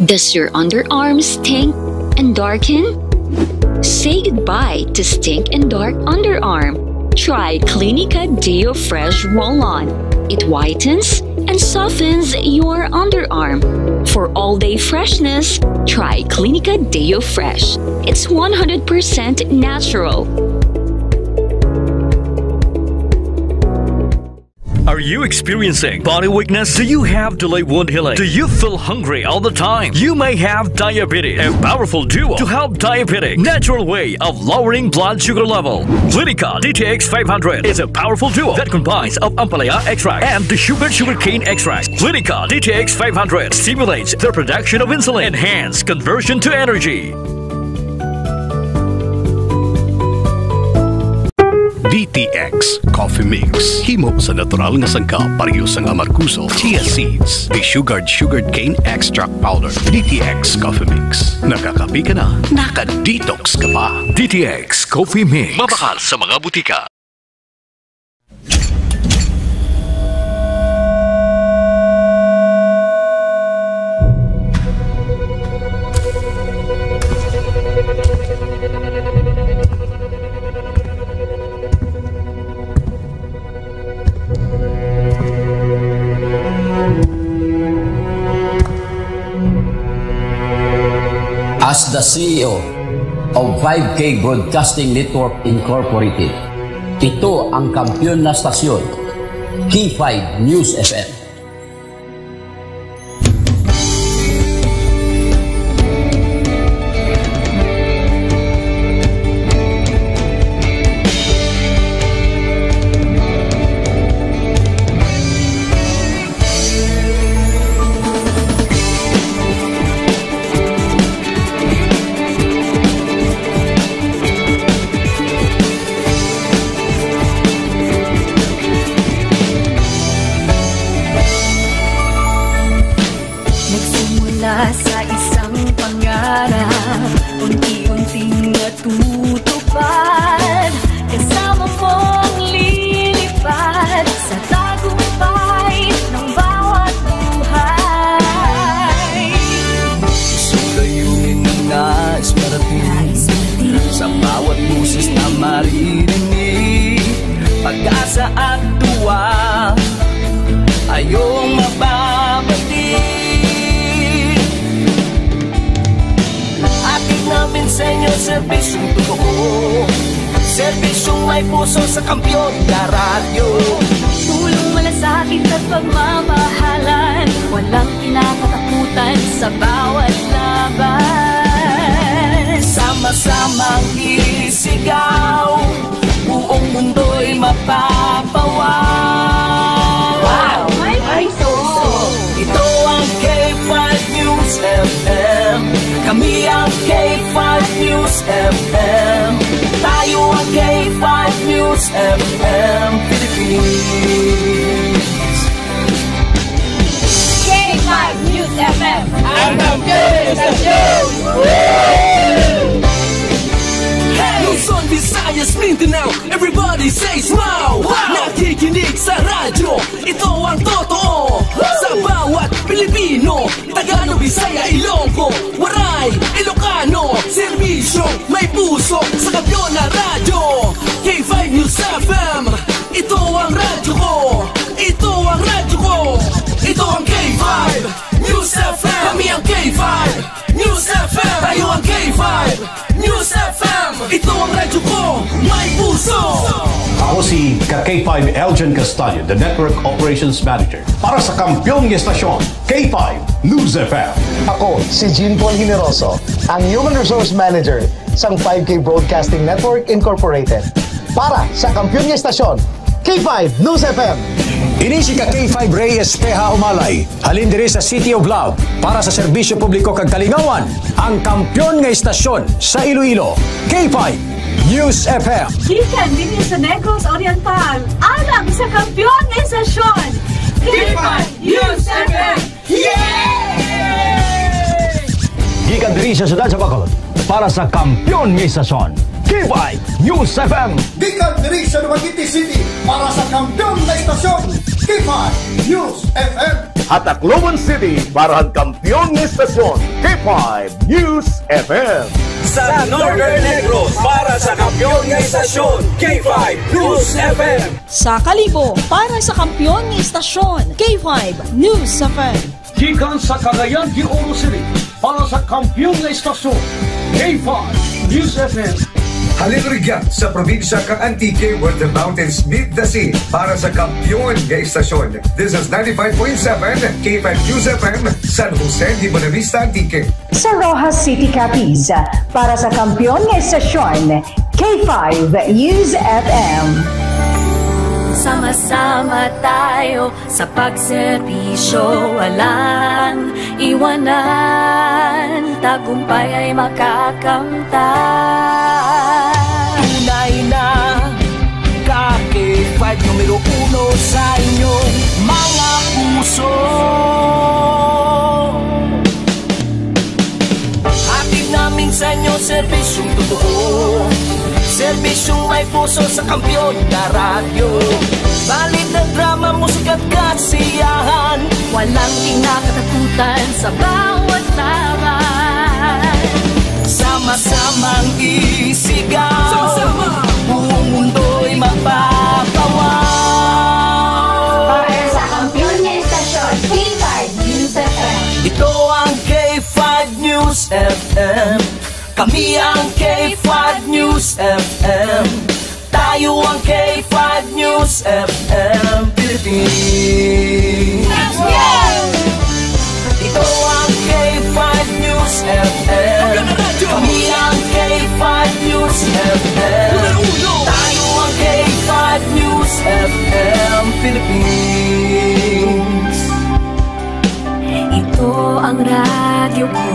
Does your underarm stink and darken? Say goodbye to stink and dark underarm. Try Clinica Deo Fresh Roll-On. It whitens and softens your underarm. For all-day freshness, try Clinica Deo Fresh. It's one hundred percent natural. Are you experiencing body weakness? Do you have delayed wound healing? Do you feel hungry all the time? You may have diabetes. A powerful duo to help diabetic. Natural way of lowering blood sugar level. Clinica D T X five hundred is a powerful duo that combines of ampalaya extract and the sugar sugarcane extract. Clinica D T X five hundred stimulates the production of insulin, enhance conversion to energy. D T X Coffee Mix. Himo sa natural nga sangkap, pareho sang amargoso, chia seeds, desugared sugarcane extract powder. D T X Coffee Mix. Nakakape ka na, naka-detox ka pa. D T X Coffee Mix. Mabakal sa mga butika. As the C E O of five K Broadcasting Network Incorporated, ito ang kampiyon na stasyon, K five News F M. Nagsimula sa isang pangarap, unti-unting natutupad. Kasama mong lilipad sa tagumpay ng bawat buhay. Isang layunin na nais marating. Nais marating. Sa bawat boses na maririnig, pag-asa at tuwa ay iyong mababati. Hatid namin sa inyo serbisyong totoo, serbisyong may puso sa kampiyon na radyo. Tulong, malasakit at pagmamahalan, walang kinakatakutan sa bawat laban. Sama-samang isigaw, buong mundo'y mapapawaw. Wow! May puso! Ito ang K five News F M. Kami ang K five News F M. Tayo ang K five News F M Philippines. K five News F M. Ang kampiyon ng istasyon! Luzon, Visayas, Mindanao, everybody say wow! Wow! Nakikinig sa radyo, ito ang totoo. Sa bawat Pilipino, Tagalog, Bisaya, Ilonggo, Waray, Ilocano, serbisyo, may puso, sa kampiyon na radyo, K five News F M. Ito ang radyo ko, ito ang radyo ko, ito ang K five News F M. Kami ang K five News F M. Tayo ang K five News F M. Ito ang radyo ko, may puso. Ako si ka K five Elgin Castaño, the Network Operations Manager, para sa kampiyon nga estasyon, K five News F M. Ako si Jean Paul Generoso, ang Human Resource Manager sang five K Broadcasting Network Incorporated. Para sa kampiyon nga estasyon, K five News F M. Ini si ka K five Reyes Peha Umalay, halin diri sa City of Love, para sa serbisyo publiko kag kalingawan, ang kampiyon nga estasyon sa Iloilo, K five News F M. Gikan dinhi sa Negros Oriental, alang sa kampiyon nga estasyon, K five News F M. Yay! Gikan diri sa siyudad sa Bacolod, para sa kampiyon nga estasyon, K five News F M. Gikan diri sa Dumaguete City, para sa kampiyon nga estasyon, K five News F M. Ha Tacloban City, para sa kampiyon nga estasyon, K five News F M. Sa Northern Negros, para sa kampiyon nga estasyon, K five News F M. Sa Kalibo, para sa kampiyon nga estasyon, K five News F M. Gikan sa Cagayan de Oro City, para sa kampiyon nga estasyon, K five News F M. Halin rugya sa probinsya kang Antique, where the mountains meet the sea, para sa kampiyon nga estasyon. This is ninety-five point seven K five News F M, San Jose de Buenavista, Antique. Sa Roxas City, Capiz, para sa kampiyon nga estasyon, K five News F M. Sama-sama tayo sa pagserbisyo, walang iwanan, tagumpay ay makakamtan. Tunay na ka K five numero uno sa inyong mga puso. Hatid namin sa inyo serbisyong totoo, serbisyong may puso sa kampiyon na radyo. Balita, drama, musika at kasiyahan, walang kinakatakutan sa bawat laban. Sama-samang isigaw, sama-sama, buong mundo'y magpapawaw. Para sa kampiyon nga estasyon, K five News F M. Ito ang K five News F M. Kami ang K five News F M. Tayo ang K five News F M Philippines. Ito ang K five News F M. Kami ang K five News F M. Tayo ang K five News F M Philippines. Ito ang radyo ko.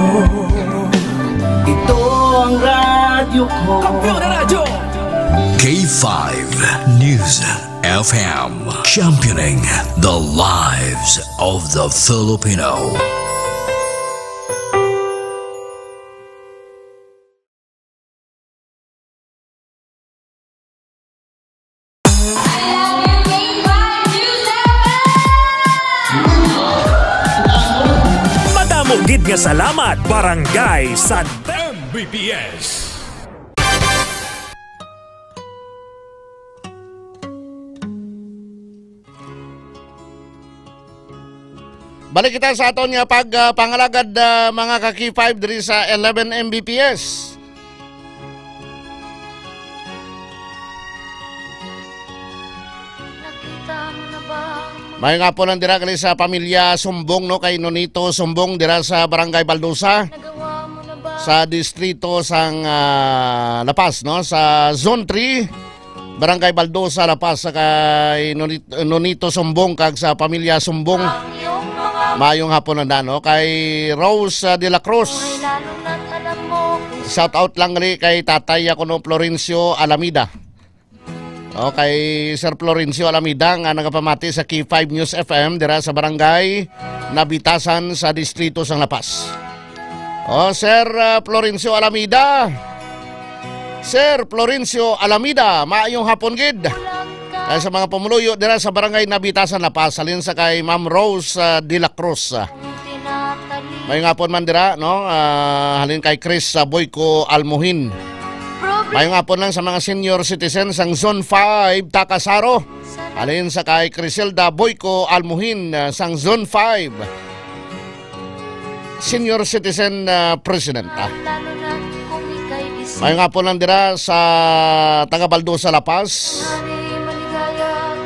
Ito ang radyo ko. Kampiyon na radyo! K five News F M, championing the lives of the Filipino. Madamo gid nga salamat, Barangay San M B P S. Balik kita sa aton nga pag, ah, pangalagad, ah, mga ka-K five diri sa eleven M B P S. Mayong hapon lang dira gali sa pamilya Sumbong, no, kay Nonito Sumbong dira sa Barangay Baldosa, sa distrito sang, ah, La Paz, no, sa Zone three. Barangay Baldosa, La Paz, sa kay Nonit-, Nonito Sumbong kag sa pamilya Sumbong. Mayong hapon na, no? Kay Rose, ah, de la Cruz. Shout out lang gali kay Tatay Yakuno Florencio Alameda. O, kay Sir Florencio Alameda nga nagapamati sa K five News F M dira sa barangay Nabitasan sa distrito sang La Paz. O, Sir, ah, Florencio Alameda. Sir Florencio Alameda, maayong hapon gid. Kay sa mga pumuluyo dira sa barangay Nabitasan, La Paz, halin sa kay Ma'am Rose, ah, de la Cruz. May nga hapon man dira, no? Ah, halin kay Chris, ah, Boyco Almuhin. May nga hapon lang sa mga senior citizens sang Zone five, Takasaro. Halin sa kay Criselda Boyco Almuhin, ah, sang Zone five. Senior citizen, ah, president, ah. May nga hapon lang dira sa taga Baldosa, La Paz.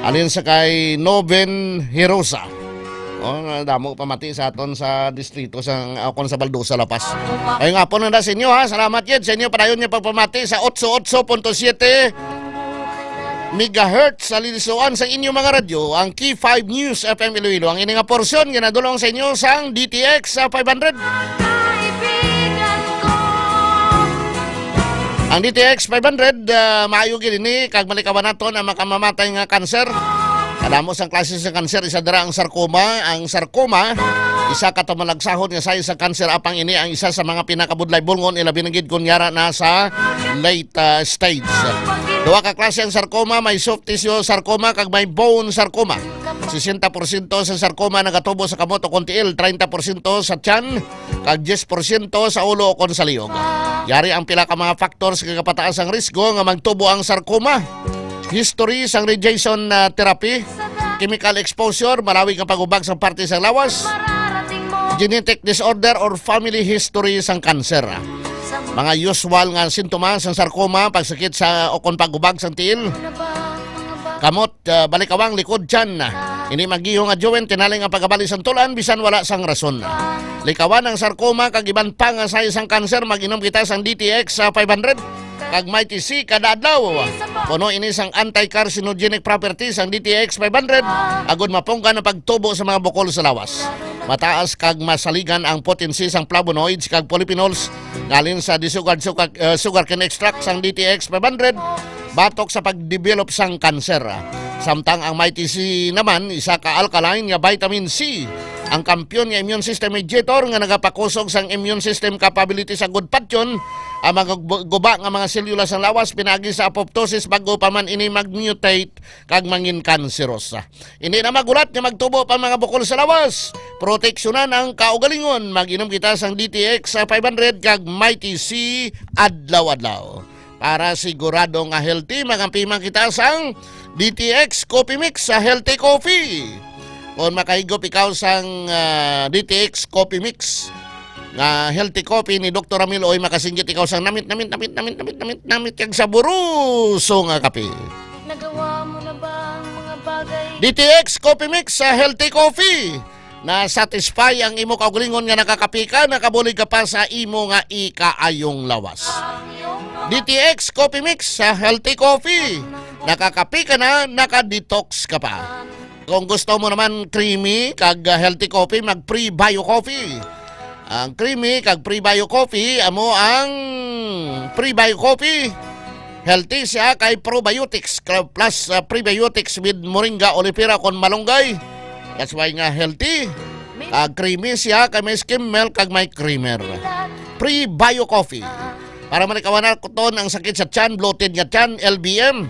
Halin sa kay Noven Hirosa. O, nga damo pamati sa aton sa distrito sa, ah, kon sa Baldosa, La Paz. May nga hapon lang na sa inyo, ha. Salamat gid sa inyo padayon nga pagpamati sa eighty-eight point seven megahertz sa lilisuan sa inyo mga radyo, ang K five News F M Iloilo. Ang ini nga porsyon ginadulong sa inyo sang D T X sa five hundred. Ang D T X five hundred, ah, maayo gid ini kag malikawan naton ang makamamatay nga kanser. Kadamo sang klase sa kanser, isa dira ang sarcoma. Ang sarcoma, isa ka tumalagsahon nga size sa kanser, apang ini ang isa sa mga pinakabudlay bulngon, ilabi na gid kon yara na sa late, ah, stage. Duha ka klase ang sarcoma, may soft tissue sarcoma kag may bone sarcoma. Sesenta porsyento sa sarcoma nagatubo sa kamot o kon tiil, treinta porsyento sa tiyan, kag diyes porsyento sa ulo o kon sa liog. Yari ang pila ka mga factors nga kapataas ang risgo nga magtubo ang sarcoma. History sang radiation, ah, therapy, chemical exposure, malawig nga pag-ubag sang parte sang lawas, genetic disorder or family history sang cancer. Mga usual nga sintomas sang sarcoma, pagsakit sa o kon pag-ubag sang tiil, kamot, ah, balikawang, likod, tiyan. Hindi magihong adyowen, tinali nga pagabali sang tulan bisan wala sang rason. Likawan ang sarcoma kag iban pa nga size sang kanser, mag-inom kita sang D T X sa five hundred kag Mighty C kada adlaw. Puno ini sang anti-carcinogenic properties ang D T X five hundred, agod mapunggan ang pagtubo sa mga bukol sa lawas. Mataas kag masaligan ang potency sang flavonoids kag polyphenols ngalin sa disugared sugar, eh, sugarcane extract sang D T X five hundred batok sa pagdevelop sang kanser. Samtang ang Mighty C naman, isa ka alkaline nga vitamin C, ang kampiyon nga immune system mediator nga nagapakusog sang immune system capability sa gudpatyon ang mga gu-, guba nga mga selula sang lawas pinaagi sa apoptosis bag-o pa man ini mag-mutate kag mangin kanserosa. Hindi na magulat nga magtubo pa mga bukol sa lawas. Proteksyonan ang kaugalingon. Mag-inom kita sang D T X five hundred kag Mighty C adlaw-adlaw. Para sigurado nga healthy, magampi man kita sang D T X Coffee Mix sa Healthy Coffee. Kung makahigop ikaw sang, ah, D T X Coffee Mix nga Healthy Coffee ni Doktor Ramil Oy, makasinggit ikaw sang namit, namit, namit, namit, namit, namit, namit, kag saboroso nga kape. Nagawa mo na ba ang mga bagay? D T X Coffee Mix sa Healthy Coffee. Na-satisfy ang imo kaugalingon nga nakakapi ka, nakabulig ka pa sa imo nga ikaayong lawas. D T X Coffee Mix sa Healthy Coffee. Nakakapi ka na, naka-detox ka pa. Kung gusto mo naman creamy kag, ah, healthy coffee, mag Prebio Coffee. Ang creamy kag Prebio Coffee, amo ang Prebio Coffee. Healthy siya kay probiotics, plus, ah, prebiotics with moringa oleifera kon malunggay. That's why nga healthy. Ah, creamy siya kay may skim milk kag may creamer. Prebio Coffee. Para malikawan naton ang sakit sa tiyan, bloated nga tiyan, L B M.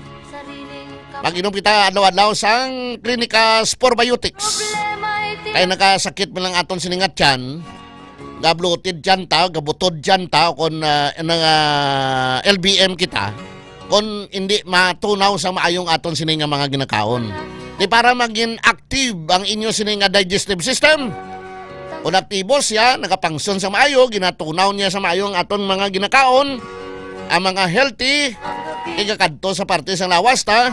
Mag-inom kita adlaw-adlaw sang Clinica Spore Biotics. Kay nakasakit man lang aton sini nga tiyan, ga-bloated tiyan ta, gabutod tiyan ta, o kon, ah, nang, ah, L B M kita, kon hindi matunaw sa maayong aton sini nga mga ginakaon. Di para maging active ang inyo sini nga digestive system. Kon aktibo siya, nagapangsyon sa maayo, ginatunaw niya sa maayo ang aton mga ginakaon, ang mga healthy, igakadto sa parte sang lawas ta.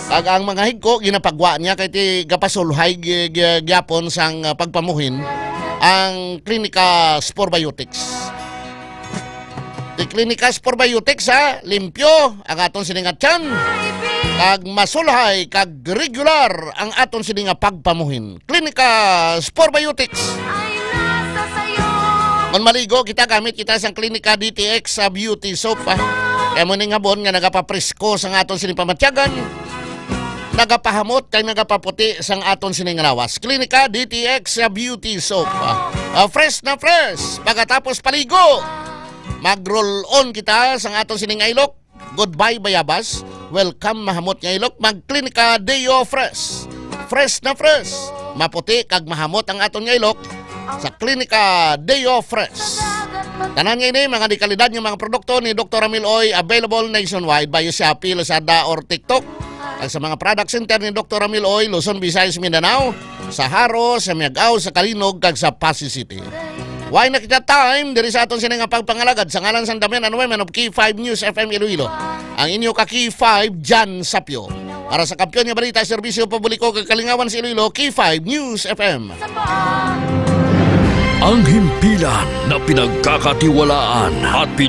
Kag ang mga higko, ginapagwa niya kay ti gapasulhay gi-, gi-, gyapon sang, ah, pagpamuhin ang Clinica Spore Biotics. Ti Clinica Spore Biotics, ha, limpyo ang aton sini nga tiyan, kag masulhay kag regular ang aton sini nga pagpamuhin. Clinica Spore Biotics. Kon maligo kita, gamit kita sang Clinica D T X sa beauty soap, ha. Kay mo ning habon nga nagapapresko sang aton sining pamatyagan, nagapahamot kag nagapaputi sang aton sining lawas. Klinika D T X Beauty Soap. Ah, ah, fresh na fresh pagkatapos paligo. Mag-roll on kita sang aton sining ilok. Goodbye bayabas. Welcome mahamot nga ilok. Mag-Klinika Deo Fresh. Fresh na fresh. Maputi kag mahamot ang aton nga ilok sa Klinika Deo Fresh. Tanan nga ini, mga dekalidad nga mga produkto ni Doktor Ramil Oy, available nationwide via Shopee, Lazada, or TikTok. Kag sa mga product center ni Doktor Ramil Oy, Luzon, Visayas, Mindanao, sa Jaro, sa Miag-ao, sa Calinog, kag sa Passi City. Way na kita time diri sa aton sini nga pagpangalagad sa ngalan sang Damian and Women of K five News F M Iloilo. Ang inyo ka K five, Jan Sapyo. Para sa kampiyon nga balita, serbisyo publiko kag kalingawan sa Iloilo, K five News F M. Ang himpilan na pinagkakatiwalaan at pin-